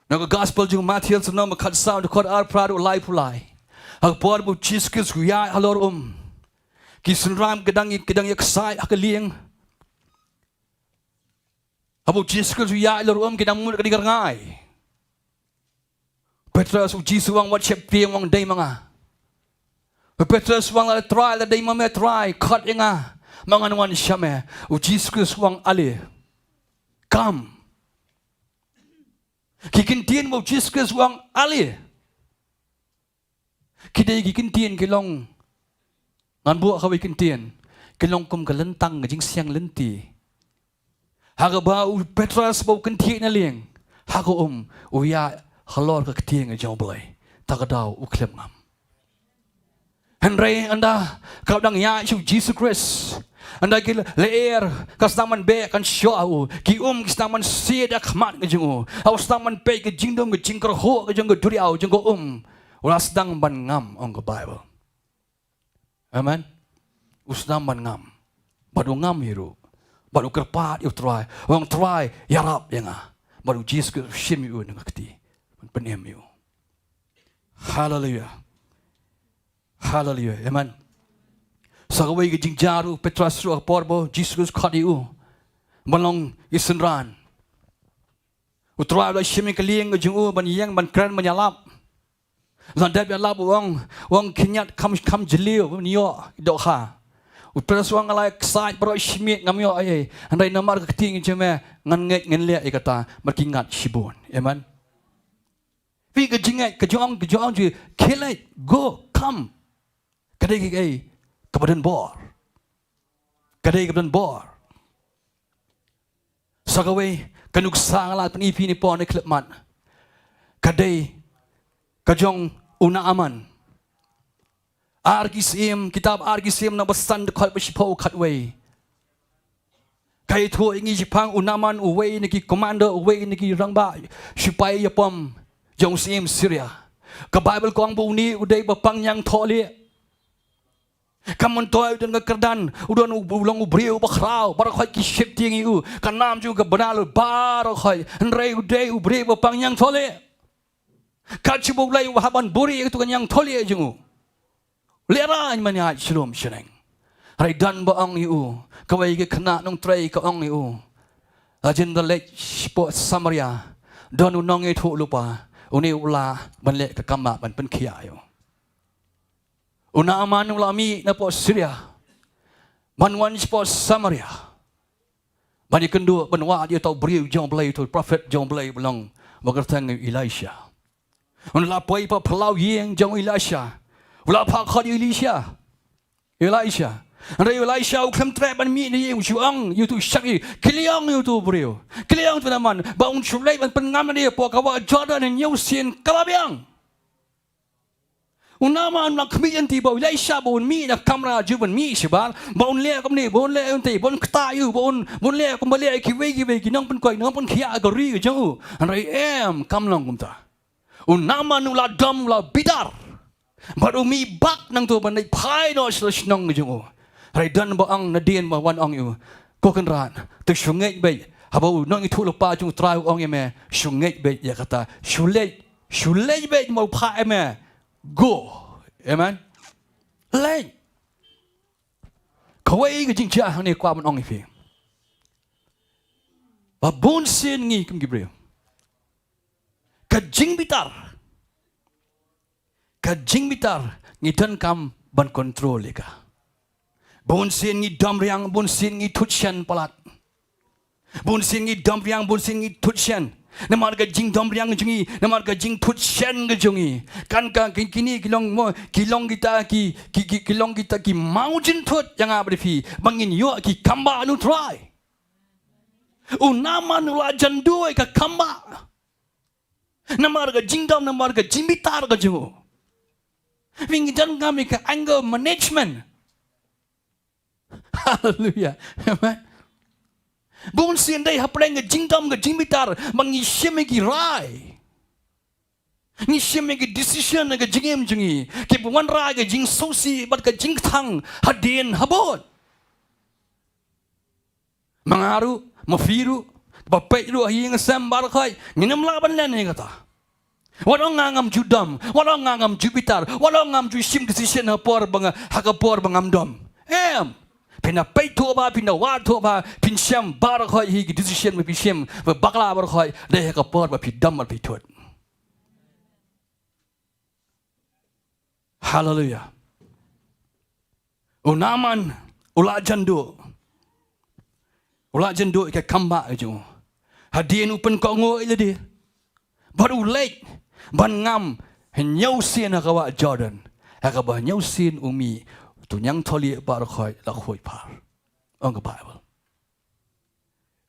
Na ka gospel jong u Mathaios lynnong ba khatsaw, dkhot arphew phra haduh laiphew lai. Ha ka por ba u Jisu Khrist u ïaid halor um, ki synran ki dang, ki dang ïaksaid ha ka lieng. Haba u Jisu Khrist u ïaid halor um ki dang mut ka dei ka rngai. Petros, u Jisu u ong, wat sheptieng, u ong dei ma nga. U Petros u ong, lada Trai, lada dei ma me Trai, khot ïa nga, ma ngan wan sha me. U Jisu Khrist u ong ale. Kam. Ki kyntien ba u Jisu Khrist u ong ale, ki dei ki kyntien ki long, ngan buh kawei kyntien, ki long kum ka lyntang ka jingsiang lynti. Ha kaba u Petros ba u kynthiah na lieng, ha ka um u ïaid halor ka ktien ka jong U Blei, ta ka daw u khlem ngam. Hynrei ynda ka dang ïaid sha u Jisu Khrist, ynda ki lyer ka sdang ban beh kan shoh ha u, ki um ki sdang ban siat ha khmat ka jong u, ha u sdang ban peit ka jingdum ka jingkyrhuh ka jong ka duriaw jong ka um, u la sdang ban ngam, ong ka Baibl. Amen. U sdang ban ngam. Bad u ngam hi ruh. Bad u kyrpad ïa u Trai, u ong Trai, ïarap ïa nga. Bad u Jisu Khrist u shim ïa u na ka kti, ban pynim ïa u. Haleluia. Haleluia. Amen. Sa kawei ka jingjia ruh, u Petros ruh, ha ka por ba u Jisu Khrist u khot ïa u ban long ki synran, u Trai u la shim ïa ka lieng ka jong u ban ïeng ban kren ban ïalap. La dep ïalap u ong, u ong khynñiat kham, kham jylliew ban ïoh dohkha. U Petros u ong nga la ïaksaid baroh shi miet ngam ïoh ei ei. Hynrei namar ka ktien ka jong me ngan ngeit ngan leh ïa kata, bad ki ngat shibun. Amen. Phi, ka jingngeit ka jong, ka jong, jong, khie leit, go, kam. Ka dei kaei kaba don bor. Ka dei kaba don bor. Sa kawei ka nuksa nga la pyni ïa phi ha kane ka por, ha kane ka khyllipmat, ka dei ka jong u Naaman. Ar Ki Syiem, kitab Ar Ki Syiem, lynnong ba san, dkhot ba shiphew khatwei. Ka ïathuh ïa ngi shaphang u Naaman, uwei na ki commander, uwei na ki rangbah sipai ïapom jong u syiem Syria. Ka Baibl ka ong ba une u dei ba pang ñiangthohlieh. Kam myntoi u don ka kyrdan, u don u, u long u briew ba khraw, baroh khoit ki sheptieng ïa u, ka nam jong u ka bnai baroh khoit, hynrei u dei u briew ba pang ñiangthohlieh. Kat shaba u Blei u hap ban buhrieh ïa katu ka ñiangthohlieh jong u. Lehrain ban ïaid shlur shaneng. Hynrei don ba ong ïa u, kawei ka khynnah nongtrei ka ong ïa u, lada jin da leit shapoh Samaria, don u nongïathuhlypa, une u lah ban leh ka kambah ban pynkhiah ïa u. U Naaman u la mih napoh Syria ban wan shapoh Samaria ban ïakynduh, ban wad ïa uta u briew jong U Blei, uta u prophet jong U Blei ba long, ba kyrteng Elisha. Un la poi pat phyllaw ïing jong u Elisha. U la phah khot ïa u Elisha. Elisha. Hynrei u Elisha u khlem treh ban mih na ïing, u shu ong ïa utu u shakri, khie leit ong ïa utu u briew, khie leit ong ïa utu u Naaman ba un shu leit ban pynngam na ïa hapoh ka wah Jordan hynñiew sien ka la biang. U Naaman u la khmih lynti ba u Elisha ba un mih na kamra jong u, ban mih shabar, ba un leh kumne, ba un leh kumtei, ba un ktah ïa u, ba un, ba un leh kumba leh kiwei kiwei ki nongpynkhuid nongpynkhiah ka ri ka jong u. Hynrei em, kam long kumta. U Naaman u la dom, u la bitar. Bad u mih bak nangto ban leit phai noh sha la shnong ka jong u. Hynrei don ba ong nadien ba wan ong ïa u, ko Kynrad, to shu ngeit beit. Haba u nongïathuhlypa jong U Trai u ong ïa me, shu ngeit beit ïa kata. Shu leit, shu leit beit, ma u phah ïa me. Go. Amen. Leit. Kawei ka jingjia hangne kwah ban ong ïa phi. Ba bun sien ngi kum ki briew, ka jingbitar, ka jingbitar ngi donkam ban control ïa ka. Bun sien ngi dom riang, bun sien ngi thut shen palat. Bun sien ngi dom riang, bun sien ngi thut shen. Namar ka jingdom riang jong ngi, namar ka jingthut shen ka jong ngi. Kan ka ki-, kine ki long mo, ki long kita ki, ki, ki, ki long kita ki mawjynthut ïa nga bad ïa phi ba ngin ïoh ki kambah na U Trai. U Naaman u la jan duh ïa ka kambah. Namar ka jingdom, namar ka jingbitar ka jong u. Phi, ngi donkam ïa ka anger management. Hallelujah. Amen. Bun sien dei hapdeng ka jingdom, ka jingbitar ba ngi shim ïa ki rai. Ngi shim ïa ki decision ha ka jingim jong ngi kiba wanrah ïa ka jingsngewsih bad ka jingkthang hadien habud. Ma nga ruh, ma phi ruh, ba peit ruh ha ïing ha sem baroh khoit, ngim lah ban len ïa kata. Wat ong nga ngam ju dom, wat ong nga ngam ju bitar, wat ong ngam ju shim decision ha por ba nga, ha ka por ba ngam dom. Em. Phin da peit thuh bha, phin da wad thuh bha, phin shem baroh khoit hi ki decision ba phi shim, ba bakla baroh khoit, dei ha ka por ba phi dom bad phi thut. Hallelujah. U Naaman u la jan duh. U la jan duh ïa ka kambah ka jong u. Hadien u pynkohnguh ïa lade. Bad u leit ban ngam hynñiew sien ha ka wah Jordan. Ha kaba hynñiew sien u mih, utu ñiangthohlieh baroh khoit la khuid phar. Ong ka Baibl.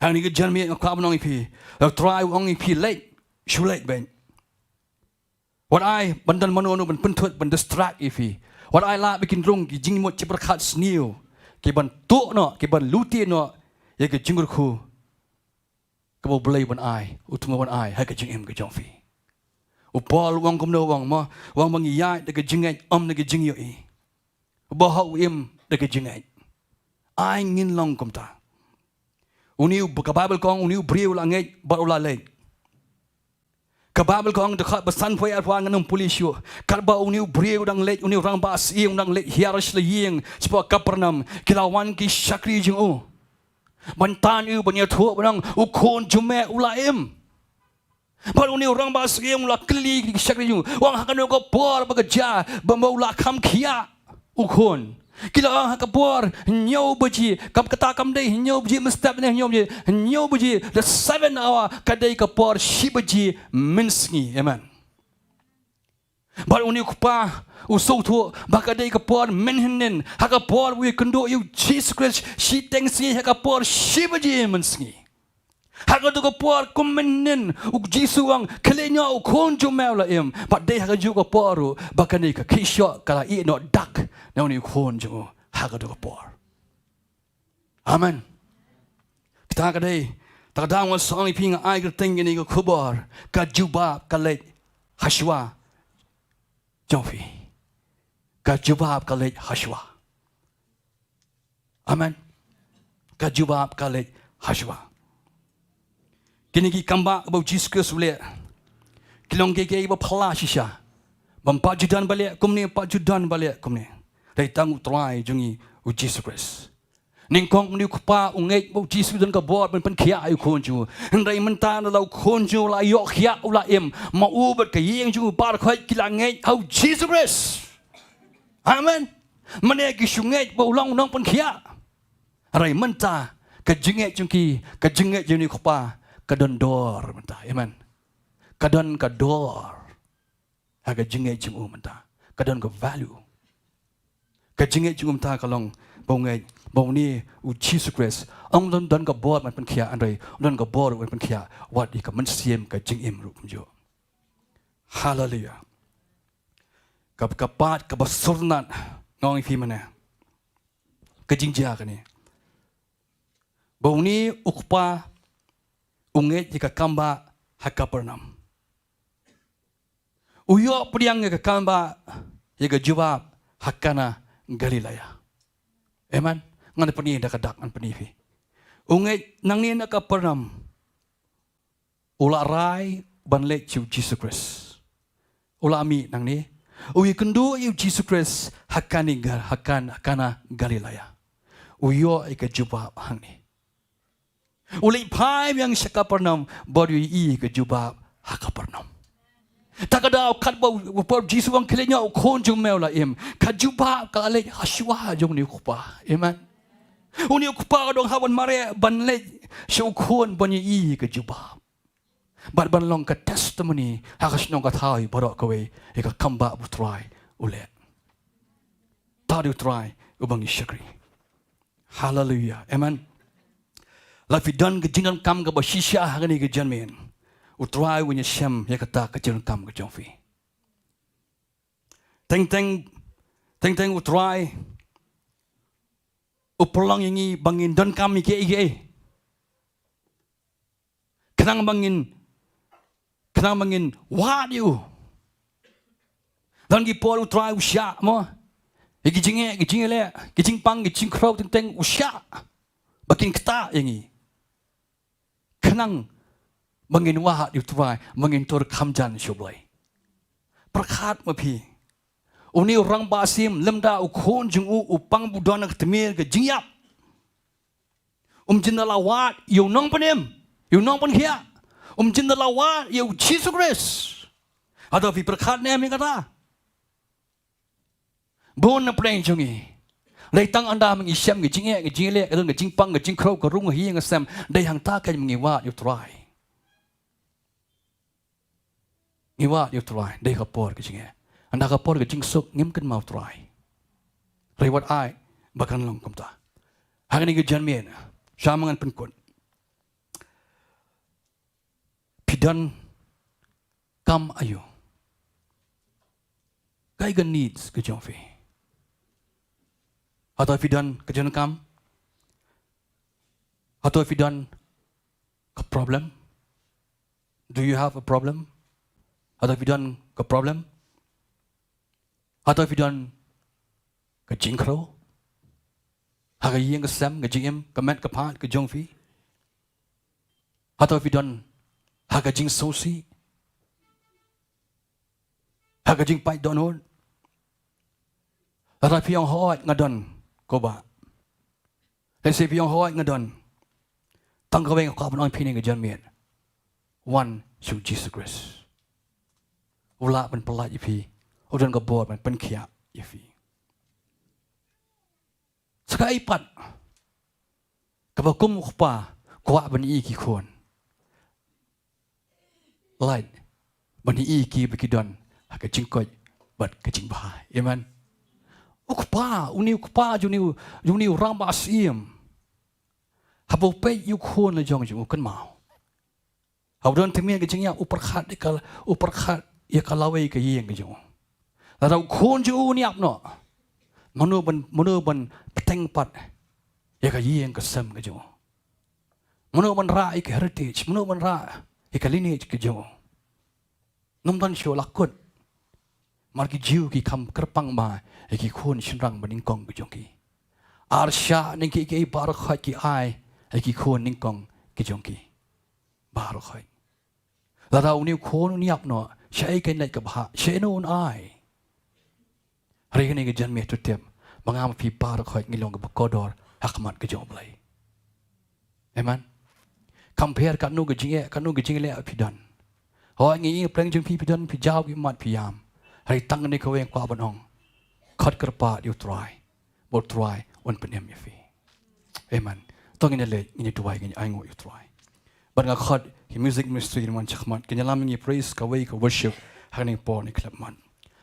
Hangne ka janmiet nga kwah ban ong ïa phi, U Trai u ong ïa phi leit, shu leit beit. Wat ai ban don mano mano ban pynthut, ban distract ïa phi. Wat ai lah ba kin rung ki jingmut jingpyrkhat sniew, ki ban tuh noh, ki ban lute noh ïa ka jingkyrkhu kaba U Blei u ban ai, u thmu ban ai ha ka jingim ka jong phi. U Paul u ong kumno, u ong mo, u ong ba ngi ïaid da ka jingngeit, ym da ka jingïohi. Ba hok u im da ka jingngeit. Ai ngin long kumta. Une u, ka Baibl ka ong une u briew u la ngeit bad u la leit. Ka Baibl ka ong, dkhot ba sanphew arphew ngan ym pule shuh. Katba une u briew u dang leit, une u rangbah syiem u dang leit hiar sha la ïing shapoh Kapernaum, ki la wan ki shakri jong u ban tan ïa u, ban ïathuh ban ong u khun jong me u la im. Bad une u rangbah syiem u la kylli ki shakri jong u, u ong ha kano ka por ba ka jia ba ma u la kham khiah u khun. Ki la ong ha ka por hynñiew baje, kam kata kam dei hynñiew baje mynstep ne hynñiew baje, hynñiew baje, the seven hour, ka dei ka por shi baje mynsngi. Amen. Bad une u kpa u sngewthuh ba ka dei ka por mynhynnin, ha ka por ba u ïakynduh ïa u Jisu Khrist shiteng sngi, ha ka por shi baje mynsngi. Ha kato ka por kum mynhynnin u Jisu u ong, khie leit noh, u khun jong me u la im. Bad dei ha kajuh ka por ruh ba kane ka khih shoh ka la ïeh noh dak na une u khun jong u ha kato ka por. Amen. Kata ka dei, ta ka daw nga sa ong ïa phi, nga ai kyrteng ïa kane ka khubor, ka jubab ka leit hashwa jong phi. Ka jubab ka leit hashwa. Amen. Ka jubab ka leit hashwa. Kine ki kambah ba u Jisu Khrist u leh, ki long kiei kiei ba phylla shisha. Bym pat ju don ba leh kumne, ym pat ju don ba leh kumne. Dei tang U Trai jong ngi u Jisu Khrist. Nyngkong une u kpa u ngeit ba u Jisu u don ka bor ban pynkhiah ïa u khun jong u. Hynrei mynta lada u khun jong u la ïoh khiah, u la im, ma u bad ka ïing jong u baroh khoit ki la ngeit ha u Jisu Khrist. Amen. Mane ki shu ngeit ba u long u nongpynkhiah. Hynrei mynta ka jingngeit jong ki, ka jingngeit jong une u kpa ka don dor mynta. Amen. Ka don ka dor. ha ka jingngeit jong u mynta. Ka don ka value. Ka jingngeit jong u mynta ka long ba u ngeit ba une u Jisu Khrist um don, don ka bor ban pynkhiah, hynrei u don ka bor ban pynkhiah wat ïa ka mynsiem ka jingim ruh kumjuh. Haleluya. Ka, ka pat kaba sngewtynnat nga ong ïa phi mynne, ka jingjia kane. Ba une u kpa u ngeit ïa ka kambah ha Kapernaum. U ïoh pdiang ïa ka kambah, ïa ka jubab ha Kana Galilea. Amen. Ngan pyni da ka dak, ngan pyni phi. U ngeit nangne na Kapernaum. U la rai ban leit sha u Jisu Khrist. U la mih nangne. U ïakynduh ïa u Jisu Khrist ha Kana Ga-, ha Kan-, ha Kana Galilea. U ïoh ïa ka jubab hangne. U leit phai biang sha Kapernaum, bad u ïohi ïa ka jubab ha Kapernaum. Ta ka daw katba u, u, u Jisu u ong khie leit noh, u khun jong me u la im. Ka jubab ka la leit ha shuwa jong une u kpa. Amen. Une u kpa ka dang hap ban mareh ban leit sha u khun ban ïohi ïa ka jubab. Bad ban long ka testimony ha ka shnong ka thaw baroh kawei ïa ka kambah ba u Trai u leh. Tad ïa u Trai uba ngi shakri. Haleluya. Amen. Lada phi don ka jingdonkam kaba shisha ha kane ka janmiet, u Trai un ïashem ïa kata ka jingdonkam ka jong phi. Teng teng, teng teng u Trai u pynlong ïa ngi ba ngin donkam ïa kiei kiei. Khnang ba ngin, khnang ba ngin wad ïa u. Don ki por u Trai u shah mo ïa ki jingeh, ki jingeh leh, ki jingpang, ki jingkhrew, teng teng u shah ba kin ktah ïa ngi. Khnang ba ngin wad ïa u Trai, ba ngin tur kham jan sha u Blei. Pyrkhat ma phi. Une u rangbah syiem lymda u khun jong u u pang ba u don ha ka tmier ka jingïap. Um jin da la wad ïa u nongpynim, ïa u nongpynkhiah. Um jin da la wad ïa u Jisu Khrist. Hato phi pyrkhat ne em ïa kata? Bun na pdeng jong ngi. Dei tang ynda ma ngi shem ka jingeh, ka jingleh, ka don ka jingpang, ka jingkhrew, ka rung, ka ïing ka sem. Dei hangta kein ma ngi wad ïa u Trai. Ngi wad ïa u Trai, dei ka por ka jingeh. Ynda ka por ka jingsuk ngim kynmaw u Trai. Hynrei wat ai ba kan long kumta. Hangne ka janmiet, sha ma ngan pynkut. Phi don kam aïu? Kaei ka needs ka jong phi? Hato phi don ka jingkam? Hato phi don ka problem? Do you have a problem? Hato phi don ka problem? Hato phi don ka jingkhrew ha ka ïing ka sem, ka jingim, ka met ka phad ka jong phi? Hato phi don ha ka jingsngewsih, ha ka jingpait dohnud? Lada phi ong hooid nga don ko Bah. Lehse phi ong hooid nga don. Tang kawei nga kwah ban ong ïa phi ne ka janmiet. Wan sha u Jisu Khrist. U lah ban pynlait ïa phi. U don ka bor ban pynkhiah ïa phi. Sa kaei pat kaba kum u kpa kwah ban ïohi ki khun. Lait ban ïohi ki ba ki don ha ka jingkoit bad ka jingbha. Amen. U kpa, une u kpa jong une u, jong une u rangbah syiem, haba u peit ïa u khun la jong jong u, kynmaw. Haba don tymmen ka jingïap, u pyrkhat ïa ka, u pyrkhat ïa ka lawei ka ïing ka jong u. Lada u khun jong u un ïap noh, mano ban, mano ban bteng pat ïa ka ïing ka sem ka jong u? Mano ban rah ïa ka heritage? Mano ban rah ïa ka lineage ka jong u? Ym don shuh, la kut. Namar ki Jiw ki kham kyrpang bha ïa ki khun shynrang ba nyngkong ka jong ki. Ar shah ne kiei kiei baroh khoit ki ai ïa ki khun nyngkong ki jong ki baroh khoit. Lada une u khun un ïap noh, shaei kan leit ka bhah, shaei un ai? Hynrei kane ka janmiet to tip ba nga ma phi baroh khoit ngi long kiba kordor ha khmat ka jong u Blei. Amen. Kam pher katno ka jingeh, katno ka jingleh phi don. Hooid, ngi ïohi pdeng jong phi, phi don, phi jaw ki mat, phi ïam. Hynrei tang kane kawei nga kwah ban ong. Khot kyrpad ïa u Trai, ba u Trai un pynim ïa phi. Amen. To ngin ïa leit, ngin ïa duwai, ngin ïa ainguh ïa u Trai. Bad nga khot ki music ministry kin wan shakhmat, kin ïalam ïa ngi praise kawei ka worship Ha kane ka por ne khlem man.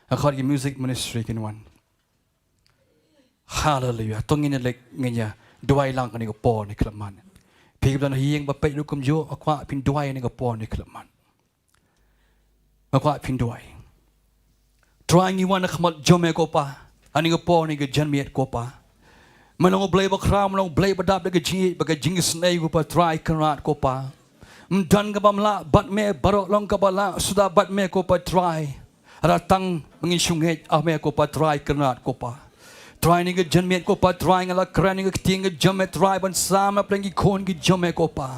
Nga khot ki music ministry kin wan. Haleluya. To ngin ïa leit ngin ïa duwai lang ha kane ka por ne khlem man. Phi kiba don ha ïing ba peit ruh kumjuh, nga kwah phin duwai ha kane ka por ne khlem man. Nga kwah phin duwai. Trai ngi wan ha khmat jong me ko Pa. Ha kane ka por ne ka janmiet ko Pa. Me long U Blei bakhraw, me long U Blei ba dap da ka jingïeit bad ka jingisynei ko Pa Trai Kynrad ko Pa. Ym don kaba ym lah bad me, baroh long kaba lah suda bad me ko Pa Trai. Hynrei tang ba ngin shu ngeit ha me ko Pa Trai Kynrad ko Pa. Trai ha kane ka janmiet ko Pa Trai nga la kren ïa ka ktien ka jong me Trai ban sam na pdeng ki khun ki jong me ko Pa.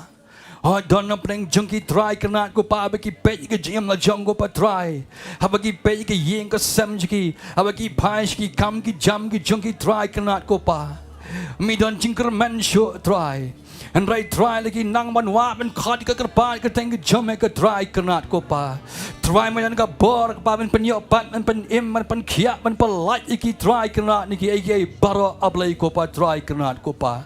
Hooid don na pdeng jong ki Trai Kynrad ko Pa, haba ki peit ïa ka jingim la jong ko Pa Trai. Haba ki peit ïa ka ïing ka sem jong ki, haba ki phai sha ki kam ki jam ki jong ki Trai Kynrad ko Pa. Me don jingkyrmen shuh Trai. Hynrei Trai la ki nang ban wad ban khot ïa ka kyrpad ka kyrteng ka jong me ko Trai Kynrad ko Pa. Trai me don ka bor ko Pa ban pynïoh pat, ban pynim, ban pynkhiah, ban pynlait ïa ki Trai Kynrad na kiei kiei baroh A Blei ko Pa Trai Kynrad ko Pa.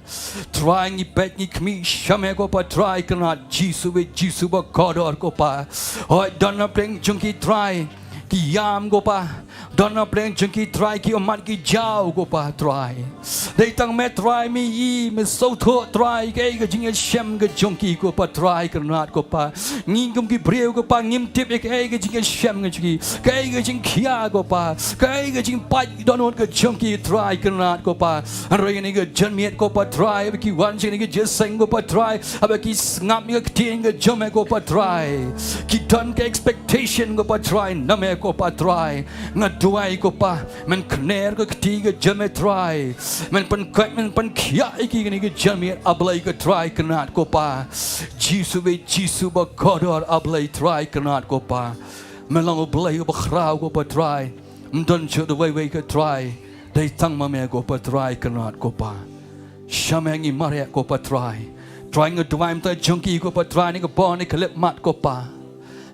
Trai ngi peit ngi khmih sha me ko Pa Trai Kynrad Jisu, we Jisu ba kordor ko Pa. Hooid don na pdeng jong ki Trai ki ïam ko Pa. Don na pdeng jong ki Trai ki ummat ki jaw ko Pa Trai. Dei tang me Trai me i me sngewthuh Trai kaei ka jingïashem ka jong ki ko Pa Trai Kynrad ko Pa. Ngi kum ki briew ko Pa ngim tip ïa kaei ka jingïashem ka jong ki, kaei ka jingkhia ko Pa, kaei ka jingpait dohnud ka jong ki Trai Kynrad ko Pa. Hynrei ha kane ka janmiet ko Pa Trai, haba ki wan sha kane ka jingïaseng ko Pa Trai, haba ki sngap ïa ka ktien ka jong me ko Pa Trai, ki don ka expectation ko Pa Trai na me ko Pa Trai. Nga duwai ko Pa, men kner ka kti ka jong me Trai, men pynkoit men pynkhiah ïa ki ha kane ka janmiet A Blei ko Trai Kynrad ko Pa. Jisu we Jisu ba kordor A Blei Trai Kynrad ko Pa. Me long U Blei uba khraw ko Pa Trai. Ym don shuh da uwei uwei ko Trai. Dei tang ma me ko Pa Trai Kynrad ko Pa. Sha me ngi mareh ko Pa Trai. Trai nga duwai mynta jong ki ko Pa Trai ha kane ka por ne ka khyllipmat ko Pa.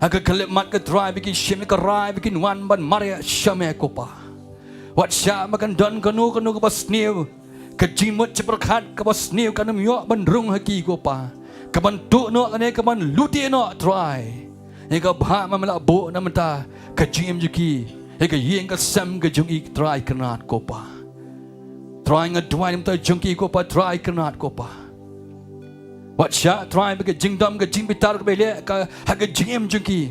Ha ka khyllipmat ko Trai ba kin shim ïa ka rai ba kin wan ban mareh sha me ko Pa. Wat shah ba kan don kano kano kaba sniew, ka jingmut jingpyrkhat kaba sniew kan ym ïoh ban rung ha ki ko Pa. Kaban tuh noh lane kaban lute noh Trai. Ïa kaba me la buh na mynta ka jingim jong ki, ïa ka ïing ka sem ka jong ki Trai Kynrad ko Pa. Trai nga duwai na mynta jong ki ko Pa Trai Kynrad ko Pa. Wat shah Trai ba ka jingdom ka jingbitar kaba leh ka ha ka jingim jong ki,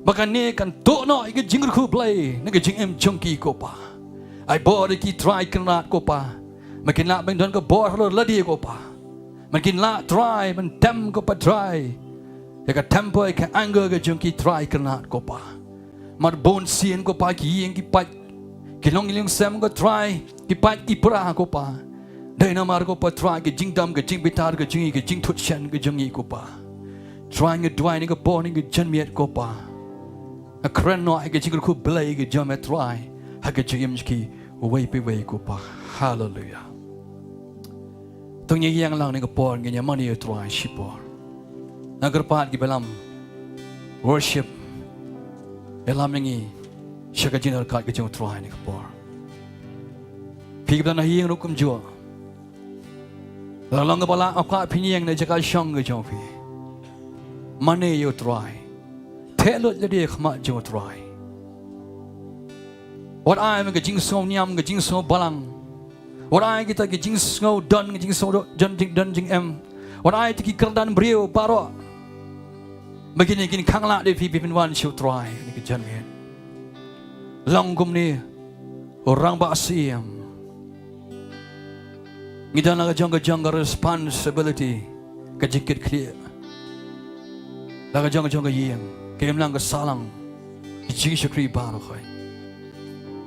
ba kane kan tuh noh ïa ka jingkyrkhu Blei na ka jingim jong ki ko Pa. Ai bor ïa ki Trai Kynrad ko Pa. Ba kin lah ban don ka bor halor lade ko Pa. Ba kin lah Trai ban tem ko Pa Trai ïa ka temper ïa ka anger ka jong ki Trai Kynrad ko Pa. Mar bun sien ko Pa ki ïing ki pait, ki longïing longsem ko Trai, ki pait ki pra ko Pa. Dei namar ko Pa Trai ka jingdom ka jingbitar ka jong ngi, ka jingthut shen ka jong ngi ko Pa. Trai nga duwai ha kane ka por ne ka janmiet ko Pa. Nga kren noh ïa ka jingkyrkhu Blei ka jong me Trai ha ka jingim jong ki uwei pa uwei ko Pa. Haleluya. To ngin ïeng lang ha kane ka por ngin ïa mane ïa u Trai shipor. Nga kyrpad kiba lam worship, ïalam ïa ngi sha ka jingïaryngkat ka jong u Trai ha kane ka por. Phi kiba don ha ïing ruh kumjuh. Lada long kaba lah, nga kwah phin ïeng na jaka shong ka jong phi. Mane ïa u Trai. Theh lut lade ha khmat jong u Trai. Wat ai me ka jingsngew niam, ka jingsngew balang. Wat ai kita ki jingsngew don, ki jingsngew don, jing don jingem. Wat ai kita ki kyrdan briew baroh. Ba kine kin khanglad ïa phi, phi phin wan sha u Trai ha kane ka janmiet. Long kumne, u Rangbah Syiem. Ngi don la ka jong ka jong ka responsibility, ka jingkitkhlieh. La ka jong ka jong ka ïing, ka imlang ka sahlang, ki jingshakri baroh khoit.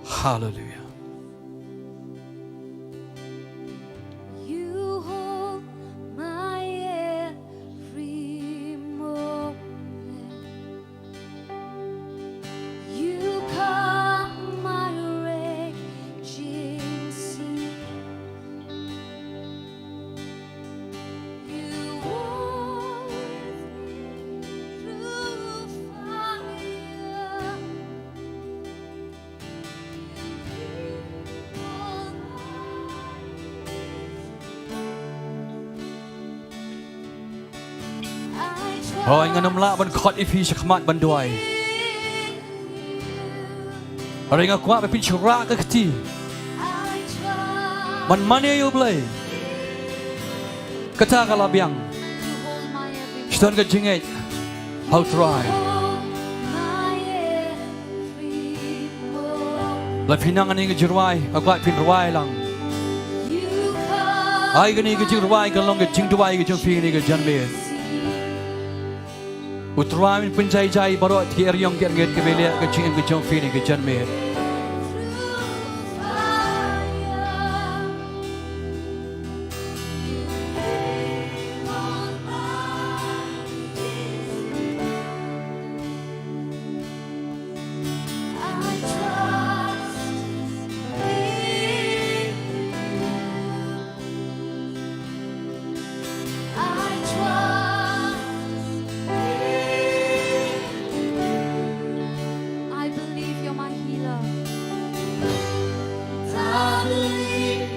Haleluya. You hold my every moment. You calm my raging sea. You walk with me through fire. Hooid, ngan ym lah ban khot ïa phi sha khmat ban duwai. Hynrei nga kwah ba phin shu rah ka kti. Man mane ïa U Blei. Kata ka la biang. Sdang ka jingngeit ha U Trai. La phi nang ïa kane ka jingrwai, nga kwah phin rwai lang. Ai kane ka jingrwai kan long ka jingduwai ka jong phi kane ka janmiet. U Trai un pynjai jai baroh ki eriong ki erngit kiba leh ka jingim ka jong phi kane ka janmiet. I believe you're my healer. I believe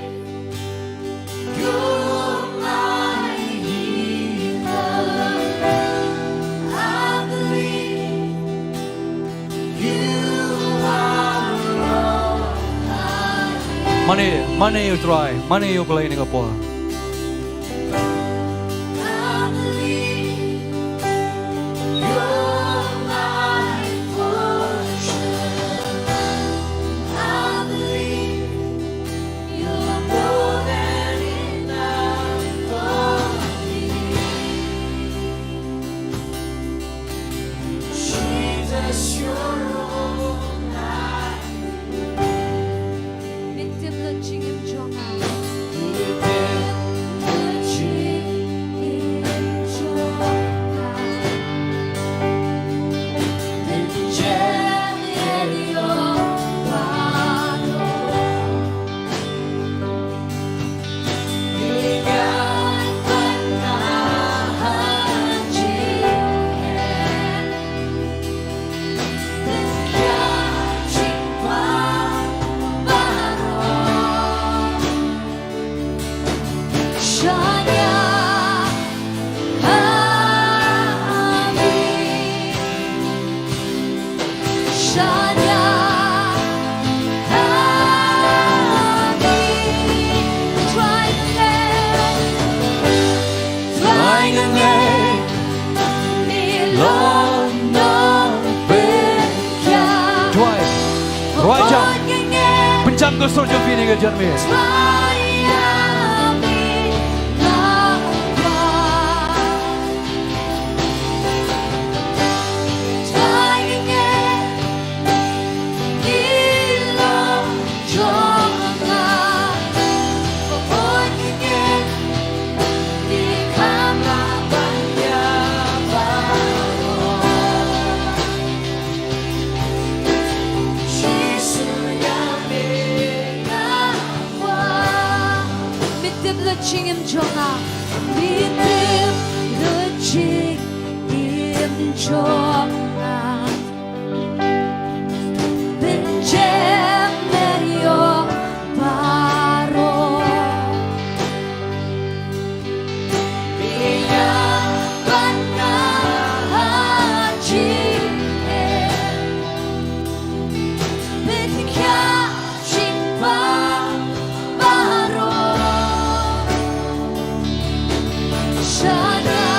you're my healer. I believe you are all I need. Mane, mane ïa U Trai, mane ïa U Blei ha kane ka por. I believe you're my portion. I believe you're more than enough for me. Jesus, you're all I Mit tip lut jingim jong nga. Mit tip lut jingim jong nga. Pynjem ïa ïoh baroh. Ïa ban ha jingim. Duwai. Rwai jam. Pynjam ka sur jong phi ha kane ka janmiet. Mit tip lut jingim jong nga. Mit tip lut jingim jong nga. Pynjem ïa ïoh baroh. Ïa ban ha jingim. Pynkhia jingpang baroh. Shania.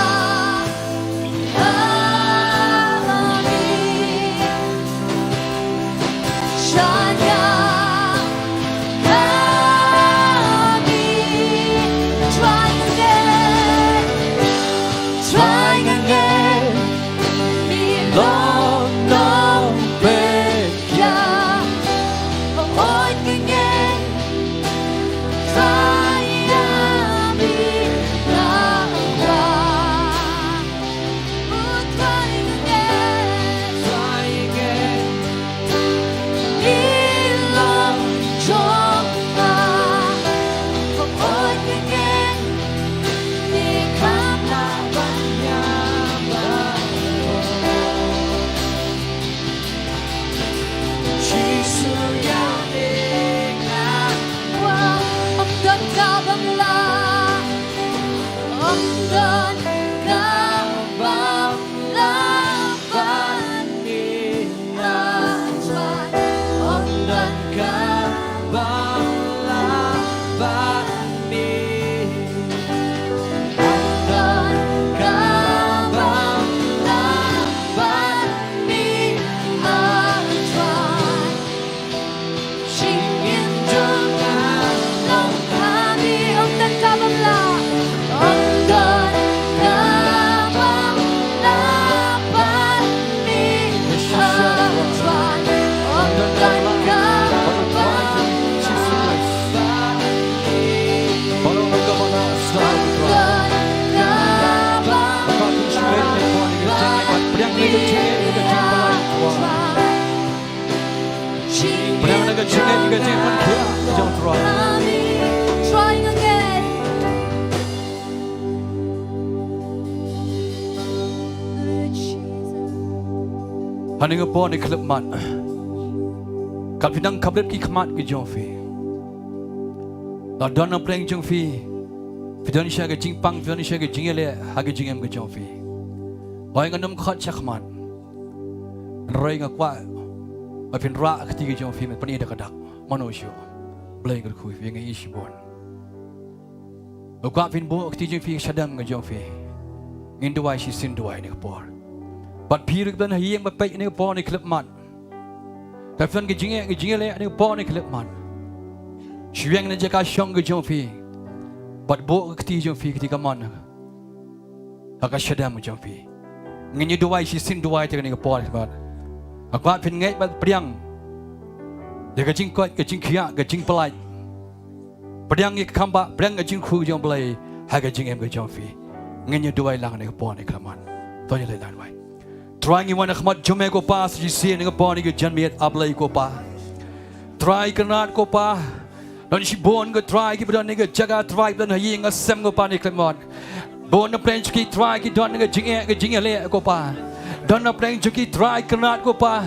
Jingpynkhiah jong u Trai. Trying again. Hangne ha ka por ne khyllipmat, kat phi nang khapriap ki khmat ki jong phi, la don na pdeng jong phi, phi don sha ka jingpang, phi don sha ka jingïaleh ha ka jingim ka jong phi. Hooid, ngan ym khot sha khmat. Hynrei nga kwah ba phin rah ka kti ka jong phi, men pyni da ka dak. Mano shuh? Blei kyrkhu ïa phi, nga ïeit shibun. Nga kwah phin buh ka kti jong phi shadem ka jong phi. Ngin duwai shisien duwai ne ka por. Bad phi ruh ba don ha ïing ba peit ne ka por ne khyllipmat, ba phi don ka jingeh, ka jingïaleh ne ka por ne khyllipmat, shu ïeng na jaka shong ka jong phi bad buh ka kti jong phi, ka kti kamon ha ka shadem ka jong phi. Ngin ïa duwai shisien duwai te kane ka por, bad nga kwah phin ngeit bad pdiang ïa ka jingkoit, ka jingkhiah, ka jingpyllait. Pdiang ïa ka khambah, pdiang ïa ka jingkyrkhu jong U Blei ha ka jingim ka jong phi. Ngin ïa duwai lang ne ka por ne khyllipmat. To ngin ïa leit lang duwai. Trai, ngi wan ha khmat jong me ko Pa, sa shisien ne ka por ne ka janmiet, A Blei ko Pa. Trai Kynrad ko Pa, don shibun ko Trai kiba don ne ka jaka Trai, ba don ha ïing ha sem ko Pa ne khyllipmat. Bun na pdeng jong ki Trai ki don ne ka jingeh, ka jingïaleh ko Pa. Don na pdeng jong ki Trai Kynrad ko Pa,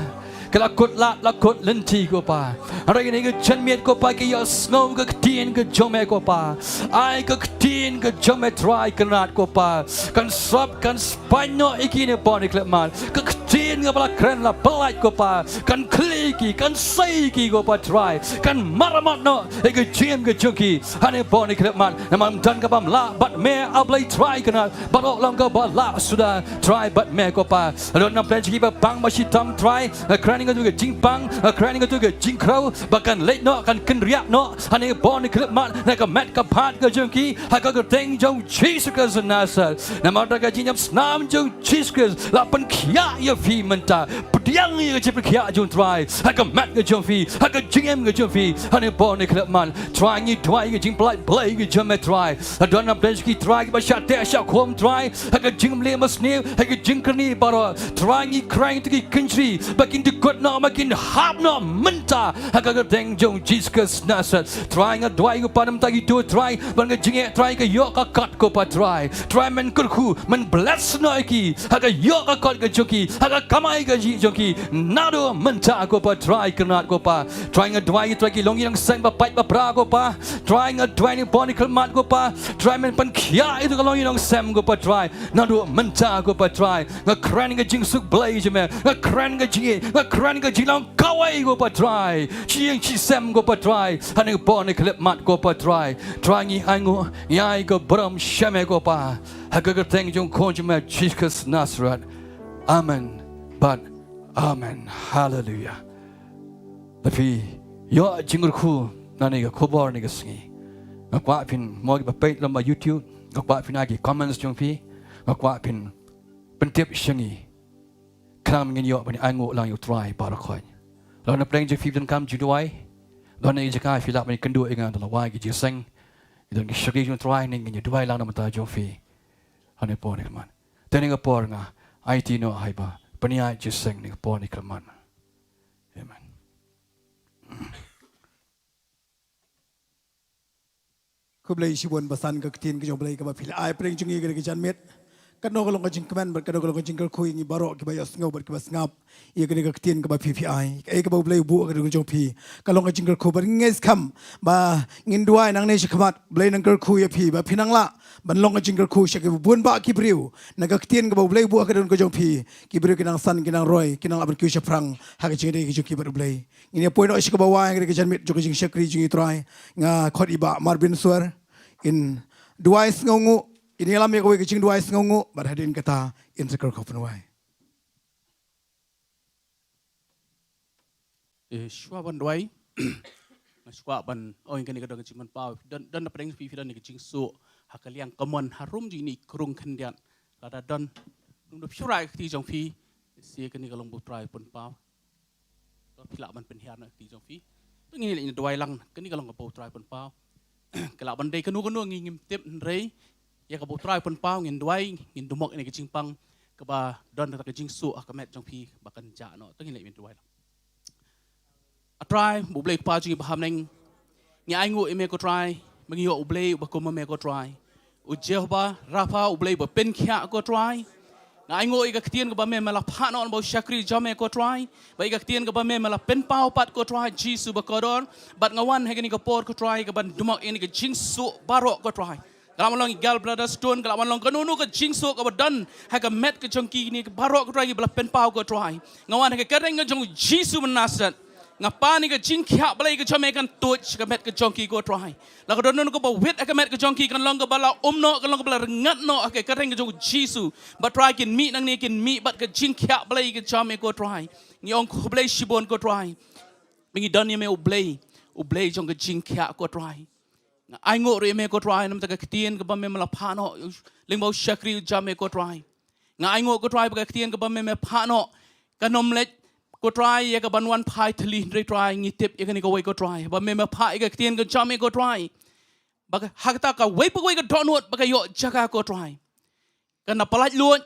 ki la kut lad, la kut lynti ko Pa. Hynrei kane ka janmiet ko Pa, ki ïohsngew ka ktien ka jong me ko Pa. Ai ka ktien ka jong me Trai Kynrad ko Pa, kan sop, kan spaiñ noh ïa ki ne ka por ne khyllipmat. Ka ktien kaba la kren la pyllait ko Pa, kan khlieh ïa ki, kan sei ïa ki ko Pa Trai, kan maramot noh ïa ka jingim ka jong ki ha ne ka por ne khyllipmat. Namar ym don kaba ym lah bad me A Blei Trai Kynrad, baroh long kaba lah suda Trai bad me ko Pa. Don na pdeng jong ki ba pang ba shitom Trai, nga kren ïa katu ka jingpang, nga kren ïa katu ka jingkhrew, ba kan leit noh, kan kynriah noh ha ne ka por ne khyllipmat na ka met ka phad ka jong ki, ha ka kyrteng jong U Jisu Khrist Nasaret. Namar da ka jingïap snam jong U Jisu Khrist la pynkhiah ïa phi mynta. Pdiang ïa ka jingpynkhiah jong U Trai ha ka met ka jong phi, ha ka jingim ka jong phi ha ne ka por ne khyllipmat. Trai, ngi duwai ïa ka jingpyllait Blei ka jong me Trai. La don na pdeng jong ki Trai kiba shah teh shah khum Trai, ha ka jingmlien basniew, ha ka jingkyrni baroh. Trai, ngi kren ïa ki kynjri ba kin dkut noh, ba kin hap noh mynta ha ka kyrteng jong U Jisu Khrist Nasaret. Trai, nga duwai ko Pa, na bynta kito Trai ba don ka jingeh Trai, ka ïoh ka kot ko Pa Trai. Trai, men kyrkhu, men bless noh ïa ki ha ka ïoh ka kot ka jong ki, ha ka kamai kajih jong ki naduh mynta ko Pa Trai Kynrad ko Pa. Trai, nga duwai Trai ki longïing longseng ba pait ba pra ko Pa. Trai, nga duwai ne ka por ne khyllipmat ko Pa, Trai men pynkhiah ïa ka longïing longsem ko Pa Trai. Naduh mynta ko Pa Trai, nga kren ka jingsuk Blei jong me, nga kren ka jingïeit, nga kren ka jinglong kawei ko Pa Trai, sha ïing sha sem ko Pa Trai, ha ne ka por ne khyllipmat ko Pa Trai. Trai, ngi ainguh, ngi ai ka burom sha me ko Pa, ha ka kyrteng jong U Khun jong me Jisu Khrist Nasaret. Amen bad amen. Haleluia. Lada phi ïoh jingkyrkhu na kane ka khubor ne ka sngi, nga kwah phin, mo kiba peit lyngba YouTube, nga kwah phin ai ki comments jong phi, nga kwah phin pyntip sha ngi, khnang ba ngin ïoh ban ainguh lang ïa U Trai baroh khoit. Lada na pdeng jong phi phi donkam jingduwai, lada na ka jaka phi lah ban ïakynduh ïa nga, lada la wai ki jingïaseng, ki don ki shakri jong U Trai, ngin ïa duwai lang na ka bynta jong phi ha kane ka por ne ka khyllipmat. Te kane ka por nga aiti noh ha iba pynïaid jingïaseng ha kane ka por ne ka khyllipmat. Amen. Khublei shibun basan ka ktien ka jong U Blei kaba phi la ai pyrshang jong ngi ha kane ka janmiet. Kano ka long ka jingkmen bad kano ka long ka jingkyrkhu ïa ngi baroh kiba ïohsngew bad kiba sngap ïa kane ka ktien kaba phi phi ai. Kaei kaba U Blei u buh ha ka kyrteng jong phi ka long ka jingkyrkhu bad ngi ngeit skhem ba ngin duwai nangne shakhmat, U Blei un kyrkhu ïa phi ba phin nang lah ban long ka jingkyrkhu sha kiba bun bah ki briew na ka ktien kaba U Blei u buh ha ka kyrteng ka jong phi. Ki briew ki nang san, ki nang roi, ki nang lah ban kiew shaphrang ha ka jingïadei ka jong ki bad U Blei. Ngin ïa poi noh sha kaba wai ha kane ka janmiet jong ka jingshakri jong U Trai. Nga khot i Bah Marvin Suer in duwai sngewnguh, in ïalam ïa kawei ka jingduwai sngewnguh bad hadien kata in sa kyrkhu pynwai. Eh, shuwa ban duwai, nga shuwa ban ong ïa kane ka don ka jingpynpaw. Don, don na pdeng phi, phi don ka jingsuk ha ka liang kamon harum jong ine i krung khyndiat. Lada don, nang da phi shu rah ïa ka kti jong phi, sa kane ka long ba U Trai u pynpaw. To phi lah ban pynhiar na ka kti jong phi. To ngin leit duwai lang, kane ka long kaba U Trai u pynpaw. Ka lah ban dei kano kano ngi ngim tip, hynrei ïa kaba U Trai u pynpaw ngin duwai, ngin dumok ïa kane ka jingpang kaba don kata ka jingsuk ha ka met jong phi ba kan jah noh. To ngin leit ngin duwai lang. A Trai, U Blei Kpa jong ngi ba ha bneng. Ngi ainguh ïa me ko Trai, ba ngi ïoh U Blei uba kum ma me ko Trai. U Jehobah Rapha, U Blei uba pynkhiah ko Trai. Nga ainguh ïa ka ktien kaba me me la phah noh lyngba u shakri jong me ko Trai. Bad ïa ka ktien kaba me me la pynpaw pat ko Trai Jisu bakordor. Bad nga wan ha kane ka por ko Trai kaban dumok ïa kane ka jingsuk baroh ko Trai. Ka la wan long i Gallbladder Stone, ka la wan long kano kano ka jingsuk kaba don ha ka met ka jong kine baroh ko Trai kiba la pynpaw ko Trai. Nga wan ha ka kyrteng ka jong u Jisu Nasaret. Nga pan ïa ka jingkhiah Blei ka jong me kan tuid sha ka met ka jong ki ko Trai. La ka don kano kaba wit ha ka met ka jong ki kan long kaba la um noh, kan long kaba la rngat noh ha ka kyrteng ka jong u Jisu. Bad Trai kin mih nangne kin mih bad ka jingkhiah Blei ka jong me ko Trai. Ngi ong khublei shibun ko Trai. Ba ngi don ïa me U Blei, U Blei jong ka jingkhiah ko Trai. Nga ainguh ruh ïa me ko Trai namar ka ktien kaba me me la phah noh lyngba u shakri jong me ko Trai. Nga ainguh ko Trai ba ka ktien kaba me me phah noh kan ym leit ko Trai ïa kaban wan phai thylli, hynrei Trai ngi tip ïa kane kawei ko Trai ba me me phah ïa ka ktien ka jong me ko Trai. Ba ka, ha kata kawei pa kawei ka dohnud ba ka ïoh jaka ko Trai. Kan da pyllait luid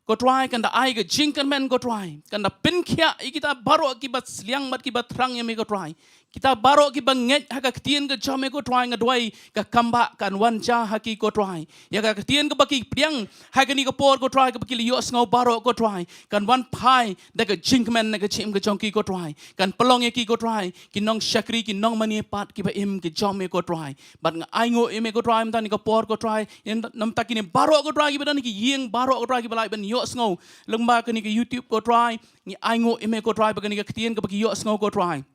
ko Trai, kan da ai ka jingkyrmen ko Trai, kan da pynkhiah ïa kita baroh kiba sliang bad kiba thrang ïa me ko Trai. Kita baroh kiba ngeit ha ka ktien ka jong me ko Trai, nga duwai ka kam ba kan wan jia ha ki ko Trai. Ïa ka ktien kaba ki pdiang ha kane ka por ko Trai, kaba ki la ïohsngew baroh ko Trai, kan wan phai da ka jingkmen na ka jingim ka jong ki ko Trai. Kan pynlong ïa ki ko Trai ki nongshakri, ki nongmane pat kiba im ki jong me ko Trai. Bad nga ainguh ïa me ko Trai mynta kane ka por ko Trai, ïa namar kine baroh ko Trai kiba don ha ki ïing baroh ko Trai kiba la ïoh ban ïohsngew lyngba kane ka YouTube ko Trai. Ngi ainguh ïa me ko Trai ba kane ka ktien kaba ki ïohsngew ko Trai,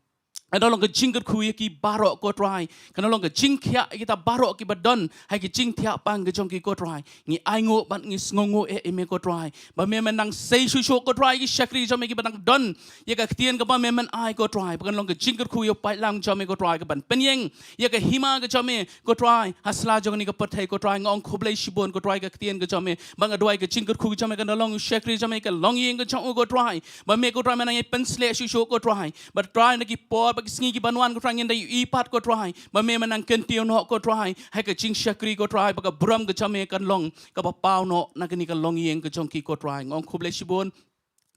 kan da long ka jingkyrkhu ïa ki baroh ko Trai, kan da long ka jingkhiah ïa kita baroh kiba don ha ki jingthiah pang ka jong ki ko Trai. Ngi ainguh bad ngi sngewnguh ïa me ko Trai ba me men nang sei shuh shuh ko Trai ïa ki shakri jong me kiba nang don ïa ka ktien kaba me men ai ko Trai, ba kan long ka jingkyrkhu ïa u paidlang jong me ko Trai, kaban pynïeng ïa ka hima ka jong me ko Trai ha sla jong kane ka pyrthei ko Trai. Nga ong khublei shibun ko Trai ka ktien ka jong me, ba nga duwai ka jingkyrkhu ka jong me kan da long u shakri jong me, ka longïing ka jong u ko Trai, ba me ko Trai men nang ïa pynsleh shuh shuh ko Trai. Bad Trai na ki por bad ki sngi kiban wan ko Trai ngin da ïohi pat ko Trai ba me men nang kyntiew noh ko Trai ha ka jingshakri ko Trai, ba ka burom ka jong me kan long kaba paw noh na kane ka longïing ka jong ki ko Trai. Nga ong khublei shibun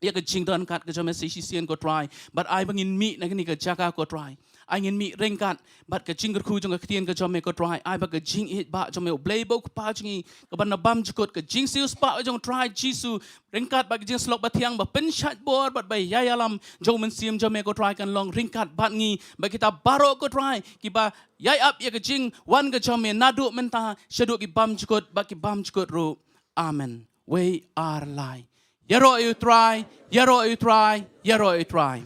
ïa ka jingdonkam ka jong me sa shisien ko Trai. Bad ai ba ngin mih na kane ka jaka ko Trai, ai ngin mih ryngkat bad ka jingkyrkhu jong ka ktien ka jong me ko Trai. Ai ba ka jingïeit ba jong me U Blei ba u Kpa jong ngi, kaban da bam jukut, ka jingsiewspah jong u Trai Jisu ryngkat bad ka jingsyllok bathiang ba pynshait bor bad ba ïai ïalam jong u Mynsiem jong me ko Trai kan long ryngkat bad ngi, bad kita baroh ko Trai kiba ïai ap ïa ka jingwan ka jong me naduh mynta shaduh ki bam jukut bad ki bam jukut ruh. Amen. Wei ar lai. Ïaroh ïa u Trai, ïaroh ïa u Trai, ïaroh ïa u Trai.